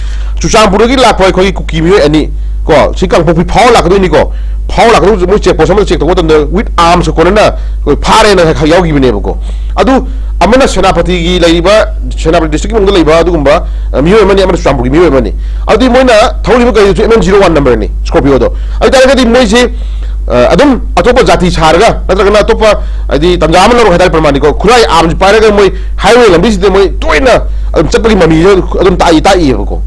ꯆꯨꯔꯆꯥꯟꯄꯨꯔꯗꯒꯤ ꯂꯥꯛꯄ ꯑꯩꯈꯣꯏꯒꯤ ꯀꯨꯀꯤ ꯃꯤꯑꯣꯏ ꯑꯅꯤ ꯀꯣ, ꯁꯤ ꯀꯥꯡꯄꯣꯛꯄꯤ ꯐꯥꯎꯔ ꯂꯥꯛꯀꯗꯣꯏꯅꯤꯀꯣ꯫ ꯐꯥꯎꯔ ꯂꯥꯛꯀꯗꯣꯏꯁꯦ ꯃꯣꯏ check post ꯑꯃꯗ check ꯇꯧꯕ ꯃꯇꯝꯗ with arms ꯀꯣꯟꯅꯅ ꯑꯩꯈꯣꯏ ꯐꯥꯔꯦꯅ ꯈꯔ ꯌꯥꯎꯈꯤꯕꯅꯦꯕꯀꯣ꯫ ꯑꯗꯨ ꯑꯃꯅ ꯁꯦꯅꯥꯄꯇꯤꯒꯤ ꯂꯩꯔꯤꯕ, ꯁꯦꯅꯥꯄꯇꯤ districtꯀꯤ ꯃꯅꯨꯡꯗ ꯂꯩꯕ ꯑꯗꯨꯒꯨꯝꯕ, ꯑ, ꯃꯤꯑꯣꯏ ꯑꯃꯅꯤ, ꯑꯃꯅ ꯆꯨꯔꯆꯥꯟꯄꯨꯔꯒꯤ ꯃꯤꯑꯣꯏ ꯑꯃꯅꯤ꯫ ꯑꯗꯨꯗꯤ ꯃꯣꯏꯅ ꯊꯧꯔꯤꯕ ꯒꯥꯔꯤꯗꯨꯁꯨ M N zero one numberꯅꯤ, Scorpioꯗꯣ꯫ ꯑꯗꯨ ꯇꯥꯔꯒꯗꯤ ꯃꯣꯏꯁꯤ, ꯑ, ꯑꯗꯨꯝ ꯑꯇꯣꯞꯄ ꯖꯥꯇꯤ ꯁꯥꯔꯒ ꯅꯠꯇ꯭ꯔꯒꯅ ꯑꯇꯣꯞꯄ, ꯍꯥꯏꯗꯤ, ꯇꯥꯟꯖꯥ ꯑꯃ ꯂꯧꯔꯒ ꯍꯥꯏꯇꯥꯔꯦ, ꯄ꯭ꯔꯃꯥꯟꯅꯤꯀꯣ, ꯈꯨꯠꯂꯥꯏ arms ꯄꯥꯏꯔꯒ ꯃꯣꯏ highway ꯂꯝꯕꯤꯁꯤꯗ ꯃꯣꯏ ꯇꯣꯏꯅ ꯑꯗꯨꯝ ꯆꯠꯄꯒꯤ ꯃꯃꯤꯁꯦ ꯑꯗꯨꯝ ꯇꯥꯛꯏ, ꯇꯥꯛꯏꯌꯦꯕꯀꯣ꯫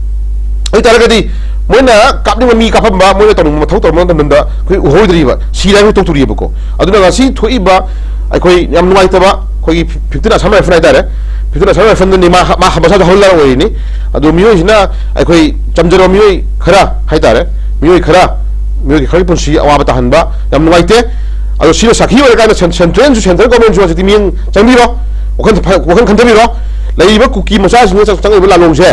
ꯑꯗꯨ ꯇꯥꯔꯒꯗꯤ ꯃꯣꯏꯅ ꯀꯥꯞꯅꯤꯡꯕ ꯃꯤ ꯀꯥꯞꯄꯝꯕ, ꯃꯣꯏꯅ ꯇꯧꯅꯤꯡꯕ ꯃꯊꯧ ꯇꯧꯔꯝꯕ ꯃꯇꯝꯗ ꯑꯩꯈꯣꯏ ꯎꯍꯧꯗ꯭ꯔꯤꯕ, ꯁꯤꯔꯦ ꯍꯥꯏꯕ ꯇꯧꯊꯣꯔꯤꯑꯕꯀꯣ꯫ ꯑꯗꯨꯅ ꯉꯁꯤ ꯊꯣꯛꯏꯕ ꯑꯩꯈꯣꯏ ꯌꯥꯝ ꯅꯨꯡꯉꯥꯏꯇꯕ, ꯑꯩꯈꯣꯏꯒꯤ fifteen Assam Rifle ꯍꯥꯏꯇꯥꯔꯦ, fifteen Assam Rifleꯗꯨꯅꯤ, ꯃꯥ, ꯃꯥ ꯃꯁꯥꯁꯨ ꯍꯧꯜꯗꯔ ꯑꯣꯏꯔꯤꯅꯤ꯫ ꯑꯗꯨ ꯃꯤꯑꯣꯏꯁꯤꯅ, ꯑꯩꯈꯣꯏ ꯆꯝꯖꯔꯕ ꯃꯤꯑꯣꯏ ꯈꯔ ꯍꯥꯏꯇꯥꯔꯦ, ꯃꯤꯑꯣꯏ ꯈꯔ, ꯃꯤꯑꯣꯏ ꯈꯔꯒꯤ ꯄꯨꯟꯁꯤ ꯑꯋꯥꯕ ꯇꯥꯍꯟꯕ ꯌꯥꯝ ꯅꯨꯡꯉꯥꯏꯇꯦ꯫ ꯑꯗꯣ ꯁꯤꯅ ꯁꯥꯈꯤ ꯑꯣꯏꯔꯀꯥꯟꯗ cen-, centralꯁꯨ, central governmentꯁꯨ ꯍꯧꯖꯤꯛꯇꯤ ꯃꯤꯠꯌꯦꯡ ꯆꯪꯕꯤꯔꯣ, ꯋꯥꯈꯜ ꯐ-, ꯋꯥꯈꯜ ꯈꯟꯊꯕꯤꯔꯣ꯫ ꯂꯩꯔꯤꯕ ꯀꯨꯀꯤ ꯃꯆꯥꯁꯤꯡꯅ ꯆꯪ-, ꯆꯪꯉꯛꯏꯕ ꯂꯥꯂꯣꯡꯁꯦ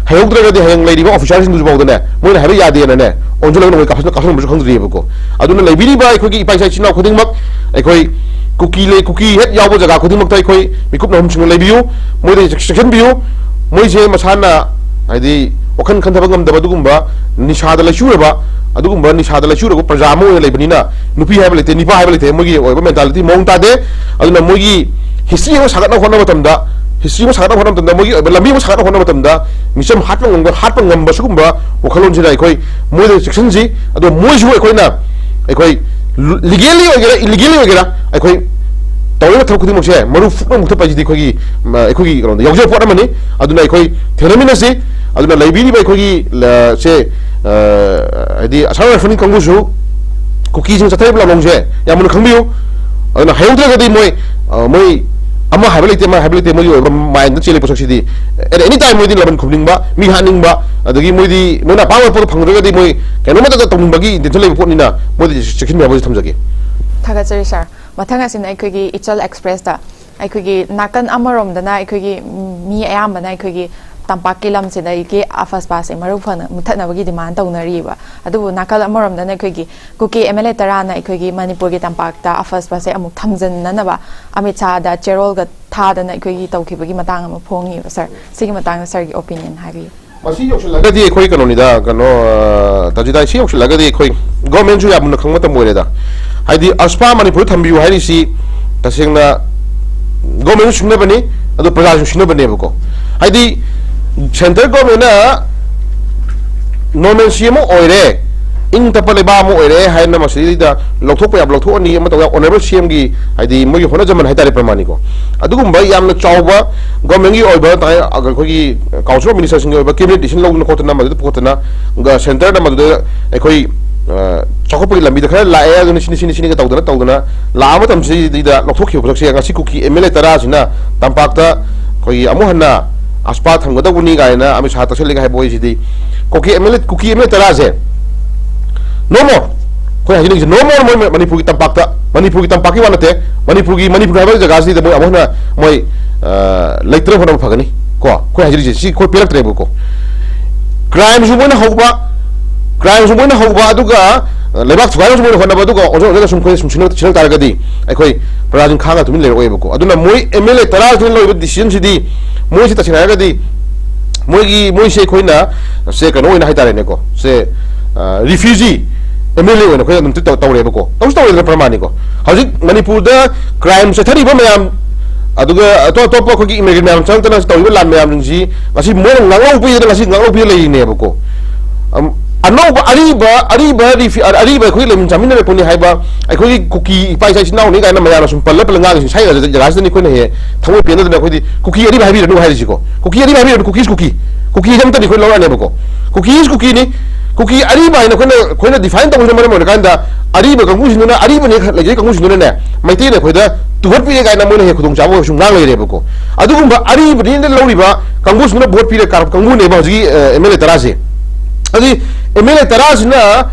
ꯍꯩꯍꯧꯗ꯭ꯔꯒꯗꯤ ꯍꯌꯦꯡ ꯂꯩꯔꯤꯕ officerꯁꯤꯡꯗꯨꯁꯨ ꯐꯥꯎꯗꯅꯦ, ꯃꯣꯏꯅ ꯍꯥꯏꯕ ꯌꯥꯗꯦꯅꯅꯦ, ꯑꯣꯟꯁꯤꯜꯂꯒ ꯅꯈꯣꯏ ꯀꯥꯞꯁꯟ-, ꯀꯥꯞꯁꯟꯕꯁꯨ ꯈꯪꯗ꯭ꯔꯤꯑꯕꯀꯣ꯫ ꯑꯗꯨꯅ ꯂꯩꯕꯤꯔꯤꯕ ꯑꯩꯈꯣꯏꯒꯤ ꯏꯄꯥ ꯏꯆꯥ ꯏꯆꯤꯟ ꯏꯅꯥꯎ ꯈꯨꯗꯤꯡꯃꯛ, ꯑꯩꯈꯣꯏ ꯀꯨꯀꯤ ꯂꯩ, ꯀꯨꯀꯤ ꯍꯦꯛ ꯌꯥꯎꯕ ꯖꯒꯥ ꯈꯨꯗꯤꯡꯃꯛꯇ ꯑꯩꯈꯣꯏ ꯃꯤꯀꯨꯞ ꯅꯥꯍꯨꯝꯁꯤꯡꯅ ꯂꯩꯕꯤꯌꯨ, ꯃꯣꯏꯗ ꯆꯦꯛ-, ꯆꯦꯛꯁꯤꯟꯕꯤꯌꯨ꯫ ꯃꯣꯏꯁꯦ ꯃꯁꯥꯅ, ꯍꯥꯏꯗꯤ, ꯋꯥꯈꯜ ꯈꯟꯊꯕ ꯉꯝꯗꯕ ꯑꯗꯨꯒꯨꯝꯕ ꯅꯤꯁꯥꯗ ꯂꯩꯆꯨꯔꯕ, ꯑꯗꯨꯒꯨꯝꯕ ꯅꯤꯁꯥꯗ ꯂꯩꯆꯨꯔꯕ ꯄ꯭ꯔꯖꯥ ꯑꯃ ꯑꯣꯏꯅ ꯂꯩꯕꯅꯤꯅ, ꯅꯨꯄꯤ ꯍꯥꯏꯕ ꯂꯩꯇꯦ, ꯅꯤꯄꯥ ꯍꯥꯏꯕ ꯂꯩꯇꯦ, ꯃꯣꯏꯒꯤ ꯑꯣꯏꯕ mentality ꯃꯑꯣꯡ ꯇꯥꯗꯦ꯫ ꯑꯗꯨꯅ ꯃꯣꯏꯒꯤ history ꯑꯃ ꯁꯥꯒꯠꯅꯕ ꯍꯣꯠꯅꯕ ꯃꯇꯝꯗ, history ꯑꯃ ꯁꯥꯒꯠꯅꯕ ꯍꯣꯠꯅꯕ ꯃꯇꯝꯗ, ꯃꯣꯏꯒꯤ ꯑꯣꯏꯕ ꯂꯝꯕꯤ ꯑꯃ ꯁꯥꯒꯠꯅꯕ ꯍꯣꯠꯅꯕ ꯃꯇꯝꯗ, ꯃꯤꯆꯝ ꯍꯥꯠꯄ ꯉꯝꯕ, ꯍꯥꯠꯄ ꯉꯝꯕ ꯁꯤꯒꯨꯝꯕ ꯋꯥꯈꯜꯂꯣꯟꯁꯤꯅ ꯑꯩꯈꯣꯏ ꯃꯣꯏꯗ ꯆꯦꯛꯁꯤꯟꯁꯤ꯫ ꯑꯗꯣ ꯃꯣꯏꯁꯨ ꯑꯩꯈꯣꯏꯅ, ꯑꯩꯈꯣꯏ legally ꯑꯣꯏꯒꯦꯔꯥ, illegally ꯑꯣꯏꯒꯦꯔꯥ, ꯑꯩꯈꯣꯏ ꯇꯧꯔꯤꯕ ꯊꯕꯛ ꯈꯨꯗꯤꯡꯃꯛꯁꯦ ꯃꯔꯨ ꯐꯨꯛꯅ ꯃꯨꯊꯠꯄ ꯍꯥꯏꯁꯤꯗꯤ ꯑꯩꯈꯣꯏꯒꯤ, ꯃ-, ꯑꯩꯈꯣꯏꯒꯤ ꯀꯩꯅꯣꯗ ꯌꯥꯎꯖꯕ ꯄꯣꯠ ꯑꯃꯅꯤ꯫ ꯑꯗꯨꯅ ꯑꯩꯈꯣꯏ ꯊꯦꯡꯅꯃꯤꯟꯅꯁꯤ꯫ ꯑꯗꯨꯅ ꯂꯩꯕꯤꯔꯤꯕ ꯑꯩꯈꯣꯏꯒꯤ, ꯂ-, ꯁꯦ, ꯑ, ꯍꯥꯏꯗꯤ Assam Rifle ꯀꯥꯡꯕꯨꯁꯨ ꯀꯨꯀꯤꯁꯤꯡ ꯆꯠꯊꯔꯤꯕ ꯂꯝꯂꯣꯡꯁꯦ ꯌꯥꯝ ꯃꯨꯟꯅ ꯈꯪꯕꯤꯌꯨ꯫ ꯑꯗꯨꯅ ꯍꯩꯍꯧꯗ꯭ꯔꯒꯗꯤ ꯃꯣꯏ, ꯑ, ꯃꯣꯏ ꯑꯃ ꯍꯥꯏꯕ ꯂꯩꯇꯦ, ꯑꯃ ꯍꯥꯏꯕ ꯂꯩꯇꯦ, ꯃꯣꯏꯒꯤ ꯑꯣꯏꯕ ꯃꯥꯏꯟꯗ ꯆꯦꯜꯂꯤ ꯄꯣꯠꯁꯛꯁꯤꯗꯤ꯫ At any time ꯃꯣꯏꯗꯤ ꯂꯃꯟ ꯈꯨꯝꯅꯤꯡꯕ, ꯃꯤ ꯍꯥꯠꯅꯤꯡꯕ, ꯑꯗꯒꯤ ꯃꯣꯏꯗꯤ ꯃꯣꯏꯅ ꯑꯄꯥꯝꯕ ꯄꯣꯠꯇꯣ ꯐꯪꯗ꯭ꯔꯒꯗꯤ ꯃꯣꯏ ꯀꯩꯅꯣꯝꯃꯇ ꯇꯧꯅꯤꯡꯕꯒꯤ intention ꯂꯩꯕ ꯄꯣꯠꯅꯤꯅ ꯃꯣꯏꯗꯤ ꯆꯦꯛꯁꯤꯟꯕꯤꯌꯨ ꯍꯥꯏꯕꯁꯤ ꯊꯝꯖꯒꯦ꯫ ꯊꯥꯒꯠꯆꯔꯤ ꯁꯥꯔ꯫ ꯃꯊꯪ ꯑꯁꯤꯅ ꯑꯩꯈꯣꯏꯒꯤ ꯏꯆꯜ ꯑꯦꯛꯁꯄ꯭ꯔꯦꯁꯇ ꯑꯩꯈꯣꯏꯒꯤ ꯅꯥꯀꯟ ꯑꯃꯔꯣꯝꯗꯅ ꯑꯩꯈꯣꯏꯒꯤ ꯃꯤ ꯑꯌꯥꯝꯕꯅ ꯑꯩꯈꯣꯏꯒꯤ ꯇꯝꯄꯥꯛꯀꯤ ꯂꯝꯁꯤꯗꯒꯤ ꯑꯐꯁꯄꯥꯁꯦ ꯃꯔꯨ ꯐꯅ ꯃꯨꯊꯠꯅꯕꯒꯤ ꯗꯤꯃꯥꯟ ꯇꯧꯅꯔꯤꯕ꯫ ꯑꯗꯨꯕꯨ ꯅꯥꯀꯜ ꯑꯃꯔꯣꯝꯗꯅ ꯑꯩꯈꯣꯏꯒꯤ ꯀꯨꯀꯤ ꯑꯦꯝ ꯑꯦꯜ ꯑꯦ ꯇꯔꯥꯅ ꯑꯩꯈꯣꯏꯒꯤ ꯃꯅꯤꯄꯨꯔꯒꯤ ꯇꯝꯄꯥꯛꯇ ꯑꯐꯁꯄꯥꯁꯦ ꯑꯃꯨꯛ ꯊꯝꯖꯤꯟꯅꯅꯕ ꯑꯃꯤꯠ ꯁꯥꯍꯗ ꯆꯦꯔꯣꯜꯒ ꯊꯥꯗꯅ ꯑꯩꯈꯣꯏꯒꯤ ꯇꯧꯈꯤꯕꯒꯤ ꯃꯇꯥꯡ ꯑꯃ ꯐꯣꯡꯉꯤꯕ ꯁꯥꯔ꯫ ꯁꯤꯒꯤ ꯃꯇꯥꯡꯗ ꯁꯥꯔꯒꯤ ꯑꯣꯄꯤꯅꯤꯌꯟ ꯍꯥꯏꯕꯤꯌꯨ꯫ ꯃꯁꯤ ꯌꯧꯁꯤꯜꯂꯒꯗꯤ ꯑꯩꯈꯣꯏ ꯀꯩꯅꯣꯅꯤꯗ, ꯀꯩꯅꯣ, ꯑ, ꯇꯥꯖꯤꯗꯥꯏ, ꯁꯤ ꯌꯧꯁꯤꯜꯂꯒꯗꯤ ꯑꯩꯈꯣꯏ ꯒꯣꯔꯃꯦꯟꯁꯨ ꯌꯥꯝ ꯃꯨꯟꯅ ꯈꯪꯕ ꯃꯇꯝ ꯑꯣꯏꯔꯦꯗ꯫ ꯍꯥꯏꯗꯤ ꯑꯁꯄꯥ ꯃꯅꯤꯄꯨꯔꯗ ꯊꯝꯕꯤꯌꯨ ꯍꯥꯏꯔꯤꯁꯤ ꯇꯁꯦꯡꯅ ꯒꯣꯔꯃꯦꯟꯁꯨ ꯁꯤꯡꯅꯕꯅꯤ, ꯑꯗꯨ ꯄ꯭ꯔꯖꯥꯁꯨ ꯁꯤꯡꯅꯕꯅꯦꯕꯀꯣ꯫ ꯍꯥꯏꯗꯤ ꯁꯦꯟꯇ꯭ꯔꯦꯜ ꯒꯣꯔꯃꯦꯟꯅ ꯅꯣꯔꯃꯦꯜꯁꯤ ꯑꯃ ꯑꯣꯏꯔꯦ, ꯏꯪ ꯇꯞꯄ ꯂꯩꯕꯥꯛ ꯑꯃ ꯑꯣꯏꯔꯦ ꯍꯥꯏꯅ ꯃꯁꯤꯗꯩꯗ ꯂꯧꯊꯣꯛꯄ ꯌꯥꯕ ꯂꯧꯊꯣꯛꯑꯅꯤ, ꯑꯃ ꯇꯧꯕ ꯌꯥꯕ honourable ꯁꯤ ꯑꯦꯝꯒꯤ, ꯍꯥꯏꯗꯤ ꯃꯣꯏꯒꯤ ꯍꯣꯠꯅꯖꯃꯟ ꯍꯥꯏꯇꯥꯔꯦ, ꯄ꯭ꯔꯃꯥꯅꯤꯀꯣ꯫ ꯑꯗꯨꯒꯨꯝꯕ ꯌꯥꯝꯅ ꯆꯥꯎꯕ ꯒꯣꯔꯃꯦꯟꯒꯤ ꯑꯣꯏꯕ, ꯑꯩꯈꯣꯏꯒꯤ ꯀꯥꯎꯟꯁꯤꯜ ꯑꯣꯐ ꯃꯤꯅꯤꯁꯇꯔꯁꯤꯡꯒꯤ ꯑꯣꯏꯕ cabinet decision ꯂꯧꯗꯅ ꯈꯣꯠꯇꯅ ꯃꯗꯨꯗ ꯄꯨꯈꯠꯇꯅ ꯒ-, ꯁꯦꯟꯇꯔꯅ ꯃꯗꯨꯗ ꯑꯩꯈꯣꯏ, ꯑ, ꯆꯥꯎꯈꯠꯄꯒꯤ ꯂꯝꯕꯤꯗ ꯈꯔ ꯂꯥꯛꯑꯦ, ꯑꯗꯨꯅ ꯁꯤꯅꯤ, ꯁꯤꯅꯤ, ꯁꯤꯅꯤꯒ ꯇꯧꯗꯅ, ꯇꯧꯗꯅ ꯂꯥꯛꯑ ꯃꯇꯝꯁꯤꯗꯩꯗ ꯂꯧꯊꯣꯛꯈꯤꯕ ꯄꯣꯠꯁꯛꯁꯦ ꯉꯁꯤ ꯀꯨꯀꯤ ꯑꯦꯝ ꯑꯦꯜ ꯑꯦ ꯇꯔꯥꯁꯤꯅ ꯇꯝꯄꯥꯛꯇ ꯑꯩꯈꯣꯏꯒꯤ ꯑꯃꯨꯛ ꯍꯟꯅ ꯑꯁꯄꯥ ꯊꯝꯒꯗꯧꯕꯅꯤ ꯀꯥꯏꯅ ꯑꯃꯤꯠ ꯁꯥꯍ ꯇꯛꯁꯜꯂꯤꯒ ꯍꯥꯏꯕ ꯋꯥꯍꯩꯁꯤꯗꯤ ꯀꯨꯀꯤ ꯑꯦꯝ ꯑꯦꯜ ꯑꯦ, ꯀꯨꯀꯤ ꯑꯦꯝ ꯑꯦꯜ ꯑꯦ ꯇꯔꯥꯁꯦ no more, ꯑꯩꯈꯣꯏ ꯍꯥꯏꯖꯅꯤꯡꯉꯤꯁꯦ no more ꯃꯣꯏ ꯃꯅꯤꯄꯨꯔꯒꯤ ꯇꯝꯄꯥꯛꯇ, ꯃꯅꯤꯄꯨꯔꯒꯤ ꯇꯝꯄꯥꯛꯀꯤ ꯋꯥ ꯅꯠꯇꯦ, ꯃꯅꯤꯄꯨꯔꯒꯤ, ꯃꯅꯤꯄꯨꯔ ꯍꯥꯏꯕ ꯖꯒꯥꯁꯤꯗ ꯃꯣꯏ ꯑꯃꯨꯛ ꯍꯟꯅ ꯃꯣꯏ, ꯑ, ꯂꯩꯇꯅꯕ ꯍꯣꯠꯅꯕ ꯐꯒꯅꯤ ꯀꯣ꯫ ꯑꯩꯈꯣꯏ ꯍꯥꯏꯖꯔꯤꯁꯦ ꯁꯤ ꯑꯩꯈꯣꯏ ꯄꯦꯜꯂꯛꯇ꯭ꯔꯦꯕꯀꯣ꯫ ꯀ꯭ꯔꯥꯏꯝꯁꯨ ꯃꯣꯏꯅ ꯍꯧꯕ, ꯀ꯭ꯔꯥꯏꯝꯁꯨ ꯃꯣꯏꯅ ꯍꯧꯕ, ꯑꯗꯨꯒ, ꯑ, ꯂꯩꯕꯥꯛ ꯊꯨꯒꯥꯏꯅꯕꯁꯨ ꯃꯣꯏꯅ ꯍꯣꯠꯅꯕ, ꯑꯗꯨꯒ ꯑꯣꯟꯁꯤꯟ ꯑꯣꯟꯁꯤꯟꯅ ꯁꯨꯝ ꯑꯩꯈꯣꯏ ꯁꯨꯝ ꯁꯤꯟꯅ-, ꯁꯤꯟꯅ ꯇꯥꯔꯒꯗꯤ ꯑꯩꯈꯣꯏ ꯄ꯭ꯔꯖꯥꯁꯤꯡ ꯈꯥꯡꯉ ꯇꯨꯃꯤꯟ ꯂꯩꯔꯛꯑꯣꯏꯕꯀꯣ꯫ ꯑꯗꯨꯅ ꯃꯣꯏ ꯑꯦꯝ ꯑꯦꯜ ꯑꯦ ꯇꯔꯥꯁꯤꯅ ꯂꯧꯔꯤꯕ decision ꯁꯤꯗꯤ ꯃꯣꯏꯁꯤ ꯇꯁꯦꯡꯅ ꯍꯥꯏꯔꯒꯗꯤ ꯃꯣꯏꯒꯤ, ꯃꯣꯏꯁꯦ ꯑꯩꯈꯣꯏꯅ ꯁꯦ ꯀꯩꯅꯣ ꯑꯣꯏꯅ ꯍꯥꯏꯇꯥꯔꯦꯅꯦꯀꯣ, ꯁꯦ, ꯑ, refugee ꯑꯦꯝ ꯑꯦꯜ ꯑꯦ ꯑꯣꯏꯅ ꯑꯩꯈꯣꯏ ꯑꯗꯨꯝ ꯇꯧ-, ꯇꯧꯔꯦꯕꯀꯣ꯫ ꯇꯧꯁꯨ ꯇꯧꯔꯦꯗꯅ ꯄ꯭ꯔꯃꯥꯅꯤꯀꯣ꯫ ꯍꯧꯖꯤꯛ ꯃꯅꯤꯄꯨꯔꯗ ꯀ꯭ꯔꯥꯏꯝ ꯆꯠꯊꯔꯤꯕ ꯃꯌꯥꯝ, ꯑꯗꯨꯒ ꯑꯇꯣꯞ ꯑꯇꯣꯞꯄ ꯑꯩꯈꯣꯏꯒꯤ ꯏꯃꯤꯒ꯭ꯔꯦꯟ ꯃꯌꯥꯝ ꯆꯪꯉꯛꯇꯅ ꯇꯧꯔꯤꯕ ꯂꯥꯟ ꯃꯌꯥꯝꯁꯤꯡꯁꯤ ꯉꯁꯤ ꯃꯣꯏꯅ ꯉꯥꯛꯂꯧꯕꯤꯗꯅ ꯉꯁꯤ ꯉꯥꯛꯂꯧꯕꯤꯗ ꯂꯩꯔꯤꯅꯦꯕꯀꯣ꯫ ꯑꯝ, ꯑꯅꯧꯕ, ꯑꯔꯤꯕ, ꯑꯔꯤꯕ ꯔꯤꯐꯤ-, ꯑ, ꯑꯔꯤꯕ ꯑꯩꯈꯣꯏꯒꯤ ꯂꯩꯃꯤꯟ ꯆꯥꯃꯤꯟꯅꯔꯛꯄꯅꯤ ꯍꯥꯏꯕ, ꯑꯩꯈꯣꯏꯒꯤ ꯀꯨꯀꯤ ꯏꯄꯥ ꯏꯆꯥ ꯏꯆꯤꯟ ꯏꯅꯥꯎꯅꯤ ꯀꯥꯏꯅ ꯃꯌꯥꯝꯅ ꯁꯨꯝ ꯄꯜꯂ ꯄꯜꯂ ꯉꯥꯡꯉꯤꯁꯤ ꯁ꯭ꯋꯥꯏ ꯖꯒꯥꯁꯤꯗꯅꯤ ꯑꯩꯈꯣꯏꯅ ꯍꯦꯛ ꯊꯃꯣꯏ ꯄꯦꯟꯅꯗꯅ ꯑꯩꯈꯣꯏꯗꯤ ꯀꯨꯀꯤ ꯑꯔꯤꯕ ꯍꯥꯏꯕꯤꯔꯅꯨ ꯍꯥꯏꯔꯤꯁꯤꯀꯣ꯫ ꯀꯨꯀꯤ ꯑꯔꯤꯕ ꯍꯥꯏꯕꯤꯔꯅꯨ, ꯀꯨꯀꯤꯁ ꯀꯨꯀꯤ꯫ ꯀꯨꯀꯤ ꯍꯥꯏꯁꯦ ꯑꯃꯠꯇꯅꯤ ꯑꯩꯈꯣꯏ ꯂꯧꯔꯛꯑꯅꯦꯕꯀꯣ꯫ ꯀꯨꯀꯤꯁ ꯀꯨꯀꯤꯅꯤ꯫ ꯀꯨꯀꯤ ꯑꯔꯤꯕ ꯍꯥꯏꯅ ꯑꯩꯈꯣꯏꯅ ꯑꯩꯈꯣꯏꯅ ꯗꯤꯐꯥꯏꯟ ꯇꯧꯕꯁꯤꯅ ꯃꯔꯝ ꯑꯣꯏꯔꯀꯥꯟꯗ, ꯑꯔꯤꯕ ꯀꯥꯡꯕꯨꯁꯤꯡꯗꯨꯅ, ꯑꯔꯤꯕꯅꯤ ꯂꯩꯖꯩ ꯀꯥꯡꯕꯨꯁꯤꯡꯗꯨꯅꯅꯦ, ꯃꯩꯇꯩꯅ ꯑꯩꯈꯣꯏꯗ ꯇꯨꯍꯠꯄꯤꯔꯦ ꯀꯥꯏꯅ ꯃꯣꯏꯅ ꯍꯦꯛ ꯈꯨꯗꯣꯡꯆꯥꯕ ꯑꯣꯏꯔꯁꯨ ꯉꯥꯡ ꯂꯩꯔꯦꯕꯀꯣ꯫ ꯑꯗꯨꯒꯨꯝꯕ ꯑꯔꯤꯕꯅꯤꯅ ꯂꯧꯔꯤꯕ ꯀꯥꯡꯕꯨꯁꯤꯡꯗꯨꯅ ꯚꯣꯠ ꯄꯤꯔꯒ ꯀꯥꯔꯛꯄ ꯀꯥꯡꯕꯨꯅꯦꯕ ꯍꯧꯖꯤꯛꯀꯤ ꯑꯦꯝ ꯑꯦꯜ ꯑꯦ ꯇꯔꯥꯁꯦ꯫ ꯑꯗꯨꯗꯤ ꯑꯦꯝ ꯑꯦꯜ ꯑꯦ ꯇꯔꯥꯁꯤꯅ,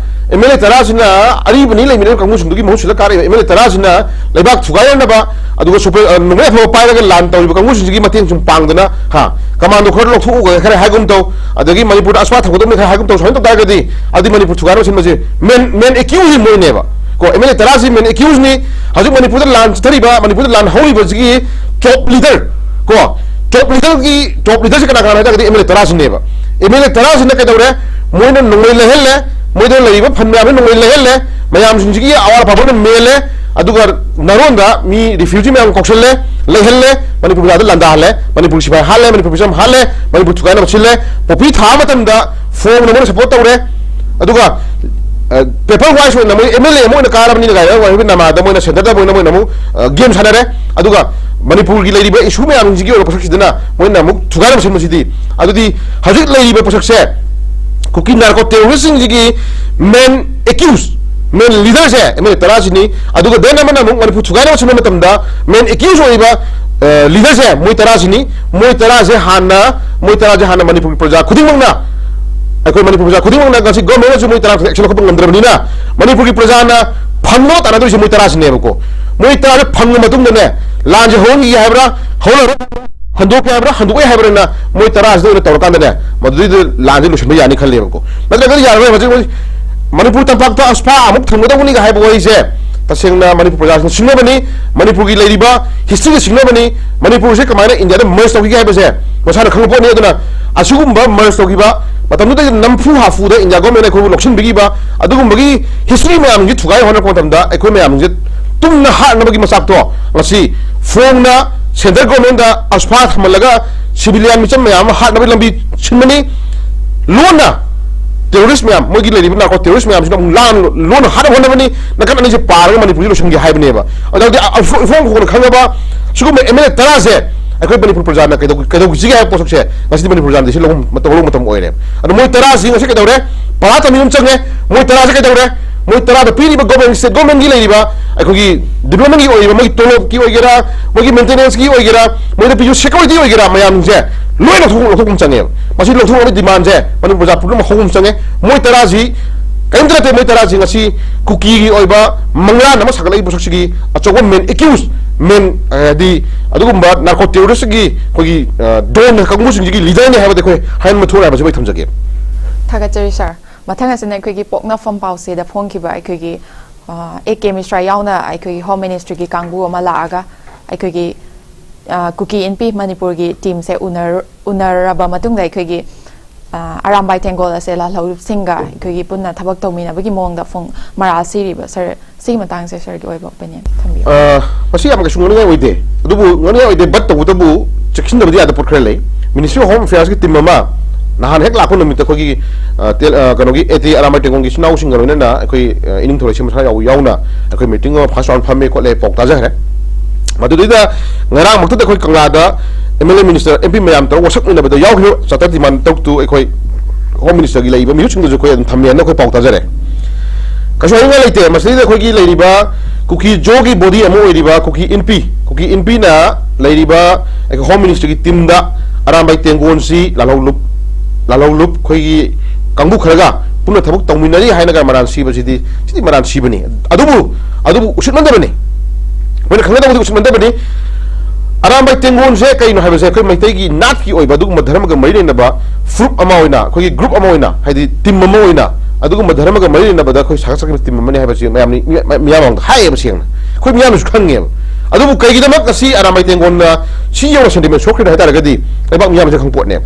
ꯑꯦꯝ ꯑꯦꯜ ꯑꯦ ꯇꯔꯥꯁꯤꯅ ꯑꯔꯤꯕꯅꯤ ꯂꯩꯃꯤꯟꯅꯕ ꯀꯥꯡꯕꯨꯁꯤꯡꯗꯨꯒꯤ ꯃꯍꯨꯠ ꯁꯤꯜꯂ ꯀꯥꯔꯛꯏꯕ ꯑꯦꯝ ꯑꯦꯜ ꯑꯦ ꯇꯔꯥꯁꯤꯅ ꯂꯩꯕꯥꯛ ꯊꯨꯒꯥꯏꯅꯅꯕ, ꯑꯗꯨꯒ ꯁꯨꯄꯔ, ꯑ, ꯅꯣꯡꯃꯩ ꯑꯐꯕ ꯄꯥꯏꯔꯒ ꯂꯥꯟ ꯇꯧꯔꯤꯕ ꯀꯥꯡꯕꯨꯁꯤꯡꯁꯤꯒꯤ ꯃꯇꯦꯡ ꯁꯨꯝ ꯄꯥꯡꯗꯅ, ꯍꯥ, ꯀꯃꯥꯟꯗꯣ ꯈꯔ ꯂꯧꯊꯣꯛꯎꯒ ꯈꯔ ꯍꯥꯏꯒꯨꯝ ꯇꯧ, ꯑꯗꯒꯤ ꯃꯅꯤꯄꯨꯔꯗ ꯑꯁ꯭ꯋꯥ ꯊꯝꯒꯗꯕꯅꯤ ꯈꯔ ꯍꯥꯏꯒꯨꯝ ꯇꯧ, ꯁꯨꯃꯥꯏꯅ ꯇꯧ ꯇꯥꯔꯒꯗꯤ, ꯑꯗꯨꯗꯤ ꯃꯅꯤꯄꯨꯔ ꯊꯨꯒꯥꯏꯅꯕ ꯁꯤꯟꯕꯁꯦ ꯃꯦꯟ, ꯃꯦꯟ ꯑꯦꯀ꯭ꯌꯨꯁꯁꯤ ꯃꯣꯏꯅꯦꯕ꯫ ꯀꯣ, ꯑꯦꯝ ꯑꯦꯜ ꯑꯦ ꯇꯔꯥꯁꯤ ꯃꯦꯟ ꯑꯦꯀ꯭ꯌꯨꯁꯅꯤ꯫ ꯍꯧꯖꯤꯛ ꯃꯅꯤꯄꯨꯔꯗ ꯂꯥꯟ ꯆꯠꯊꯔꯤꯕ, ꯃꯅꯤꯄꯨꯔꯗ ꯂꯥꯟ ꯍꯧꯔꯤꯕꯁꯤꯒꯤ ꯇꯣꯞ ꯂꯤꯗꯔ, ꯀꯣ, ꯇꯣꯞ ꯂꯤꯗꯔꯒꯤ, ꯇꯣꯞ ꯂꯤꯗꯔꯁꯤ ꯀꯅꯥ ꯀꯅꯥꯅꯣ ꯍꯥꯏ ꯇꯥꯔꯒꯗꯤ ꯑꯦꯝ ꯑꯦꯜ ꯑꯦ ꯇꯔꯥꯁꯤꯅꯦꯕ꯫ ꯑꯦꯝ ꯑꯦꯜ ꯑꯦ ꯇꯔꯥꯁꯤꯅ ꯀꯩꯗꯧꯔꯦ? ꯃꯣꯏꯅ ꯅꯣꯡꯃꯩ ꯂꯩꯍꯜꯂꯦ, ꯃꯣꯏꯗ ꯂꯩꯔꯤꯕ ꯐꯟ ꯃꯌꯥꯝꯁꯤ ꯅꯣꯡꯃꯩ ꯂꯩꯍꯜꯂꯦ, ꯃꯌꯥꯝꯁꯤꯡꯁꯤꯒꯤ ꯑꯋꯥꯠ ꯑꯄꯥ ꯄꯨꯝꯅꯃꯛ ꯃꯦꯜꯂꯦ, ꯑꯗꯨꯒ ꯅꯔꯣꯟꯗ ꯃꯤ ꯔꯤꯐ꯭ꯌꯨꯖꯤ ꯃꯌꯥꯝ ꯀꯧꯁꯜꯂꯦ, ꯂꯩꯍꯜꯂꯦ, ꯃꯅꯤꯄꯨꯔ ꯕꯖꯥꯔꯗ ꯂꯥꯟꯗꯥꯍꯜꯂꯦ, ꯃꯅꯤꯄꯨꯔ ꯁꯤꯐꯥꯏ ꯍꯥꯠꯂꯦ, ꯃꯅꯤꯄꯨꯔ ꯃꯤꯆꯝ ꯍꯥꯠꯂꯦ, ꯃꯅꯤꯄꯨꯔ ꯊꯨꯒꯥꯏꯅꯕ ꯁꯤꯜꯂꯦ, ꯄꯣꯄꯤ ꯊꯥꯕ ꯃꯇꯝꯗ ꯐꯣꯡꯅ ꯃꯣꯏꯅ ꯁꯞꯄꯣꯔꯠ ꯇꯧꯔꯦ꯫ ꯑꯗꯨꯒ, ꯑ, ꯄꯦꯄꯔ ꯋꯥꯏꯁ ꯑꯣꯏꯅ ꯃꯣꯏ ꯑꯦꯝ ꯑꯦꯜ ꯑꯦ ꯑꯃ ꯑꯣꯏꯅ ꯀꯥꯔꯕꯅꯤꯅ ꯀꯥꯏꯅ ꯋꯥꯍꯩ ꯅꯃꯥꯗ ꯃꯣꯏꯅ ꯁꯦꯟꯇꯔꯗ ꯃꯣꯏꯅ, ꯃꯣꯏꯅ ꯑꯃꯨꯛ, ꯑ, ꯒꯦꯝ ꯁꯥꯟꯅꯔꯦ꯫ ꯑꯗꯨꯒ ꯃꯅꯤꯄꯨꯔꯒꯤ ꯂꯩꯔꯤꯕ ꯏꯁꯨ ꯃꯌꯥꯝꯁꯤꯡꯁꯤꯒꯤ ꯑꯣꯏꯕ ꯄꯣꯠꯁꯛꯁꯤꯗꯅ ꯃꯣꯏꯅ ꯑꯃꯨꯛ ꯊꯨꯒꯥꯏꯅꯕ ꯁꯤꯟꯕꯁꯤꯗꯤ, ꯑꯗꯨꯗꯤ ꯍꯧꯖꯤꯛ ꯂꯩꯔꯤꯕ ꯄꯣꯠꯁꯛꯁꯦ ꯀꯨꯀꯤ ꯅꯥꯔꯀꯣ ꯇꯦꯔꯣꯔꯤꯁꯁꯤꯡꯁꯤꯒꯤ ꯃꯦꯟ ꯑꯦꯀ꯭ꯌꯨꯁ, ꯃꯦꯟ ꯂꯤꯗꯔꯁꯦ ꯑꯦꯝ ꯑꯦꯜ ꯑꯦ ꯇꯔꯥꯁꯤꯅꯤ꯫ ꯑꯗꯨꯒ ꯗꯦꯟ ꯑꯃꯅ ꯑꯃꯨꯛ ꯃꯅꯤꯄꯨꯔ ꯊꯨꯒꯥꯏꯅꯕ ꯁꯤꯟꯕ ꯃꯇꯝꯗ ꯃꯦꯟ ꯑꯦꯀ꯭ꯌꯨꯁ ꯑꯣꯏꯔꯤꯕ, ꯑ, ꯂꯤꯗꯔꯁꯦ ꯃꯣꯏ ꯇꯔꯥꯁꯤꯅꯤ꯫ ꯃꯣꯏ ꯇꯔꯥꯁꯦ ꯍꯥꯟꯅ, ꯃꯣꯏ ꯇꯔꯥꯁꯦ ꯍꯥꯟꯅ ꯃꯅꯤꯄꯨꯔꯒꯤ ꯄ꯭ꯔꯖꯥ ꯈꯨꯗꯤꯡꯃꯛꯅ, ꯑꯩꯈꯣꯏ ꯃꯅꯤꯄꯨꯔ ꯄ꯭ꯔꯖꯥ ꯈꯨꯗꯤꯡꯃꯛꯅ ꯉꯁꯤ ꯒꯣꯔꯃꯦꯟꯅꯁꯨ ꯃꯣꯏ ꯇꯔꯥ ꯑꯦꯛꯁꯟ ꯂꯧꯈꯠꯄ ꯉꯝꯗ꯭ꯔꯕꯅꯤꯅ, ꯃꯅꯤꯄꯨꯔꯒꯤ ꯄ꯭ꯔꯖꯥꯅ ꯐꯪꯅꯕ ꯇꯥꯟꯅꯗꯣꯏꯁꯦ ꯃꯣꯏ ꯇꯔꯥꯁꯤꯅꯦꯕꯀꯣ꯫ ꯃꯣꯏ ꯇꯔꯥꯁꯦ ꯐꯪꯉ ꯃꯇꯨꯡꯗꯅꯦ, ꯂꯥꯟꯁꯦ ꯍꯧꯍꯟꯈꯤꯒꯦ ꯍꯥꯏꯕ꯭ꯔꯥ, ꯍꯧꯍꯜꯂꯔꯣꯏ, ꯍꯟꯗꯣꯛꯀꯦ ꯍꯥꯏꯕ꯭ꯔꯥ, ꯍꯟꯗꯣꯛꯑꯣꯏ ꯍꯥꯏꯕ꯭ꯔꯥꯅ ꯃꯣꯏ ꯇꯔꯥꯁꯤꯗ ꯑꯣꯏꯅ ꯇꯧꯔꯀꯥꯟꯗꯗꯅꯦ, ꯃꯗꯨꯗꯩꯗ ꯂꯥꯟꯁꯦ ꯂꯣꯏꯁꯤꯟꯕ ꯌꯥꯅꯤ ꯈꯜꯂꯦꯕꯀꯣ꯫ ꯅꯠꯇ꯭ꯔꯒꯗꯤ ꯌꯥꯔꯔꯣꯏ꯫ ꯍꯧꯖꯤꯛ ꯃꯣꯏ ꯃꯅꯤꯄꯨꯔ ꯇꯝꯄꯥꯛꯇ ꯑꯁꯐꯥ ꯑꯃꯨꯛ ꯊꯝꯒꯗꯧꯕꯅꯤꯒ ꯍꯥꯏꯕ ꯋꯥꯍꯩꯁꯦ ꯇꯁꯦꯡꯅ ꯃꯅꯤꯄꯨꯔ ꯄ꯭ꯔꯖꯥꯁꯤꯡꯅ ꯁꯤꯡꯅꯕꯅꯤ, ꯃꯅꯤꯄꯨꯔꯒꯤ ꯂꯩꯔꯤꯕ ꯍꯤꯁꯇ꯭ꯔꯤꯒ ꯁꯤꯡꯅꯕꯅꯤ, ꯃꯅꯤꯄꯨꯔꯁꯦ ꯀꯃꯥꯏꯅ ꯏꯟꯗꯤꯌꯥꯗ ꯃꯔꯖ ꯇꯧꯈꯤꯒꯦ ꯍꯥꯏꯕꯁꯦ ꯃꯁꯥꯅ ꯈꯪꯕ ꯄꯣꯠꯅꯤ꯫ ꯑꯗꯨꯅ ꯑꯁꯤꯒꯨꯝꯕ ꯃꯔꯖ ꯇꯧꯈꯤꯕ ꯃꯇꯝꯗꯨꯗ ꯅꯝꯐꯨ ꯍꯥꯐꯨꯗ ꯏꯟꯗꯤꯌꯥ ꯒꯣꯔꯃꯦꯟꯅ ꯑꯩꯈꯣꯏꯕꯨ ꯂꯧꯁꯤꯟꯕꯤꯈꯤꯕ ꯑꯗꯨꯒꯨꯝꯕꯒꯤ ꯍꯤꯁꯇ꯭ꯔꯤ ꯃꯌꯥꯝꯁꯤ ꯊꯨꯒꯥꯏ ꯍꯣꯠꯅꯔꯛꯄ ꯃꯇꯝꯗ ꯑꯩꯈꯣꯏ ꯃꯌꯥꯝꯁꯦ ꯇꯨꯝꯅ ꯍꯥꯠꯅꯕꯒꯤ ꯃꯆꯥꯛꯇꯣ ꯉꯁꯤ ꯐꯣꯡꯅ ꯁꯦꯟꯇ꯭ꯔꯦꯜ ꯒꯣꯔꯃꯦꯟꯗ ꯑꯁꯐꯥ ꯊꯝꯍꯜꯂꯒ ꯁꯤꯚꯤꯂꯤꯌꯥꯟ ꯃꯤꯆꯝ ꯃꯌꯥꯝ ꯑꯃ ꯍꯥꯠꯅꯕꯒꯤ ꯂꯝꯕꯤ ꯁꯤꯟꯕꯅꯤ꯫ ꯂꯣꯟꯅ ꯇꯦꯔꯣꯔꯤꯁ ꯃꯌꯥꯝ, ꯃꯣꯏꯒꯤ ꯂꯩꯔꯤꯕ ꯅꯥꯔꯀꯣ ꯇꯦꯔꯣꯔꯤꯁ ꯃꯌꯥꯝꯁꯤꯅ ꯑꯃꯨꯛ ꯂꯥꯟ ꯂꯣꯟꯅ ꯍꯥꯠꯅꯕ ꯍꯣꯠꯅꯕꯅꯤ꯫ ꯅꯥꯀꯟ ꯑꯅꯤꯁꯦ ꯄꯥꯔꯒ ꯃꯅꯤꯄꯨꯔꯁꯤ ꯂꯣꯏꯁꯤꯟꯒꯦ ꯍꯥꯏꯕꯅꯦꯕ꯫ ꯑꯗꯨꯗꯤ ꯑ-, ꯏꯐꯣꯡ ꯏꯐꯣꯡ ꯐꯣꯡꯅ ꯈꯪꯉꯕ ꯁꯤꯒꯨꯝꯕ ꯑꯦꯝ ꯑꯦꯜ ꯑꯦ ꯇꯔꯥꯁꯦ ꯑꯩꯈꯣꯏ ꯃꯅꯤꯄꯨꯔ ꯄ꯭ꯔꯖꯥꯅ ꯀꯩꯗꯧ-, ꯀꯩꯗꯧꯁꯤꯒꯦ ꯍꯥꯏꯕ ꯄꯣꯠꯁꯛꯁꯦ ꯉꯁꯤꯗꯤ ꯃꯅꯤꯄꯨꯔ ꯄ꯭ꯔꯖꯥꯅ decision ꯂꯧꯕ ꯃꯇꯝ, ꯂꯧꯕ ꯃꯇꯝ ꯑꯣꯏꯔꯦ꯫ ꯑꯗꯣ ꯃꯣꯏ ꯇꯔꯥꯁꯤ ꯉꯁꯤ ꯀꯩꯗꯧꯔꯦ? ꯄꯔꯥ ꯇꯝꯕꯤ ꯑꯃ ꯆꯪꯉꯦ꯫ ꯃꯣꯏ ꯇꯔꯥꯁꯦ ꯀꯩꯗꯧꯔꯦ? ꯃꯣꯏ ꯇꯔꯥꯗ ꯄꯤꯔꯤꯕ government, state governmentꯀꯤ ꯂꯩꯔꯤꯕ ꯑꯩꯈꯣꯏꯒꯤ developmentꯀꯤ ꯑꯣꯏꯔꯤꯕ, ꯃꯣꯏꯒꯤ ꯇꯣꯂꯣꯞꯀꯤ ꯑꯣꯏꯒꯦꯔꯥ, ꯃꯣꯏꯒꯤ maintenanceꯀꯤ ꯑꯣꯏꯒꯦꯔꯥ, ꯃꯣꯏꯗ ꯄꯤꯌꯨ security ꯑꯣꯏꯒꯦꯔꯥ, ꯃꯌꯥꯝꯁꯦ ꯂꯣꯏꯅ ꯂꯧꯊꯣꯛ-, ꯂꯧꯊꯣꯛꯄ ꯑꯃ ꯆꯪꯉꯦꯕ꯫ ꯃꯁꯤ ꯂꯧꯊꯣꯛꯅꯕ demandꯁꯦ ꯃꯅꯤꯄꯨꯔ ꯄ꯭ꯔꯖꯥ ꯄꯨꯝꯅꯃꯛ ꯍꯧꯕ ꯑꯃ ꯆꯪꯉꯦ꯫ ꯃꯣꯏ ꯇꯔꯥꯁꯤ ꯀꯔꯤꯝꯇ ꯅꯠꯇꯦ꯫ ꯃꯣꯏ ꯇꯔꯥꯁꯤ ꯉꯁꯤ ꯀꯨꯀꯤꯒꯤ ꯑꯣꯏꯕ ꯃꯪꯂꯥꯟ ꯑꯃ ꯁꯥꯒꯠꯂꯛꯏꯕ ꯄꯣꯠꯁꯛꯁꯤꯒꯤ ꯑꯆꯧꯕ main accused, main, ꯍꯥꯏꯗꯤ ꯑꯗꯨꯒꯨꯝꯕ narco terroristꯀꯤ ꯑꯩꯈꯣꯏꯒꯤ, ꯑ, don ꯀꯥꯡꯕꯨꯁꯤꯡꯁꯤꯒꯤ leaderꯅꯤ ꯍꯥꯏꯕꯗꯤ ꯑꯩꯈꯣꯏ ꯍꯥꯏꯍꯟꯕ ꯊꯣꯛꯑꯣꯏ ꯍꯥꯏꯕꯁꯤ ꯑꯩ ꯊꯝꯖꯒꯦ꯫ ꯊꯥꯒꯠꯆꯔꯤ ꯁꯥꯔ꯫ ꯃꯊꯪ ꯑꯁꯤꯅ ꯑꯩꯈꯣꯏꯒꯤ ꯄꯣꯛꯅꯐꯝ ꯄꯥꯎꯆꯦꯗ ꯐꯣꯡꯈꯤꯕ ꯑꯩꯈꯣꯏꯒꯤ, ꯑ, ꯑꯦ ꯀꯦ ꯃꯤꯁ꯭ꯔꯥ ꯌꯥꯎꯅ ꯑꯩꯈꯣꯏꯒꯤ Home Ministryꯒꯤ ꯀꯥꯡꯕꯨ ꯑꯃ ꯂꯥꯛꯑꯒ ꯑꯩꯈꯣꯏꯒꯤ, ꯑ, ꯀꯨꯀꯤ ꯏꯟꯄꯤ ꯃꯅꯤꯄꯨꯔꯒꯤ teamꯁꯦ ꯎꯅꯔ-, ꯎꯅꯔꯕ ꯃꯇꯨꯡꯗ ꯑꯩꯈꯣꯏꯒꯤ, ꯑ, ꯑꯔꯥꯝꯕꯥꯏ ꯇꯦꯡꯒꯣꯜ ꯑꯁꯦ ꯂꯥꯜꯍꯧꯂꯨꯞꯁꯤꯡꯒ ꯑꯩꯈꯣꯏꯒꯤ ꯄꯨꯟꯅ ꯊꯕꯛ ꯇꯧꯃꯤꯟꯅꯕꯒꯤ ꯃꯑꯣꯡꯗ ꯐꯣꯡ-, ꯃꯔꯥꯜ ꯁꯤꯔꯤꯕ ꯁꯥꯔ, ꯁꯤꯒꯤ ꯃꯇꯥꯡꯁꯦ ꯁꯥꯔꯒꯤ ꯑꯣꯏꯕ opinion ꯊꯝꯕꯤꯌꯨ꯫ ꯑ, ꯃꯁꯤ ꯌꯥꯝ ꯀꯩꯁꯨ ꯉꯥꯡꯅꯤꯡꯉꯥꯏ ꯑꯣꯏꯗꯦ꯫ ꯑꯗꯨꯕꯨ ꯉꯥꯡꯅꯤꯡꯉꯥꯏ ꯑꯣꯏꯗꯦ, but ꯇꯧꯕꯇꯕꯨ ꯆꯦꯛꯁꯤꯟꯗꯕꯗꯤ ꯌꯥꯗꯕ ꯄꯣꯠ ꯈꯔ ꯂꯩ꯫ Ministry of Home Affairsꯀꯤ team ꯑꯃ ꯅꯍꯥꯟ ꯍꯦꯛ ꯂꯥꯛꯄ ꯅꯨꯃꯤꯠꯇ ꯑꯩꯈꯣꯏꯒꯤ, ꯑ, ꯇꯦꯜ-, ꯑ, ꯀꯩꯅꯣꯒꯤ ꯑꯦ ꯇꯤ ꯑꯔꯥꯝꯕꯥꯏ ꯇꯦꯡꯒꯣꯜꯒꯤ ꯏꯆꯤꯟ ꯏꯅꯥꯎꯁꯤꯡꯒ ꯂꯣꯏꯅꯅ ꯑꯩꯈꯣꯏ, ꯑ, ꯏꯅꯤꯡꯊꯧ ꯂꯩꯁꯦꯝꯕ ꯁꯅꯥ ꯌꯥꯎꯕ ꯌꯥꯎꯅ ꯑꯩꯈꯣꯏ meeting ꯑꯃ first round ꯐꯝꯃꯦ ꯈꯣꯠꯂꯦ ꯄꯥꯎ ꯇꯥꯖꯈ꯭ꯔꯦ꯫ ꯃꯗꯨꯗꯩꯗ ꯉꯔꯥꯡꯃꯛꯇꯗ ꯑꯩꯈꯣꯏ ꯀꯪꯂꯥꯗ M L A minister, M P ꯃꯌꯥꯝ ꯇꯧꯔꯒ ꯋꯥꯁꯛꯃꯤꯟꯅꯕꯗ ꯌꯥꯎꯈꯤꯕ charter demand ꯇꯔꯨꯛꯇꯨ ꯑꯩꯈꯣꯏ Home Ministerꯒꯤ ꯂꯩꯔꯤꯕ ꯃꯤꯍꯨꯠꯁꯤꯡꯗꯁꯨ ꯑꯩꯈꯣꯏ ꯑꯗꯨꯝ ꯊꯝꯃꯦꯅ ꯑꯩꯈꯣꯏ ꯄꯥꯎ ꯇꯥꯖꯔꯦ꯫ ꯀꯩꯁꯨ ꯍꯥꯏꯅꯤꯡꯉꯥꯏ ꯂꯩꯇꯦ꯫ ꯃꯁꯤꯗꯩꯗ ꯑꯩꯈꯣꯏꯒꯤ ꯂꯩꯔꯤꯕ ꯀꯨꯀꯤ ꯖꯣꯒꯤ body ꯑꯃ ꯑꯣꯏꯔꯤꯕ ꯀꯨꯀꯤ ꯏꯟꯄꯤ, ꯀꯨꯀꯤ ꯏꯟꯄꯤꯅ ꯂꯩꯔꯤꯕ ꯑꯩꯈꯣꯏ Home Ministerꯒꯤ teamꯗ ꯑꯔꯥꯝꯕꯥꯏ ꯇꯦꯡꯒꯣꯟꯁꯤ ꯂꯥꯜꯍꯧꯂꯨꯞ, ꯂꯥꯜꯍꯧꯂꯨꯞ ꯑꯩꯈꯣꯏꯒꯤ ꯀꯥꯡꯕꯨ ꯈꯔꯒ ꯄꯨꯟꯅ ꯊꯕꯛ ꯇꯧꯃꯤꯟꯅꯔꯤ ꯍꯥꯏꯅꯒ ꯃꯔꯥꯟ ꯁꯤꯕꯁꯤꯗꯤ, ꯁꯤꯗꯤ ꯃꯔꯥꯟ ꯁꯤꯕꯅꯤ꯫ ꯑꯗꯨꯕꯨ, ꯑꯗꯨꯕꯨ ꯎꯁꯤꯠꯃꯟꯗꯕꯅꯤ꯫ ꯑꯩꯈꯣꯏꯅ ꯈꯪꯒꯗꯕꯗꯤ ꯎꯁꯤꯠꯃꯟꯗꯕꯅꯤ꯫ ꯑꯔꯥꯝꯕꯥꯏ ꯇꯦꯡꯒꯣꯟꯁꯦ ꯀꯩꯅꯣ ꯍꯥꯏꯕꯁꯦ ꯑꯩꯈꯣꯏ ꯃꯩꯇꯩꯒꯤ ꯅꯥꯠꯀꯤ ꯑꯣꯏꯕ ꯑꯗꯨꯒꯨꯝꯕ ꯙꯔꯃꯒ ꯃꯔꯤ ꯂꯩꯅꯕ ꯐꯨꯔꯨꯞ ꯑꯃ ꯑꯣꯏꯅ, ꯑꯩꯈꯣꯏꯒꯤ group ꯑꯃ ꯑꯣꯏꯅ, ꯍꯥꯏꯗꯤ team ꯑꯃ ꯑꯣꯏꯅ ꯑꯗꯨꯒꯨꯝꯕ ꯙꯔꯃꯒ ꯃꯔꯤ ꯂꯩꯅꯕꯗ ꯑꯩꯈꯣꯏ ꯁꯥꯒꯠꯆꯈꯤꯕ team ꯑꯃꯅꯤ ꯍꯥꯏꯕꯁꯤ ꯃꯌꯥꯝ, ꯃꯤ-, ꯃꯤ-, ꯃꯤꯌꯥꯝ ꯃꯃꯥꯡꯗ ꯍꯥꯏꯌꯦꯕ ꯁꯦꯡꯅ꯫ ꯑꯩꯈꯣꯏ ꯃꯤꯌꯥꯝꯅꯁꯨ ꯈꯪꯉꯦꯕ꯫ ꯑꯗꯨꯕꯨ ꯀꯩꯒꯤꯗꯃꯛ ꯉꯁꯤ ꯑꯔꯥꯝꯕꯥꯏ ꯇꯦꯡꯒꯣꯟꯅ ꯁꯤ ꯌꯧꯅ sentiment ꯁꯣꯛꯈ꯭ꯔꯤꯅꯣ ꯍꯥꯏ ꯇꯥꯔꯒꯗꯤ ꯂꯩꯕꯥꯛ ꯃꯤꯌꯥꯝꯁꯦ ꯈꯪꯄꯣꯠꯅꯦꯕ꯫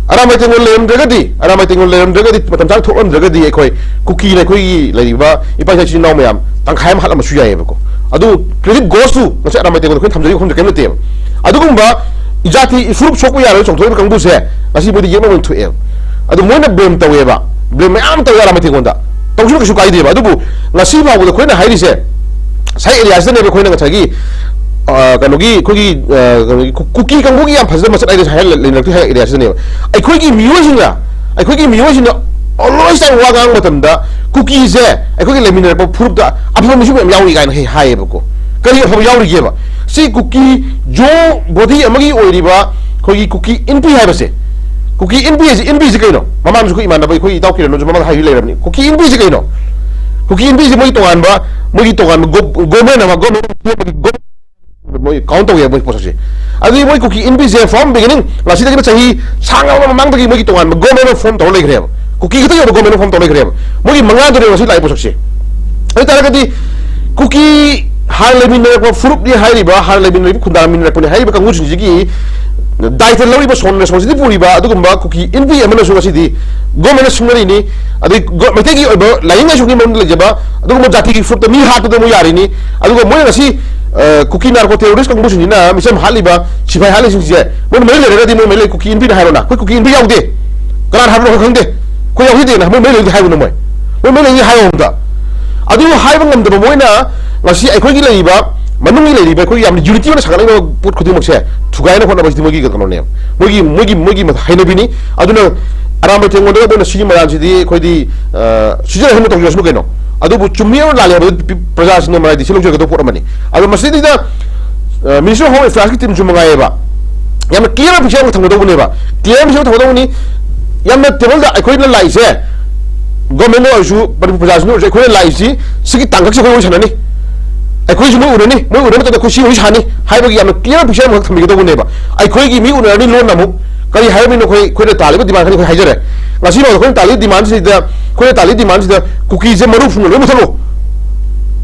ꯑꯔꯥꯝꯕꯥꯏ ꯇꯦꯡꯒꯣꯜ ꯂꯩꯔꯝꯗ꯭ꯔꯒꯗꯤ, ꯑꯔꯥꯝꯕꯥꯏ ꯇꯦꯡꯒꯣꯜ ꯂꯩꯔꯝꯗ꯭ꯔꯒꯗꯤ, ꯃꯇꯝ ꯆꯥꯅ ꯊꯣꯛꯂꯝꯗ꯭ꯔꯒꯗꯤ ꯑꯩꯈꯣꯏ ꯀꯨꯀꯤꯅ ꯑꯩꯈꯣꯏꯒꯤ ꯂꯩꯔꯤꯕ ꯏꯄꯥ ꯏꯆꯥ ꯏꯆꯤꯟ ꯏꯅꯥꯎ ꯃꯌꯥꯝ ꯇꯪꯈꯥꯏ ꯑꯃ ꯍꯥꯠꯂꯝꯕꯁꯨ ꯌꯥꯏꯑꯕꯀꯣ꯫ ꯑꯗꯨ credit goes to ꯉꯁꯤ ꯑꯔꯥꯝꯕꯥꯏ ꯇꯦꯡꯒꯣꯜꯗ ꯑꯩꯈꯣꯏꯅ ꯊꯝꯖꯔꯤꯕ ꯋꯥꯐꯝꯁꯦ ꯀꯔꯤꯝ ꯅꯠꯇꯦꯕ꯫ ꯑꯗꯨꯒꯨꯝꯕ ꯏꯖꯥꯇꯤ ꯏꯐꯨꯔꯨꯞ ꯁꯣꯛꯄ ꯌꯥꯔꯣꯏ ꯆꯣꯡꯊꯣꯛꯏꯕ ꯀꯥꯡꯕꯨꯁꯦ ꯉꯁꯤ ꯃꯣꯏꯗꯤ ꯌꯦꯛꯅꯕ ꯑꯣꯏꯅ ꯊꯣꯛꯑꯦꯕ꯫ ꯑꯗꯨ ꯃꯣꯏꯅ blame ꯇꯧꯋꯦꯕ, blame ꯃꯌꯥꯝ ꯇꯧꯋꯦ ꯑꯔꯥꯝꯕꯥꯏ ꯇꯦꯡꯒꯣꯜꯗ꯫ ꯇꯧꯁꯅꯨ, ꯀꯩꯁꯨ ꯀꯥꯏꯗꯦꯕ꯫ ꯑꯗꯨꯕꯨ ꯉꯁꯤ ꯐꯥꯎꯕꯗ ꯑꯩꯈꯣꯏꯅ ꯍꯥꯏꯔꯤꯁꯦ, ꯉꯁꯥꯏ areaꯁꯤꯗꯅꯦꯕ ꯑꯩꯈꯣꯏꯅ ꯉꯁꯥꯏꯒꯤ ꯑ, ꯀꯩꯅꯣꯒꯤ, ꯑꯩꯈꯣꯏꯒꯤ, ꯑ, ꯀꯩꯅꯣꯒꯤ ꯀꯨ-, ꯀꯨꯀꯤ ꯀꯥꯡꯕꯨꯒꯤ ꯌꯥꯝ ꯐꯖꯅ ꯃꯁꯛ ꯍꯥꯏꯗꯤ ꯍꯥꯏ-, ꯂꯩꯅꯔꯛꯇꯦ ꯍꯥꯏ ꯑꯦꯔꯤꯌꯥꯁꯤꯗꯅꯦꯕ꯫ ꯑꯩꯈꯣꯏꯒꯤ ꯃꯤꯑꯣꯏꯁꯤꯡꯅ, ꯑꯩꯈꯣꯏꯒꯤ ꯃꯤꯑꯣꯏꯁꯤꯡꯅ always time ꯋꯥ ꯉꯥꯡꯕ ꯃꯇꯝꯗ ꯀꯨꯀꯤꯁꯦ ꯑꯩꯈꯣꯏꯒꯤ ꯂꯩꯃꯤꯟꯅꯔꯛꯄ ꯐꯨꯔꯨꯞꯇ ꯑꯐꯕ ꯃꯤꯁꯨ ꯃꯌꯥꯝ ꯌꯥꯎꯔꯤ ꯀꯥꯏꯅ ꯍꯦꯛ ꯍꯥꯏꯌꯦꯕꯀꯣ꯫ ꯀꯔꯤ ꯑꯐꯕ ꯌꯥꯎꯔꯤꯒꯦꯕ? ꯁꯤ ꯀꯨꯀꯤ ꯖꯣ ꯕꯣꯗꯤ ꯑꯃꯒꯤ ꯑꯣꯏꯔꯤꯕ ꯑꯩꯈꯣꯏꯒꯤ ꯀꯨꯀꯤ ꯏꯟꯄꯤ ꯍꯥꯏꯕꯁꯦ, ꯀꯨꯀꯤ ꯏꯟꯄꯤ ꯍꯥꯏꯁꯦ, ꯏꯟꯄꯤꯁꯦ ꯀꯩꯅꯣ? ꯃꯃꯥꯡꯁꯨ ꯑꯩꯈꯣꯏ ꯏꯃꯥꯟꯅꯕ, ꯑꯩꯈꯣꯏ ꯏꯇꯥꯎ ꯀꯤꯔꯟꯅꯁꯨ ꯃꯃꯥꯡꯗ ꯍꯥꯏꯕꯤ ꯂꯩꯔꯕꯅꯤ꯫ ꯀꯨꯀꯤ ꯏꯟꯄꯤꯁꯦ ꯀꯩꯅꯣ? ꯀꯨꯀꯤ ꯏꯟꯄꯤꯁꯦ ꯃꯣꯏꯒꯤ ꯇꯣꯉꯥꯟꯕ, ꯃꯣꯏꯒꯤ ꯇꯣꯉꯥꯟꯕ ꯒꯣ-, ꯒꯣꯃꯦꯟ ꯑꯃ, ꯒꯣꯃꯦꯟ ꯃꯣꯏ ꯀꯥꯎꯟ ꯇꯧꯋꯦꯕ ꯃꯣꯏ ꯄꯣꯠꯁꯛꯁꯦ꯫ ꯑꯗꯨꯗꯤ ꯃꯣꯏ ꯀꯨꯀꯤ ꯏꯟꯄꯤꯁꯦ from beginning, ꯉꯁꯤꯗꯒꯤꯅ ꯆꯍꯤ ꯁꯥꯡꯉꯕ ꯃꯃꯥꯡꯗꯒꯤ ꯃꯣꯏꯒꯤ ꯇꯣꯉꯥꯟꯕ ꯒꯣꯃꯦꯟ ꯑꯃ ꯐꯣꯝ ꯇꯧꯔ ꯂꯩꯈ꯭ꯔꯦꯕ꯫ ꯀꯨꯀꯤ ꯈꯛꯇꯒꯤ ꯑꯣꯏꯕ ꯒꯣꯃꯦꯟ ꯑꯃ ꯐꯣꯝ ꯇꯧꯔ ꯂꯩꯈ꯭ꯔꯦꯕ꯫ ꯃꯣꯏꯒꯤ ꯃꯉꯥꯗꯨꯅꯦꯕ ꯉꯁꯤ ꯂꯥꯛꯏ ꯄꯣꯠꯁꯛꯁꯦ꯫ ꯑꯗꯨ ꯑꯣꯏ ꯇꯥꯔꯒꯗꯤ ꯀꯨꯀꯤ ꯍꯥꯟꯅ ꯂꯩꯃꯤꯟꯅꯔꯛꯄ ꯐꯨꯔꯨꯞꯅꯤ ꯍꯥꯏꯔꯤꯕ, ꯍꯥꯟꯅ ꯂꯩꯃꯤꯟꯅꯔꯛꯄ ꯈꯨꯟꯗꯥꯃꯤꯟꯅꯔꯛꯄꯅꯤ ꯍꯥꯏꯔꯤꯕ ꯀꯥꯡꯕꯨꯁꯤꯡꯁꯤꯒꯤ ꯗꯥꯏꯇ ꯂꯧꯔꯤꯕ, ꯁꯣꯟ ꯔꯦꯁꯄꯣꯟꯁꯤꯕꯤꯂꯤꯇꯤ ꯄꯨꯔꯤꯕ ꯑꯗꯨꯒꯨꯝꯕ ꯀꯨꯀꯤ ꯏꯟꯄꯤ ꯑꯃꯅꯁꯨ ꯉꯁꯤꯗꯤ ꯒꯣꯃꯦꯟꯗ ꯁꯤꯡꯅꯔꯤꯅꯤ꯫ ꯑꯗꯩ ꯒꯣ-, ꯃꯩꯇꯩꯒꯤ ꯑꯣꯏꯕ ꯂꯥꯏꯅꯤꯡ ꯂꯥꯏꯁꯣꯟꯒꯤ ꯃꯔꯝꯗ ꯂꯩꯖꯕ ꯑꯗꯨꯒꯨꯝꯕ ꯖꯥꯇꯤꯒꯤ ꯐꯨꯔꯨꯞꯇ ꯃꯤ ꯍꯥꯠꯄꯗ ꯃꯣꯏ ꯌꯥꯔꯤꯅꯤ꯫ ꯑꯗꯨꯒ ꯃꯣꯏꯅ ꯉꯁꯤ, ꯑ, ꯀꯨꯀꯤ ꯅꯥꯔꯀꯣ ꯇꯦꯔꯣꯔꯤꯁ ꯀꯥꯡꯕꯨꯁꯤꯡꯁꯤꯅ ꯃꯤꯆꯝ ꯍꯥꯠꯂꯤꯕ, ꯁꯤꯐꯥꯏ ꯍꯥꯠꯂꯤꯁꯤꯡꯁꯦ ꯃꯣꯏꯅ ꯃꯔꯤ ꯂꯩꯔꯒꯗꯤ ꯃꯣꯏ ꯃꯔꯤ ꯂꯩ, ꯀꯨꯀꯤ ꯏꯟꯄꯤꯅ ꯍꯥꯏꯔꯣꯅ? ꯑꯩꯈꯣꯏ ꯀꯨꯀꯤ ꯏꯟꯄꯤ ꯌꯥꯎꯗꯦ, ꯀꯅꯥꯅ ꯍꯥꯏꯕꯅꯣ ꯈꯪꯗꯦ, ꯑꯩꯈꯣꯏ ꯌꯥꯎꯍꯤꯗꯦꯅ ꯃꯣꯏ ꯃꯔꯤ ꯂꯩꯗꯤ ꯍꯥꯏꯕꯅꯣ? ꯃꯣꯏ, ꯃꯣꯏ ꯃꯔꯤ ꯂꯩꯗꯤ ꯍꯥꯏꯌꯣ ꯑꯝꯇ꯫ ꯑꯗꯨ ꯍꯥꯏꯕ ꯉꯝꯗꯕ ꯃꯣꯏꯅ ꯉꯁꯤ ꯑꯩꯈꯣꯏꯒꯤ ꯂꯩꯔꯤꯕ, ꯃꯅꯨꯡꯒꯤ ꯂꯩꯔꯤꯕ ꯑꯩꯈꯣꯏꯒꯤ ꯌꯥꯝꯅ ꯌꯨꯅꯤꯇꯤ ꯑꯣꯏꯅ ꯁꯥꯒꯠꯂꯛꯏꯕ ꯄꯣꯠ ꯈꯨꯗꯤꯡꯃꯛꯁꯦ ꯊꯨꯒꯥꯏꯅ ꯍꯣꯠꯅꯕꯁꯤꯗꯤ ꯃꯣꯏꯒꯤ ꯀꯩꯅꯣꯅꯦꯕ, ꯃꯣꯏꯒꯤ, ꯃꯣꯏꯒꯤ, ꯃꯣꯏꯒꯤ ꯍꯩꯅꯕꯤꯅꯤ꯫ ꯑꯗꯨꯅ ꯑꯔꯥꯝꯕ ꯊꯦꯡꯒꯣꯟꯗꯒ ꯃꯣꯏꯅ ꯁꯤꯒꯤ ꯃꯔꯥꯟꯁꯤꯗꯤ ꯑꯩꯈꯣꯏꯗꯤ, ꯑ, ꯁꯤꯖꯤꯟꯅ ꯍꯟꯕ ꯇꯧꯖꯔꯁꯅꯨ ꯀꯩꯅꯣ꯫ ꯑꯗꯨꯕꯨ ꯆꯨꯝꯃꯤ ꯑꯣꯔ ꯂꯥꯜꯂꯤ ꯍꯥꯏꯕꯗꯨ ꯄꯤ-, ꯄ꯭ꯔꯖꯥꯁꯤꯡꯅ ꯃꯔꯥꯏꯗꯤ ꯁꯤ ꯂꯧꯖꯒꯗꯧꯕ ꯄꯣꯠ ꯑꯃꯅꯤ꯫ ꯑꯗꯣ ꯃꯁꯤꯗꯩꯗ, ꯑ, Ministry of Home Affairsꯀꯤ ꯇꯤꯝꯁꯨ ꯃꯉꯥꯏꯌꯦꯕ, ꯌꯥꯝꯅ clear picture ꯑꯃ ꯊꯝꯒꯗꯧꯕꯅꯦꯕ꯫ Clear picture ꯑꯃ ꯊꯝꯒꯗꯧꯕꯅꯤ꯫ ꯌꯥꯝꯅ ꯇꯦꯕꯜꯗ ꯑꯩꯈꯣꯏꯅ ꯂꯥꯛꯏꯁꯦ, ꯒꯣꯔꯃꯦꯟꯅ ꯑꯣꯏꯔꯁꯨ, ꯃꯅꯤꯄꯨꯔ ꯄ꯭ꯔꯖꯥꯁꯤꯡꯅ ꯑꯣꯏꯔꯁꯨ, ꯑꯩꯈꯣꯏꯅ ꯂꯥꯛꯏꯁꯤ ꯁꯤꯒꯤ ꯇꯥꯡꯀꯛꯁꯦ ꯑꯩꯈꯣꯏ ꯋꯥꯔꯤ ꯁꯥꯟꯅꯅꯤ, ꯑꯩꯈꯣꯏꯁꯨ ꯃꯣꯏ ꯎꯅꯅꯤ, ꯃꯣꯏ ꯎꯅꯕ ꯃꯇꯝꯗ ꯑꯩꯈꯣꯏ ꯁꯤ ꯋꯥꯔꯤ ꯁꯥꯅꯤ ꯍꯥꯏꯕꯒꯤ ꯌꯥꯝꯅ clear picture ꯑꯃꯈꯛ ꯊꯝꯕꯤꯒꯗꯧꯕꯅꯦꯕ꯫ ꯑꯩꯈꯣꯏꯒꯤ ꯃꯤ ꯎꯅꯔꯅꯤ ꯂꯣꯟꯅ ꯑꯃꯨꯛ, ꯀꯔꯤ ꯍꯥꯏꯔꯝꯃꯤꯅꯣ? ꯑꯩꯈꯣꯏ, ꯑꯩꯈꯣꯏꯅ ꯇꯥꯜꯂꯤꯕ demand ꯈꯔꯗꯤ ꯑꯩꯈꯣꯏ ꯍꯥꯏꯖꯔꯦ꯫ ꯉꯁꯤ ꯐꯥꯎꯗ ꯑꯩꯈꯣꯏꯅ ꯇꯥꯜꯂꯤꯕ demandꯁꯤꯗ, ꯑꯩꯈꯣꯏꯅ ꯇꯥꯜꯂꯤꯕ demandꯁꯤꯗ ꯀꯨꯀꯤꯁꯦ ꯃꯔꯨ ꯐꯨꯡꯅ ꯂꯣꯏ ꯃꯨꯊꯠꯂꯣ,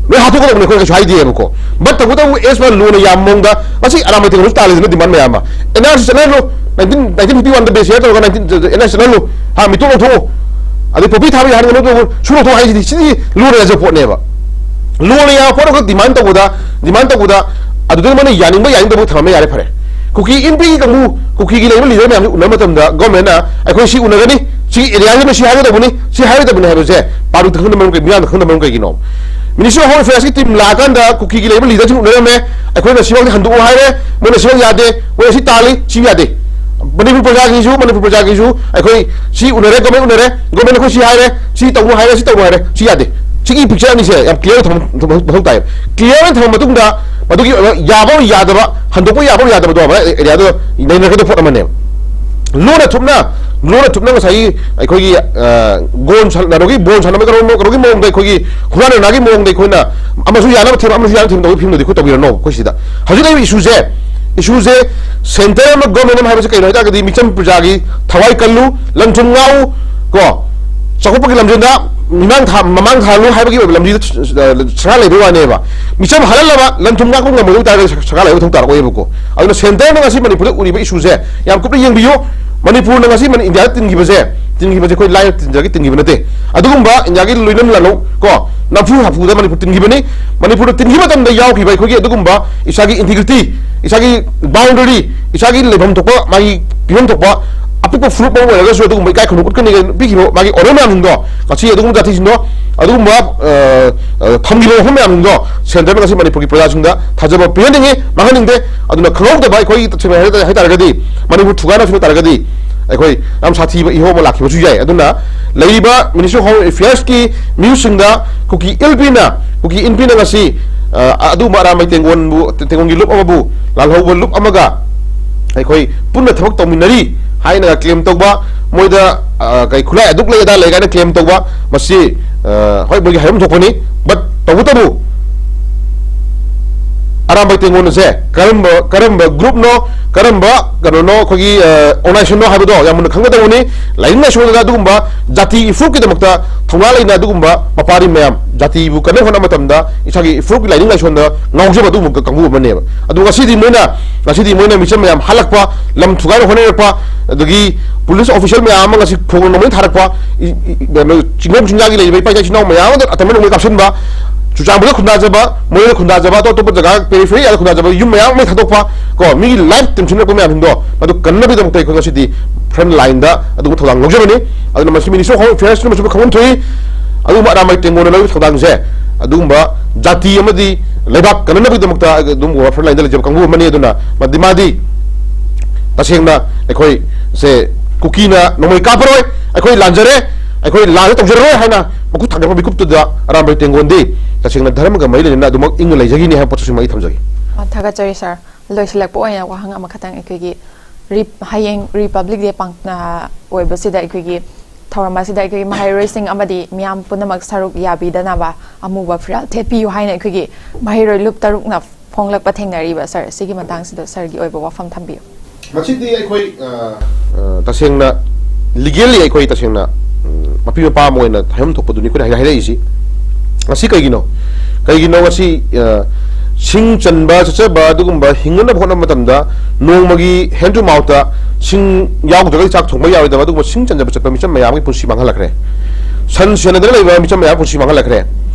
ꯂꯣꯏ ꯍꯥꯠꯇꯣꯛꯀꯗꯧꯕꯅꯤ, ꯑꯩꯈꯣꯏ ꯀꯩꯁꯨ ꯍꯥꯏꯗꯦꯕꯀꯣ꯫ But ꯇꯧꯕꯇꯕꯨ as per ꯂꯣꯅ ꯌꯥꯝ ꯃꯑꯣꯡꯗ ꯉꯁꯤ ꯑꯔꯥꯝꯕ ꯇꯦꯡꯒꯣꯜꯁꯨ ꯇꯥꯜꯂꯤꯗꯅ demand ꯃꯌꯥꯝ ꯑꯃ꯫ NRC ꯆꯠꯅꯍꯜꯂꯨ, nineteen, nineteen fifty oneꯗ base ꯌꯥꯔ ꯇꯧꯔꯒ nineteen, NRC ꯆꯠꯅꯍꯜꯂꯨ, ꯍꯥ, ꯃꯤꯇꯣꯞ ꯂꯧꯊꯣꯛꯑꯣ, ꯑꯗꯩ poppy ꯊꯥꯕ ꯌꯥꯍꯟꯒꯅꯨ, ꯁꯨ ꯂꯧꯊꯣꯛꯑꯣ ꯍꯥꯏꯁꯤꯗꯤ, ꯁꯤꯗꯤ ꯂꯣꯅ ꯌꯥꯖꯕ ꯄꯣꯠꯅꯦꯕ꯫ ꯂꯣꯅ ꯌꯥꯕ ꯄꯣꯠ ꯑꯃꯈꯛ demand ꯇꯧꯕꯗ, demand ꯇꯧꯕꯗ, ꯑꯗꯨꯗ ꯃꯣꯏꯅ ꯌꯥꯅꯤꯡꯕ ꯌꯥꯅꯤꯡꯗꯕ ꯊꯝꯃꯝꯕ ꯌꯥꯔꯦ, ꯐꯔꯦ꯫ ꯀꯨꯀꯤ ꯏꯟꯄꯤꯒꯤ ꯀꯥꯡꯕꯨ, ꯀꯨꯀꯤꯒꯤ ꯂꯩꯕ leader ꯃꯌꯥꯝꯁꯤ ꯎꯅꯕ ꯃꯇꯝꯗ governmentꯅ ꯑꯩꯈꯣꯏ ꯁꯤ ꯎꯅꯒꯅꯤ, ꯁꯤ areaꯁꯤꯃ ꯁꯤ ꯍꯥꯏꯒꯗꯧꯕꯅꯤ, ꯁꯤ ꯍꯥꯏꯔꯣꯏꯗꯕꯅꯤ ꯍꯥꯏꯕꯁꯦ publicꯇ ꯈꯪꯗꯕ ꯃꯔꯝ ꯀꯩ-, ꯃꯤꯌꯥꯝꯗ ꯈꯪꯗꯕ ꯃꯔꯝ ꯀꯩꯒꯤꯅꯣ? Ministry of Home Affairsꯀꯤ team ꯂꯥꯛꯑꯀꯥꯟꯗ ꯀꯨꯀꯤꯒꯤ ꯂꯩꯔꯤꯕ leaderꯁꯤꯡ ꯎꯅꯔꯝꯃꯦ꯫ ꯑꯩꯈꯣꯏꯅ ꯁꯤꯐꯥꯎꯗꯤ ꯍꯟꯗꯣꯛꯎ ꯍꯥꯏꯔꯦ, ꯃꯣꯏꯅ ꯁꯤꯐꯥꯎ ꯌꯥꯗꯦ, ꯃꯣꯏꯅ ꯁꯤ ꯇꯥꯜꯂꯤ, ꯁꯤ ꯌꯥꯗꯦ꯫ ꯃꯅꯤꯄꯨꯔ ꯄ꯭ꯔꯖꯥꯒꯤꯁꯨ, ꯃꯅꯤꯄꯨꯔ ꯄ꯭ꯔꯖꯥꯒꯤꯁꯨ ꯑꯩꯈꯣꯏ ꯁꯤ ꯎꯅꯔꯦ, government ꯎꯅꯔꯦ, government ꯑꯩꯈꯣꯏ ꯁꯤ ꯍꯥꯏꯔꯦ, ꯁꯤ ꯇꯧꯅꯨ ꯍꯥꯏꯔꯦ, ꯁꯤ ꯇꯧꯅꯨ ꯍꯥꯏꯔꯦ, ꯁꯤ ꯌꯥꯗꯦ꯫ ꯁꯤꯒꯤ picture ꯑꯅꯤꯁꯦ ꯌꯥꯝ clear ꯊꯝꯕ ꯃꯊꯧ ꯇꯥꯏ꯫ Clear ꯑꯣꯏꯅ ꯊꯝꯃ ꯃꯇꯨꯡꯗ ꯃꯗꯨꯒꯤ ꯑꯣꯏꯕ ꯌꯥꯕ ꯑꯃ ꯌꯥꯗꯕ, ꯍꯟꯗꯣꯛꯄ ꯌꯥꯕ ꯑꯃ ꯌꯥꯗꯕꯗꯣ ꯑꯃ areaꯗꯣ ꯅꯩꯅꯔꯛꯀꯗꯕ ꯄꯣꯠ ꯑꯃꯅꯦꯕ꯫ ꯂꯣꯟꯅ ꯊꯨꯞꯅ, ꯂꯣꯟꯅ ꯊꯨꯞꯅ ꯉꯁꯥꯏꯒꯤ ꯑꯩꯈꯣꯏꯒꯤ, ꯑ, ꯒꯣꯟ ꯁꯥꯟꯅꯕꯒꯤ, ꯕꯣꯟ ꯁꯥꯟꯅꯕꯒꯤ ꯀꯩꯅꯣ, ꯀꯩꯅꯣꯒꯤ ꯃꯑꯣꯡꯗ, ꯑꯩꯈꯣꯏꯒꯤ ꯈꯨꯔꯥꯟ ꯂꯩꯅꯥꯒꯤ ꯃꯑꯣꯡꯗ ꯑꯩꯈꯣꯏꯅ ꯑꯃꯁꯨ ꯌꯥꯅꯕ ꯊꯦꯝ, ꯑꯃꯁꯨ ꯌꯥꯅꯕ ꯊꯦꯝ ꯇꯧꯕꯒꯤ ꯐꯤꯕꯝꯗꯗꯤ ꯑꯩꯈꯣꯏ ꯇꯧꯕꯤꯔꯅꯣ꯫ ꯑꯩꯈꯣꯏ ꯁꯤꯗ ꯍꯧꯖꯤꯛ ꯂꯩꯔꯤꯕ issueꯁꯦ, issueꯁꯦ centre ꯑꯃ government ꯑꯃ ꯍꯥꯏꯕꯁꯦ ꯀꯩꯅꯣ ꯍꯥꯏ ꯇꯥꯔꯒꯗꯤ ꯃꯤꯆꯝ ꯄ꯭ꯔꯖꯥꯒꯤ ꯊꯋꯥꯏ ꯀꯜꯂꯨ, ꯂꯟ ꯊꯨꯝ ꯉꯥꯛꯎ, ꯀꯣ, ꯆꯥꯎꯈꯠꯄꯒꯤ ꯂꯝꯖꯦꯜꯗ ꯃꯤꯃꯥꯡ ꯊꯥ-, ꯃꯃꯥꯡ ꯊꯥꯍꯜꯂꯨ ꯍꯥꯏꯕꯒꯤ ꯑꯣꯏꯕ ꯂꯝꯕꯤꯗ ꯁꯔꯀꯥꯔ ꯂꯩꯕꯒꯤ ꯋꯥꯅꯦꯕ꯫ ꯃꯤꯆꯝ ꯍꯜꯍꯜꯂꯕ ꯂꯟ ꯊꯨꯝ ꯉꯥꯛꯄ ꯉꯝꯃꯣꯏꯗꯕ ꯇꯥꯔꯒꯗꯤ ꯁꯔꯀꯥꯔ ꯂꯩꯕ ꯃꯊꯧ ꯇꯥꯔꯛꯑꯣꯏꯕꯀꯣ꯫ ꯑꯗꯨꯅ centreꯅ ꯉꯁꯤ ꯃꯅꯤꯄꯨꯔꯗ ꯎꯔꯤꯕ issueꯁꯦ ꯌꯥꯝ ꯀꯨꯞꯅ ꯌꯦꯡꯕꯤꯌꯨ꯫ ꯃꯅꯤꯄꯨꯔꯅ ꯉꯁꯤ ꯃꯅꯤ-, ꯏꯟꯗꯤꯌꯥꯗ ꯇꯤꯟꯈꯤꯕꯁꯦ, ꯇꯤꯟꯈꯤꯕꯁꯦ ꯑꯩꯈꯣꯏ ꯂꯥꯏꯔ ꯇꯤꯟꯖꯔꯒ ꯇꯤꯟꯈꯤꯕ ꯅꯠꯇꯦ꯫ ꯑꯗꯨꯒꯨꯝꯕ ꯏꯟꯗꯤꯌꯥꯒꯤ ꯂꯣꯏꯅꯝ ꯂꯥꯂꯣꯡ ꯀꯣ, ꯅꯝꯐꯨ ꯍꯥꯐꯨꯗ ꯃꯅꯤꯄꯨꯔ ꯇꯤꯟꯈꯤꯕꯅꯤ꯫ ꯃꯅꯤꯄꯨꯔꯗ ꯇꯤꯟꯈꯤꯕ ꯃꯇꯝꯗ ꯌꯥꯎꯈꯤꯕ ꯑꯩꯈꯣꯏꯒꯤ ꯑꯗꯨꯒꯨꯝꯕ ꯏꯁꯥꯒꯤ integrity, ꯏꯁꯥꯒꯤ boundary, ꯏꯁꯥꯒꯤ ꯂꯩꯐꯝ ꯊꯣꯛꯄ, ꯃꯥꯒꯤ ꯄꯤꯐꯝ ꯊꯣꯛꯄ ꯑꯄꯤꯛꯄ ꯐꯨꯔꯨꯞ ꯑꯃ ꯑꯣꯏꯔꯒꯁꯨ ꯑꯗꯨꯒꯨꯝꯕ ꯏꯀꯥꯏ ꯈꯨꯝꯅꯕ ꯎꯠꯀꯅꯤ ꯄꯤꯈꯤꯕ ꯃꯥꯒꯤ order ꯃꯌꯥꯝꯁꯤꯡꯗꯣ, ꯉꯁꯤ ꯑꯗꯨꯒꯨꯝꯕ ꯖꯥꯇꯤꯁꯤꯡꯗꯣ, ꯑꯗꯨꯒꯨꯝꯕ, ꯑ, ꯑ, ꯊꯝꯈꯤꯕ ꯋꯥꯐꯝ ꯃꯌꯥꯝꯁꯤꯡꯗꯣ centreꯅ ꯉꯁꯤ ꯃꯅꯤꯄꯨꯔꯒꯤ ꯄ꯭ꯔꯖꯥꯁꯤꯡꯗ ꯊꯥꯖꯕ ꯄꯤꯍꯟꯅꯤꯡꯉꯤ, ꯃꯥꯡꯍꯟꯅꯤꯡꯗꯦ꯫ ꯑꯗꯨꯅ ꯈꯪꯍꯧꯗꯕ ꯑꯩꯈꯣꯏꯒꯤ, ꯇꯁꯦꯡꯅ ꯍꯥꯏꯔ-, ꯍꯥꯏ ꯇꯥꯔꯒꯗꯤ, ꯃꯅꯤꯄꯨꯔ ꯊꯨꯒꯥꯏꯅꯕꯁꯨ ꯇꯥꯔꯒꯗꯤ ꯑꯩꯈꯣꯏ ꯌꯥꯝ ꯁꯥꯊꯤꯕ ꯏꯍꯧ ꯑꯃ ꯂꯥꯛꯈꯤꯕꯁꯨ ꯌꯥꯏ꯫ ꯑꯗꯨꯅ ꯂꯩꯔꯤꯕ Ministry of Home Affairsꯀꯤ ꯃꯤꯑꯣꯏꯁꯤꯡꯗ ꯀꯨꯀꯤ ꯏꯟꯐꯤꯅ, ꯀꯨꯀꯤ ꯏꯟꯐꯤꯅ ꯉꯁꯤ, ꯑ, ꯑꯗꯨꯒꯨꯝꯕ ꯑꯔꯥꯝꯕꯥꯏ ꯇꯦꯡꯒꯣꯟꯕꯨ, ꯇꯦꯡꯒꯣꯟꯒꯤ ꯂꯨꯞ ꯑꯃꯕꯨ, ꯂꯥꯜꯍꯧꯕ ꯂꯨꯞ ꯑꯃꯒ ꯑꯩꯈꯣꯏ ꯄꯨꯟꯅ ꯊꯕꯛ ꯇꯧꯃꯤꯟꯅꯔꯤ ꯍꯥꯏꯅ claim ꯇꯧꯕ, ꯃꯣꯏꯗ, ꯑ, ꯀꯩ ꯈꯨꯠꯂꯥꯏ ꯑꯗꯨꯛ ꯂꯩ ꯑꯗꯥ ꯂꯩ ꯀꯥꯏꯅ claim ꯇꯧꯕ, ꯃꯁꯤ, ꯑ, ꯍꯣꯏ, ꯃꯣꯏꯒꯤ ꯍꯥꯏꯐꯝ ꯊꯣꯛꯄꯅꯤ, but ꯇꯧꯕꯇꯕꯨ ꯑꯔꯥꯝꯕꯥꯏ ꯇꯦꯡꯒꯣꯟ ꯑꯁꯦ ꯀꯔꯝꯕ, ꯀꯔꯝꯕ groupꯅꯣ, ꯀꯔꯝꯕ ꯀꯩꯅꯣꯅꯣ, ꯑꯩꯈꯣꯏꯒꯤ, ꯑ, organizationꯅꯣ ꯍꯥꯏꯕꯗꯣ ꯌꯥꯝ ꯃꯨꯟꯅ ꯈꯪꯒꯗꯧꯕꯅꯤ꯫ ꯂꯥꯏꯅꯤꯡ ꯂꯥꯏꯁꯣꯟꯗ ꯑꯗꯨꯒꯨꯝꯕ ꯖꯥꯇꯤꯒꯤ ꯏꯐꯨꯔꯨꯞꯀꯤꯗꯃꯛꯇ ꯊꯧꯅꯥ ꯂꯩꯅ ꯑꯗꯨꯒꯨꯝꯕ ꯃꯄꯥꯔꯤ ꯃꯌꯥꯝ, ꯖꯥꯇꯤꯕꯨ ꯀꯟꯅ ꯍꯣꯠꯅꯕ ꯃꯇꯝꯗ ꯏꯁꯥꯒꯤ ꯏꯐꯨꯔꯨꯞꯀꯤ ꯂꯥꯏꯅꯤꯡ ꯂꯥꯏꯁꯣꯟꯗ ꯉꯥꯎꯖꯕ ꯑꯗꯨꯒꯨꯝꯕ ꯀꯥꯡꯕꯨ ꯑꯃꯅꯦꯕ꯫ ꯑꯗꯨ ꯉꯁꯤꯗꯤ ꯃꯣꯏꯅ, ꯉꯁꯤꯗꯤ ꯃꯣꯏꯅ ꯃꯤꯆꯝ ꯃꯌꯥꯝ ꯍꯜꯂꯛꯄ, ꯂꯝ ꯊꯨꯒꯥꯏꯅ ꯍꯣꯠꯅꯔꯛꯄ, ꯑꯗꯒꯤ police official ꯃꯌꯥꯝ ꯑꯃ ꯉꯁꯤ ꯈꯣꯡ ꯅꯣꯡꯃꯩ ꯊꯥꯔꯛꯄ, ꯏ-, ꯏ-, ꯀꯩꯅꯣ, ꯆꯤꯡꯈꯣꯡ ꯆꯤꯡꯌꯥꯒꯤ ꯂꯩꯔꯤꯕ ꯏꯄꯥ ꯏꯆꯥ ꯏꯆꯤꯟ ꯏꯅꯥꯎ ꯃꯌꯥꯝ ꯑꯃꯗ ꯑꯇꯝꯕ ꯅꯣꯡꯃꯩ ꯀꯥꯞꯁꯤꯟꯕ, ꯆꯨꯔꯆꯥꯟꯄꯨꯔꯗ ꯈꯨꯟꯗꯥꯖꯕ, ꯃꯣꯔꯦꯗ ꯈꯨꯟꯗꯥꯖꯕ, ꯑꯇꯣꯞ ꯑꯇꯣꯞꯄ ꯖꯒꯥ periphery area ꯈꯨꯟꯗꯥꯖꯕ ꯌꯨꯝ ꯃꯌꯥꯝ ꯑꯃ ꯊꯥꯗꯣꯛꯄ, ꯀꯣ, ꯃꯤꯒꯤ life ꯇꯤꯟꯁꯤꯟꯅꯔꯛꯄ ꯃꯌꯥꯝꯁꯤꯡꯗꯣ ꯃꯗꯨ ꯀꯟꯅꯕꯒꯤꯗꯃꯛꯇ ꯑꯩꯈꯣꯏ ꯉꯁꯤꯗꯤ front lineꯗ ꯑꯗꯨꯒꯨꯝꯕ ꯊꯧꯗꯥꯡ ꯂꯧꯖꯕꯅꯤ꯫ ꯑꯗꯨꯅ ꯃꯁꯤ Ministry of Home Affairsꯅ ꯃꯁꯤꯕꯨ ꯈꯪꯐꯝ ꯊꯣꯛꯏ꯫ ꯑꯗꯨꯒꯨꯝꯕ ꯑꯔꯥꯝꯕꯥꯏ ꯇꯦꯡꯒꯣꯟꯅ ꯂꯧꯔꯤꯕ ꯊꯧꯗꯥꯡꯁꯦ ꯑꯗꯨꯒꯨꯝꯕ ꯖꯥꯇꯤ ꯑꯃꯗꯤ ꯂꯩꯕꯥꯛ ꯀꯟꯅꯅꯕꯒꯤꯗꯃꯛꯇ ꯑꯗꯨꯝ front line ꯗ ꯂꯩꯖꯕ ꯀꯥꯡꯕꯨ ꯑꯃꯅꯤ꯫ ꯑꯗꯨꯅ ꯃꯗꯤ, ꯃꯥꯗꯤ ꯇꯁꯦꯡꯅ ꯑꯩꯈꯣꯏ ꯁꯦ ꯀꯨꯀꯤꯅ ꯅꯣꯡꯃꯩ ꯀꯥꯞꯄꯔꯣꯏ, ꯑꯩꯈꯣꯏ ꯂꯥꯟꯖꯔꯦ, ꯑꯩꯈꯣꯏ ꯂꯥꯟꯁꯦ ꯇꯧꯖꯔꯔꯣꯏ ꯍꯥꯏꯅ ꯃꯈꯨꯠ ꯊꯥꯡꯒꯠꯄ ꯃꯤꯀꯨꯞꯇꯨꯗ ꯑꯔꯥꯝꯕꯥꯏ ꯇꯦꯡꯒꯣꯟꯗꯤ ꯇꯁꯦꯡꯅ ꯙꯔꯃꯒ ꯃꯔꯤ ꯂꯩꯅꯅ ꯑꯗꯨꯃꯛ ꯏꯪꯅ ꯂꯩꯖꯈꯤꯅꯤ ꯍꯥꯏꯕ ꯄꯣꯠꯇꯨꯁꯨ ꯑꯩ ꯊꯝꯖꯒꯦ꯫ ꯑ, ꯊꯥꯒꯠꯆꯔꯤ ꯁꯥꯔ꯫ ꯂꯣꯏꯁꯤꯜꯂꯛꯄ ꯑꯣꯏꯅ ꯋꯥꯍꯪ ꯑꯃꯈꯛꯇꯪ, ꯑꯩꯈꯣꯏꯒꯤ ꯔꯤꯞ-, ꯍꯌꯦꯡ Republic Day ꯄꯥꯡ-, ꯑ, ꯑꯣꯏꯕꯁꯤꯗ ꯑꯩꯈꯣꯏꯒꯤ ꯊꯧꯔꯝ ꯑꯁꯤꯗ ꯑꯩꯈꯣꯏꯒꯤ ꯃꯍꯩꯔꯣꯏꯁꯤꯡ ꯑꯃꯗꯤ ꯃꯤꯌꯥꯝ ꯄꯨꯝꯅꯃꯛ ꯁꯔꯨꯛ ꯌꯥꯕꯤꯗꯅꯕ ꯑꯃꯨꯕ ꯐꯤꯔꯥꯜ ꯊꯦꯠꯄꯤꯌꯨ ꯍꯥꯏꯅ ꯑꯩꯈꯣꯏꯒꯤ ꯃꯍꯩꯔꯣꯏ ꯂꯨꯞ ꯇꯔꯨꯛꯅ ꯐꯣꯡꯂꯛꯄ ꯊꯦꯡꯅꯔꯤꯕ꯫ ꯁꯥꯔ, ꯁꯤꯒꯤ ꯃꯇꯥꯡꯁꯤꯗ ꯁꯥꯔꯒꯤ ꯑꯣꯏꯕ ꯋꯥꯐꯝ ꯊꯝꯕꯤꯌꯨ꯫ ꯃꯁꯤꯗꯤ ꯑꯩꯈꯣꯏ, ꯑ, ꯑ, ꯇꯁꯦꯡꯅ legally ꯑꯩꯈꯣꯏ ꯇꯁꯦꯡꯅ, ꯎꯝ, ꯃꯄꯤ ꯃꯄꯥ ꯑꯃ ꯑꯣꯏꯅ ꯍꯥꯏꯐꯝ ꯊꯣꯛꯄꯗꯨꯅꯤ ꯑꯩꯈꯣꯏꯅ ꯍꯥꯏ-, ꯍꯥꯏꯔꯛꯏꯁꯤ꯫ ꯉꯁꯤ ꯀꯩꯒꯤꯅꯣ? ꯀꯩꯒꯤꯅꯣ ꯉꯁꯤ, ꯑ, ꯁꯤꯡ ꯆꯟꯕ ꯆꯠꯆꯕ ꯑꯗꯨꯒꯨꯝꯕ ꯍꯤꯡꯅꯅꯕ ꯍꯣꯠꯅꯕ ꯃꯇꯝꯗ ꯅꯣꯡꯃꯒꯤ hand to mouth ꯇ ꯁꯤꯡ ꯌꯥꯎꯗ꯭ꯔꯒꯗꯤ ꯆꯥꯛ ꯊꯣꯡꯕ ꯌꯥꯔꯣꯏꯗꯕ ꯑꯗꯨꯒꯨꯝꯕ ꯁꯤꯡ ꯆꯟꯖꯕ ꯆꯠꯄ ꯃꯤꯆꯝ ꯃꯌꯥꯝꯒꯤ ꯄꯨꯟꯁꯤ ꯃꯥꯡꯍꯜꯂꯛꯈ꯭ꯔꯦ꯫ ꯁꯟ ꯁꯦꯟꯅꯗꯅ ꯂꯩꯕ ꯃꯤꯆꯝ ꯃꯌꯥꯝ ꯄꯨꯟꯁꯤ ꯃꯥꯡꯍꯜꯂꯛꯈ꯭ꯔꯦ꯫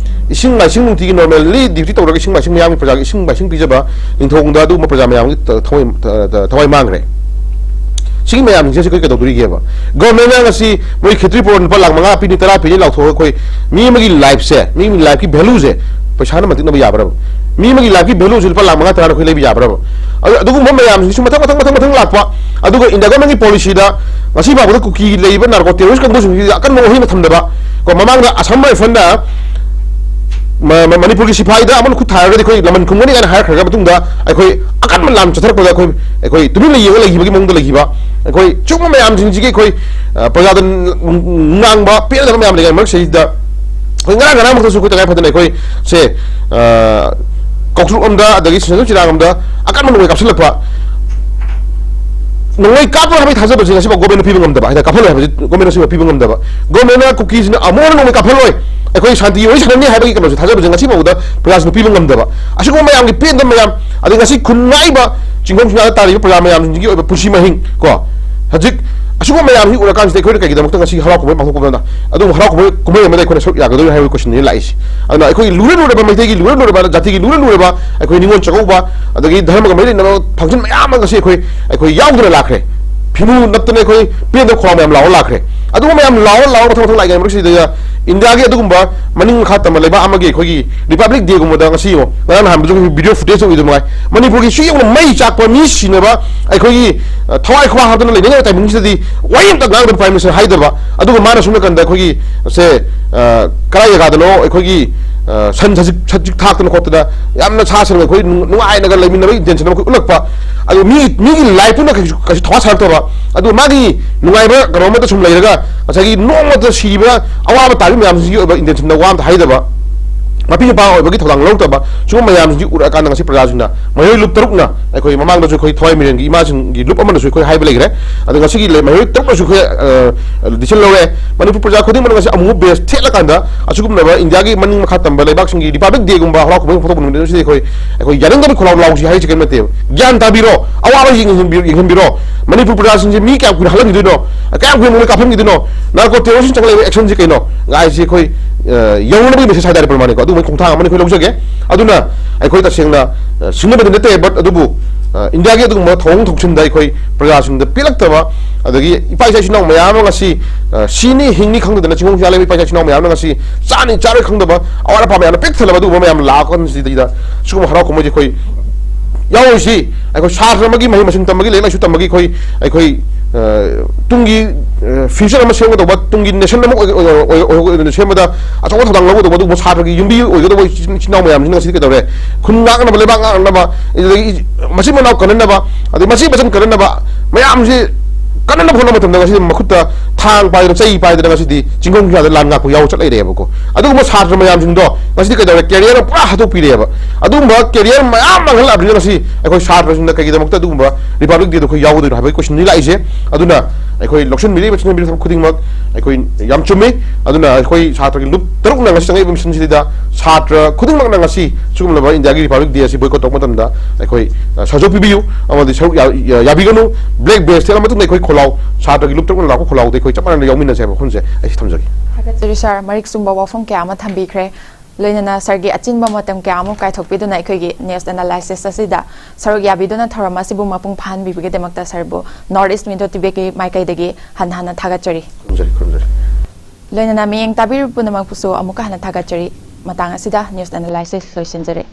ꯏꯁꯤꯡ ꯃꯥꯏꯁꯤꯡ ꯅꯨꯡꯇꯤꯒꯤ normally duty ꯇꯧꯔꯒ ꯏꯁꯤꯡ ꯃꯥꯏꯁꯤꯡ ꯃꯌꯥꯝꯒꯤ ꯄ꯭ꯔꯖꯥꯒꯤ ꯏꯁꯤꯡ ꯃꯥꯏꯁꯤꯡ ꯄꯤꯖꯕ ꯅꯤꯡꯊꯧꯗ ꯑꯗꯨꯒꯨꯝꯕ ꯄ꯭ꯔꯖꯥ ꯃꯌꯥꯝꯒꯤ ꯊ-, ꯊꯋꯥꯏ, ꯊ-, ꯊ-, ꯊꯋꯥꯏ ꯃꯥꯡꯈ꯭ꯔꯦ꯫ ꯁꯤꯒꯤ ꯃꯌꯥꯝꯁꯤꯡꯁꯦ ꯑꯩꯈꯣꯏ ꯀꯩꯗꯧꯗꯣꯔꯤꯒꯦꯕ? Government ꯅ ꯉꯁꯤ ꯃꯣꯏ ꯈꯦꯇ꯭ꯔꯤ ꯄꯣꯔꯣꯟ ꯂꯨꯄꯥ ꯂꯥꯈ ꯃꯉꯥ ꯄꯤꯅꯤ, ꯇꯔꯥ ꯄꯤꯅꯤ ꯂꯥꯎꯊꯣꯛꯑꯒ ꯑꯩꯈꯣꯏ ꯃꯤ ꯑꯃꯒꯤ life ꯁꯦ, ꯃꯤ ꯑꯃꯒꯤ life ꯀꯤ value ꯁꯦ ꯄꯩꯁꯥꯅ ꯃꯇꯤꯛꯅꯕ ꯌꯥꯕ꯭ꯔꯕ? ꯃꯤ ꯑꯃꯒꯤ life ꯀꯤ value ꯁꯦ ꯂꯨꯄꯥ ꯂꯥꯈ ꯃꯉꯥ ꯇꯔꯥꯅ ꯑꯩꯈꯣꯏ ꯂꯩꯕ ꯌꯥꯕ꯭ꯔꯕ? ꯑꯗꯨ, ꯑꯗꯨꯒꯨꯝꯕ ꯃꯌꯥꯝꯁꯤꯁꯨ ꯃꯊꯪ, ꯃꯊꯪ, ꯃꯊꯪ, ꯃꯊꯪ ꯂꯥꯛꯄ꯫ ꯑꯗꯨꯒ India government ꯀꯤ policy ꯗ ꯉꯁꯤ ꯐꯥꯎꯕꯗ ꯀꯨꯀꯤ ꯂꯩꯔꯤꯕ narco terrorist ꯀꯥꯡꯕꯨꯁꯤꯡꯁꯤ ꯑꯀꯟꯕ ꯋꯥꯍꯩ ꯑꯃ ꯊꯝꯗꯕ꯫ ꯀꯣ, ꯃꯃꯥꯡꯗ Assam Rifles ꯅ ꯃ-, ꯃ-, ꯃꯅꯤꯄꯨꯔꯒꯤ ꯁꯤꯐꯥꯏꯗ ꯑꯃꯅ ꯈꯨꯠ ꯊꯥꯔꯒꯗꯤ ꯑꯩꯈꯣꯏ ꯂꯃꯟ ꯈꯨꯝꯒꯅꯤ ꯀꯥꯏꯅ ꯍꯥꯏꯔꯛꯈ꯭ꯔꯒ ꯃꯇꯨꯡꯗ ꯑꯩꯈꯣꯏ ꯑꯀꯟꯕ ꯂꯥꯟ ꯆꯠꯊꯔꯛꯄꯗ ꯑꯩꯈꯣꯏ, ꯑꯩꯈꯣꯏ ꯇꯨꯃꯤꯟꯅ ꯌꯦꯡꯉ ꯂꯩꯈꯤꯕꯒꯤ ꯃꯑꯣꯡꯗ ꯂꯩꯈꯤꯕ꯫ ꯑꯩꯈꯣꯏ ꯁꯤꯒꯨꯝꯕ ꯃꯌꯥꯝꯁꯤꯡꯁꯤꯒꯤ ꯑꯩꯈꯣꯏ, ꯑ, ꯄ꯭ꯔꯖꯥꯗ ꯉꯥꯡꯕ ꯄꯦꯟꯗꯕ ꯃꯌꯥꯝ ꯂꯩꯔꯤꯉꯩ ꯃꯔꯛꯁꯤꯗꯩꯗ ꯑꯩꯈꯣꯏ ꯉꯔꯥꯡ, ꯉꯔꯥꯡꯃꯛꯇꯁꯨ ꯑꯩꯈꯣꯏ ꯇꯉꯥꯏ ꯐꯗꯅ ꯑꯩꯈꯣꯏ ꯁꯦ, ꯑ, ꯀꯥꯎꯇ꯭ꯔꯨꯛ ꯂꯣꯝꯗ ꯑꯗꯒꯤ ꯁꯤꯡꯖꯃꯩ ꯆꯤꯔꯥꯡ ꯂꯣꯝꯗ ꯑꯀꯟꯕ ꯅꯣꯡꯃꯩ ꯀꯥꯞꯁꯤꯜꯂꯛꯄ꯫ ꯅꯣꯡꯃꯩ ꯀꯥꯞꯄꯣꯏ ꯍꯥꯏꯕꯒꯤ ꯊꯥꯖꯕꯁꯦ ꯉꯁꯤꯐꯥꯎ government ꯅ ꯄꯤꯕ ꯉꯝꯗꯕ ꯍꯥꯏꯇꯥꯔꯦ, ꯀꯥꯞꯍꯜꯂꯣꯏ ꯍꯥꯏꯕꯁꯤ government ꯅ ꯉꯁꯤꯐꯥꯎ ꯄꯤꯕ ꯉꯝꯗꯕ꯫ Government ꯅ ꯀꯨꯀꯤꯁꯤꯅ ꯑꯃꯨꯛ ꯍꯟꯅ ꯅꯣꯡꯃꯩ ꯀꯥꯞꯍꯜꯂꯣꯏ, ꯑꯩꯈꯣꯏ ꯁꯥꯟꯇꯤ ꯋꯥꯔꯤ ꯁꯥꯟꯅꯅꯤ ꯍꯥꯏꯕꯒꯤ ꯀꯩꯅꯣꯁꯦ, ꯊꯥꯖꯕꯁꯦ ꯉꯁꯤꯐꯥꯎꯗ ꯄ꯭ꯔꯖꯥꯁꯤꯡꯅ ꯄꯤꯕ ꯉꯝꯗꯕ꯫ ꯑꯁꯤꯒꯨꯝꯕ ꯃꯌꯥꯝꯒꯤ ꯄꯦꯟꯗꯕ ꯃꯌꯥꯝ, ꯑꯗꯩ ꯉꯁꯤ ꯈꯨꯟ ꯉꯥꯛꯏꯕ ꯆꯤꯡꯈꯣꯡ ꯆꯤꯡꯌꯥꯗ ꯇꯥꯔꯤꯕ ꯄ꯭ꯔꯖꯥ ꯃꯌꯥꯝꯁꯤꯡꯁꯤꯒꯤ ꯑꯣꯏꯕ ꯄꯨꯟꯁꯤ ꯃꯍꯤꯡ ꯀꯣ, ꯍꯧꯖꯤꯛ ꯑꯁꯤꯒꯨꯝꯕ ꯃꯌꯥꯝꯁꯤ ꯎꯔꯀꯥꯟꯁꯤꯗ ꯑꯩꯈꯣꯏꯅ ꯀꯩꯒꯤꯗꯃꯛꯇ ꯉꯁꯤ ꯍꯔꯥꯎ ꯀꯨꯝꯍꯩ ꯄꯥꯡꯊꯣꯛꯄ ꯃꯇꯝꯗ ꯑꯗꯨꯝ ꯍꯔꯥꯎ ꯀꯨꯝꯍꯩ, ꯀꯨꯝꯍꯩ ꯑꯃꯗ ꯑꯩꯈꯣꯏꯅ ꯁꯔꯨꯛ ꯌꯥꯒꯗꯣꯏꯅꯣ ꯍꯥꯏꯕꯒꯤ question ꯅꯤ ꯂꯥꯛꯏꯁꯦ꯫ ꯑꯗꯨꯅ ꯑꯩꯈꯣꯏꯒꯤ ꯂꯨꯔ ꯂꯨꯔꯕ, ꯃꯩꯇꯩꯒꯤ ꯂꯨꯔ ꯂꯨꯔꯕ, ꯖꯥꯇꯤꯒꯤ ꯂꯨꯔ ꯂꯨꯔꯕ ꯑꯩꯈꯣꯏ ꯅꯤꯉꯣꯜ ꯆꯥꯛꯀꯧꯕ, ꯑꯗꯒꯤ ꯙꯔꯃꯒ ꯃꯔꯤ ꯂꯩꯅꯕ function ꯃꯌꯥꯝ ꯑꯃ ꯉꯁꯤ ꯑꯩꯈꯣꯏ, ꯑꯩꯈꯣꯏ ꯌꯥꯎꯗꯅ ꯂꯥꯛꯈ꯭ꯔꯦ꯫ ꯐꯤꯃꯨ ꯅꯞꯇꯅ ꯑꯩꯈꯣꯏ ꯄꯦꯟꯗꯕ ꯈꯣꯜꯂꯥꯎ ꯃꯌꯥꯝ ꯂꯥꯎꯔ ꯂꯥꯛꯈ꯭ꯔꯦ꯫ ꯑꯗꯨꯒꯨꯝꯕ ꯃꯌꯥꯝ ꯂꯥꯎꯔ ꯂꯥꯎꯔ ꯃꯊꯪ ꯃꯊꯪ ꯂꯥꯛꯏꯉꯩ ꯃꯔꯛꯁꯤꯗ ꯏꯟꯗꯤꯌꯥꯒꯤ ꯑꯗꯨꯒꯨꯝꯕ ꯃꯅꯤꯡ ꯃꯈꯥ ꯇꯝꯕ ꯂꯩꯕꯥꯛ ꯑꯃꯒꯤ ꯑꯩꯈꯣꯏꯒꯤ Republic Day ꯒꯨꯝꯕꯗ ꯉꯁꯤ ꯌꯦꯡꯉꯣ, ꯉꯔꯥꯡ ꯅꯍꯥꯟꯕꯁꯨ ꯑꯩꯈꯣꯏ video footage ꯎꯏꯗꯨ ꯃꯉꯥꯏ꯫ ꯃꯅꯤꯄꯨꯔꯒꯤ ꯁꯤ ꯌꯧꯅ ꯃꯩ ꯆꯥꯛꯄ, ꯃꯤ ꯁꯤꯅꯕ, ꯑꯩꯈꯣꯏꯒꯤ, ꯑ, ꯊꯋꯥꯏ ꯈꯨꯋꯥ ꯍꯥꯞꯇꯅ ꯂꯩꯅꯔꯤꯕ timing ꯁꯤꯗꯗꯤ ꯋꯥꯍꯩ ꯑꯃꯇ ꯉꯥꯡꯗꯕ Prime Minister ꯍꯥꯏꯗꯕ꯫ ꯑꯗꯨꯒ ꯃꯥꯅ ꯁꯣꯝ ꯅꯥꯀꯟꯗ ꯑꯩꯈꯣꯏꯒꯤ ꯁꯦ, ꯑ, ꯀꯔꯥꯏ ꯖꯒꯥꯗꯅꯣ ꯑꯩꯈꯣꯏꯒꯤ, ꯑ, ꯁꯟ ꯁꯖꯤꯛ, ꯁꯖꯤꯛ ꯊꯥꯛꯇꯅ ꯈꯣꯠꯇꯅ ꯌꯥꯝꯅ ꯁꯥ ꯁꯟꯒ ꯑꯩꯈꯣꯏ ꯅꯨꯡ-, ꯅꯨꯡꯉꯥꯏꯅꯒ ꯂꯩꯃꯤꯟꯅꯕꯒꯤ intention ꯑꯃ ꯑꯩꯈꯣꯏ ꯎꯠꯂꯛꯄ꯫ ꯑꯗꯨ ꯃꯤ, ꯃꯤꯒꯤ life ꯇꯨꯅ ꯀꯩꯁꯨ, ꯀꯩꯁꯨ ꯊꯋꯥ ꯁꯥꯔꯛꯇꯕ꯫ ꯑꯗꯨ ꯃꯥꯒꯤ ꯅꯨꯡꯉꯥꯏꯕ ꯀꯩꯅꯣ ꯑꯃꯗ ꯁꯨꯝ ꯂꯩꯔꯒ ꯉꯁꯥꯏꯒꯤ ꯅꯣꯡꯃꯇ ꯁꯤꯕ ꯑꯋꯥꯕ ꯇꯥꯔꯤꯕ ꯃꯌꯥꯝꯁꯤꯒꯤ ꯑꯣꯏꯕ intention ꯗ ꯋꯥ ꯑꯝꯇ ꯍꯥꯏꯗꯕ꯫ ꯃꯄꯤ ꯃꯄꯥ ꯑꯣꯏꯕꯒꯤ ꯊꯧꯗꯥꯡ ꯂꯧꯔꯛꯇꯕ꯫ ꯁꯤꯒꯨꯝꯕ ꯃꯌꯥꯝꯁꯤꯡꯁꯤ ꯎꯔꯛꯑꯀꯥꯟꯗ ꯉꯁꯤ ꯄ꯭ꯔꯖꯥꯁꯤꯡꯅ, ꯃꯍꯩꯔꯣꯏ ꯂꯨꯞ ꯇꯔꯨꯛꯅ, ꯑꯩꯈꯣꯏ ꯃꯃꯥꯡꯗꯁꯨ ꯑꯩꯈꯣꯏ ꯊꯋꯥꯏ ꯃꯤꯔꯦꯟꯒꯤ ꯏꯃꯥꯁꯤꯡꯒꯤ ꯂꯨꯞ ꯑꯃꯅꯁꯨ ꯑꯩꯈꯣꯏ ꯍꯥꯏꯕ ꯂꯩꯈ꯭ꯔꯦ꯫ ꯑꯗꯣ ꯉꯁꯤꯒꯤ ꯂꯩ-, ꯃꯍꯩꯔꯣꯏ ꯇꯔꯨꯛꯅꯁꯨ ꯑꯩꯈꯣꯏ, ꯑ, decision ꯂꯧꯔꯦ꯫ ꯃꯅꯤꯄꯨꯔ ꯄ꯭ꯔꯖꯥ ꯈꯨꯗꯤꯡꯃꯛꯅ ꯉꯁꯤ ꯑꯃꯨꯕ badge ꯊꯦꯠꯂꯀꯥꯟꯗ ꯑꯁꯤꯒꯨꯝꯂꯕ ꯏꯟꯗꯤꯌꯥꯒꯤ ꯃꯅꯤꯡ ꯃꯈꯥ ꯇꯝꯕ ꯂꯩꯕꯥꯛꯁꯤꯡꯒꯤ Republic Day ꯒꯨꯝꯕ ꯍꯔꯥꯎ ꯀꯨꯝꯍꯩ ꯄꯥꯡꯊꯣꯛꯄ ꯅꯨꯃꯤꯠ ꯑꯁꯤꯗ ꯑꯩꯈꯣꯏ, ꯑꯩꯈꯣꯏ ꯌꯥꯅꯤꯡꯗꯕ ꯈꯣꯜꯂꯥꯎ ꯂꯥꯎꯁꯤ ꯍꯥꯏꯔꯤꯁꯤ ꯀꯔꯤꯝ ꯅꯠꯇꯦꯕ꯫ ꯒ꯭ꯌꯥꯟ ꯇꯥꯕꯤꯔꯣ, ꯑꯋꯥꯕ ꯌꯦꯡꯍꯟꯕꯤꯔꯣ, ꯌꯦꯡꯍꯟꯕꯤꯔꯣ꯫ ꯃꯅꯤꯄꯨꯔ ꯄ꯭ꯔꯖꯥꯁꯤꯡꯁꯦ ꯃꯤ ꯀꯌꯥꯝ ꯀꯨꯏꯅ ꯍꯥꯠꯍꯟꯈꯤꯗꯣꯏꯅꯣ? ꯀꯌꯥꯝ ꯀꯨꯏꯅ ꯃꯣꯏꯅ ꯀꯥꯞꯍꯟꯈꯤꯗꯣꯏꯅꯣ? Narco terrorist ꯆꯪꯂꯛꯏꯕ action ꯁꯤ ꯀꯩꯅꯣ? ꯉꯥꯏꯁꯤ ꯑꯩꯈꯣꯏ, ꯑ, ꯌꯧꯅꯕꯒꯤ message ꯍꯥꯏꯇꯥꯔꯦ, ꯄ꯭ꯔꯃꯥꯅꯤꯀꯣ꯫ ꯑꯗꯨꯒꯨꯝꯕꯒꯤ ꯈꯣꯡꯊꯥꯡ ꯑꯃꯅꯤ ꯑꯩꯈꯣꯏ ꯂꯧꯖꯒꯦ꯫ ꯑꯗꯨꯅ ꯑꯩꯈꯣꯏ ꯇꯁꯦꯡꯅ, ꯑ, ꯁꯤꯡꯅꯕꯗꯤ ꯅꯠꯇꯦ, but ꯑꯗꯨꯕꯨ, ꯑ, ꯏꯟꯗꯤꯌꯥꯒꯤ ꯑꯗꯨꯒꯨꯝꯕ ꯊꯧꯑꯣꯡ ꯊꯣꯛꯁꯤꯟꯗ ꯑꯩꯈꯣꯏ ꯄ꯭ꯔꯖꯥꯁꯤꯡꯗ ꯄꯦꯜꯂꯛꯇꯕ, ꯑꯗꯒꯤ ꯏꯄꯥ ꯏꯆꯥ ꯏꯆꯤꯟ ꯏꯅꯥꯎ ꯃꯌꯥꯝ ꯑꯃ ꯉꯁꯤ, ꯑ, ꯁꯤꯅꯤ ꯍꯤꯡꯅꯤ ꯈꯪꯗꯗꯅ ꯆꯤꯡꯈꯣꯡ ꯆꯤꯡꯌꯥ ꯂꯩꯕ ꯏꯄꯥ ꯏꯆꯥ ꯏꯆꯤꯟ ꯏꯅꯥꯎ ꯃꯌꯥꯝꯅ ꯉꯁꯤ ꯆꯥꯅꯤ ꯆꯥꯔꯣꯏ ꯈꯪꯗꯕ ꯑꯋꯥꯠ ꯑꯄꯥ ꯃꯌꯥꯝꯅ ꯄꯤꯛ ꯊꯜꯂꯕ ꯑꯗꯨꯒꯨꯝꯕ ꯃꯌꯥꯝ ꯂꯥꯛꯑꯀꯥꯟꯁꯤꯗꯩꯗ ꯁꯤꯒꯨꯝꯕ ꯍꯔꯥꯎ ꯀꯨꯝꯍꯩꯁꯦ ꯑꯩꯈꯣꯏ ꯌꯥꯎꯔꯣꯏꯁꯤ꯫ ꯑꯩꯈꯣꯏ ꯁꯥꯇ꯭ꯔ ꯑꯃꯒꯤ ꯃꯍꯩ ꯃꯁꯤꯡ ꯇꯝꯕꯒꯤ, ꯂꯥꯏꯔꯤꯛ ꯂꯥꯏꯁꯨ ꯇꯝꯕꯒꯤ ꯑꯩꯈꯣꯏ, ꯑꯩꯈꯣꯏ, ꯑ, ꯇꯨꯡꯒꯤ, ꯑ, future ꯑꯃ ꯁꯦꯝꯒꯗꯧꯕ, ꯇꯨꯡꯒꯤ nation ꯑꯃ ꯑꯣꯏ-, ꯑꯣꯏ-, ꯑꯣꯏ-, ꯑꯣꯏ-, ꯑꯣꯏꯅ ꯁꯦꯝꯕꯗ ꯑꯆꯧꯕ ꯊꯧꯗꯥꯡ ꯂꯧꯒꯗꯧꯕ ꯑꯗꯨꯒꯨꯝꯕ ꯁꯥꯇ꯭ꯔꯒꯤ ꯌꯨꯝꯕꯤ ꯑꯣꯏꯒꯗꯧꯕ ꯏꯆꯤꯟ, ꯏꯆꯤꯟ ꯏꯅꯥꯎ ꯃꯌꯥꯝꯁꯤꯡ ꯉꯁꯤꯗꯤ ꯀꯩꯗꯧꯔꯦ? ꯈꯨꯟ ꯉꯥꯛꯅꯕ, ꯂꯩꯕꯥꯛ ꯉꯥꯛꯅꯕ, ꯑꯗꯨꯗꯒꯤ ꯃꯆꯤꯟ ꯃꯅꯥꯎ ꯀꯟꯅꯅꯕ, ꯑꯗꯩ ꯃꯆꯦ ꯃꯆꯟ ꯀꯟꯅꯅꯕ ꯃꯌꯥꯝꯁꯤ ꯀꯟꯅꯅꯕ ꯍꯣꯠꯅꯕ ꯃꯇꯝꯗ ꯉꯁꯤꯗꯤ ꯃꯈꯨꯠꯇ ꯊꯥꯡ ꯄꯥꯏꯗꯅ, ꯆꯩ ꯄꯥꯏꯗꯅ ꯉꯁꯤꯗꯤ ꯆꯤꯡꯈꯣꯡ ꯆꯤꯡꯌꯥꯗ ꯂꯥꯟ ꯉꯥꯛꯄ ꯌꯥꯎ ꯆꯠ ꯂꯩꯔꯦꯕꯀꯣ꯫ ꯑꯗꯨꯒꯨꯝꯕ ꯁꯥꯇ꯭ꯔ ꯃꯌꯥꯝꯁꯤꯡꯗꯣ ꯉꯁꯤꯗꯤ ꯀꯩꯗꯧꯔꯦ? Career ꯑꯃ ꯄꯨꯔꯥ ꯍꯥꯠꯇꯣꯛꯄꯤꯔꯦꯕ꯫ ꯑꯗꯨꯒꯨꯝꯕ career ꯃꯌꯥꯝ ꯃꯥꯡꯍꯜꯂꯛꯑꯕꯅꯤꯅ ꯉꯁꯤ ꯑꯩꯈꯣꯏ ꯁꯥꯇ꯭ꯔꯁꯤꯡꯅ ꯀꯩꯒꯤꯗꯃꯛꯇ ꯑꯗꯨꯒꯨꯝꯕ Republic Day ꯗꯣ ꯑꯩꯈꯣꯏ ꯌꯥꯎꯒꯗꯣꯏꯅꯣ ꯍꯥꯏꯕꯒꯤ question ꯅꯤ ꯂꯥꯛꯏꯁꯦ꯫ ꯑꯗꯨꯅ ꯑꯩꯈꯣꯏ ꯂꯧꯁꯤꯟꯕꯤꯔꯤꯕ, ꯆꯤꯟꯕꯤꯔꯤꯕ ꯊꯕꯛ ꯈꯨꯗꯤꯡꯃꯛ ꯑꯩꯈꯣꯏ ꯌꯥꯝ ꯆꯨꯝꯃꯤ꯫ ꯑꯗꯨꯅ ꯑꯩꯈꯣꯏ ꯁꯥꯇ꯭ꯔꯒꯤ ꯂꯨꯞ ꯇꯔꯨꯛꯅ ꯉꯁꯤ ꯆꯪꯉꯛꯏꯕ mission ꯁꯤꯗ ꯁꯥꯇ꯭ꯔ ꯈꯨꯗꯤꯡꯃꯛꯅ ꯉꯁꯤ ꯁꯤꯒꯨꯝꯂꯕ ꯏꯟꯗꯤꯌꯥꯒꯤ Republic Day ꯑꯁꯤ boycott ꯇꯧꯕ ꯃꯇꯝꯗ ꯑꯩꯈꯣꯏ, ꯑ, ꯁꯍꯖꯣꯒ ꯄꯤꯕꯤꯌꯨ ꯑꯃꯗꯤ ꯁꯔꯨꯛ ꯌꯥ-, ꯌꯥ-, ꯌꯥꯕꯤꯒꯅꯨ꯫ Black badge ꯊꯦꯠꯂ ꯃꯇꯨꯡꯗ ꯑꯩꯈꯣꯏ ꯈꯣꯜꯂꯥꯎ, ꯁꯥꯇ꯭ꯔꯒꯤ ꯂꯨꯞ ꯇꯔꯨꯛꯅ ꯂꯥꯛꯄ ꯈꯣꯜꯂꯥꯎꯗ ꯑꯩꯈꯣꯏ ꯆꯞ ꯃꯥꯟꯅꯅ ꯌꯥꯎꯃꯤꯟꯅꯁꯦ ꯍꯥꯏꯕ ꯋꯥꯐꯝꯁꯦ ꯑꯩ ꯊꯝꯖꯒꯦ꯫ ꯊꯥꯒꯠꯆꯔꯤ ꯁꯥꯔ, ꯃꯔꯤꯛ ꯆꯨꯝꯕ ꯋꯥꯐꯝ ꯀꯌꯥ ꯑꯃ ꯊꯝꯕꯤꯈ꯭ꯔꯦ꯫ ꯂꯣꯏꯅꯅ ꯁꯥꯔꯒꯤ ꯑꯆꯤꯟꯕ ꯃꯇꯝ ꯀꯌꯥ ꯑꯃ ꯀꯥꯏꯊꯣꯛꯄꯤꯗꯨꯅ ꯑꯩꯈꯣꯏꯒꯤ news analysis ꯑꯁꯤꯗ ꯁꯔꯨꯛ ꯌꯥꯕꯤꯗꯨꯅ ꯊꯧꯔꯝ ꯑꯁꯤꯕꯨ ꯃꯄꯨꯡ ꯐꯥꯍꯟꯕꯤꯕꯒꯤꯗꯃꯛꯇ ꯁꯥꯔꯕꯨ North East Window Tibetꯀꯤ ꯃꯥꯏꯀꯩꯗꯒꯤ ꯍꯟꯅ ꯍꯟꯅ ꯊꯥꯒꯠꯆꯔꯤ꯫ ꯈꯨꯔꯨꯝꯖꯔꯤ, ꯈꯨꯔꯨꯝꯖꯔꯤ꯫ ꯂꯣꯏꯅꯅ ꯃꯤꯠꯌꯦꯡ ꯇꯥꯕꯤꯔꯤꯕ ꯄꯨꯝꯅꯃꯛꯄꯨꯁꯨ ꯑꯃꯨꯛꯀ ꯍꯟꯅ ꯊꯥꯒꯠꯆꯔꯤ꯫ ꯃꯇꯥꯡ ꯑꯁꯤꯗ news analysis ꯂꯣꯏꯁꯤꯟꯖꯔꯦ꯫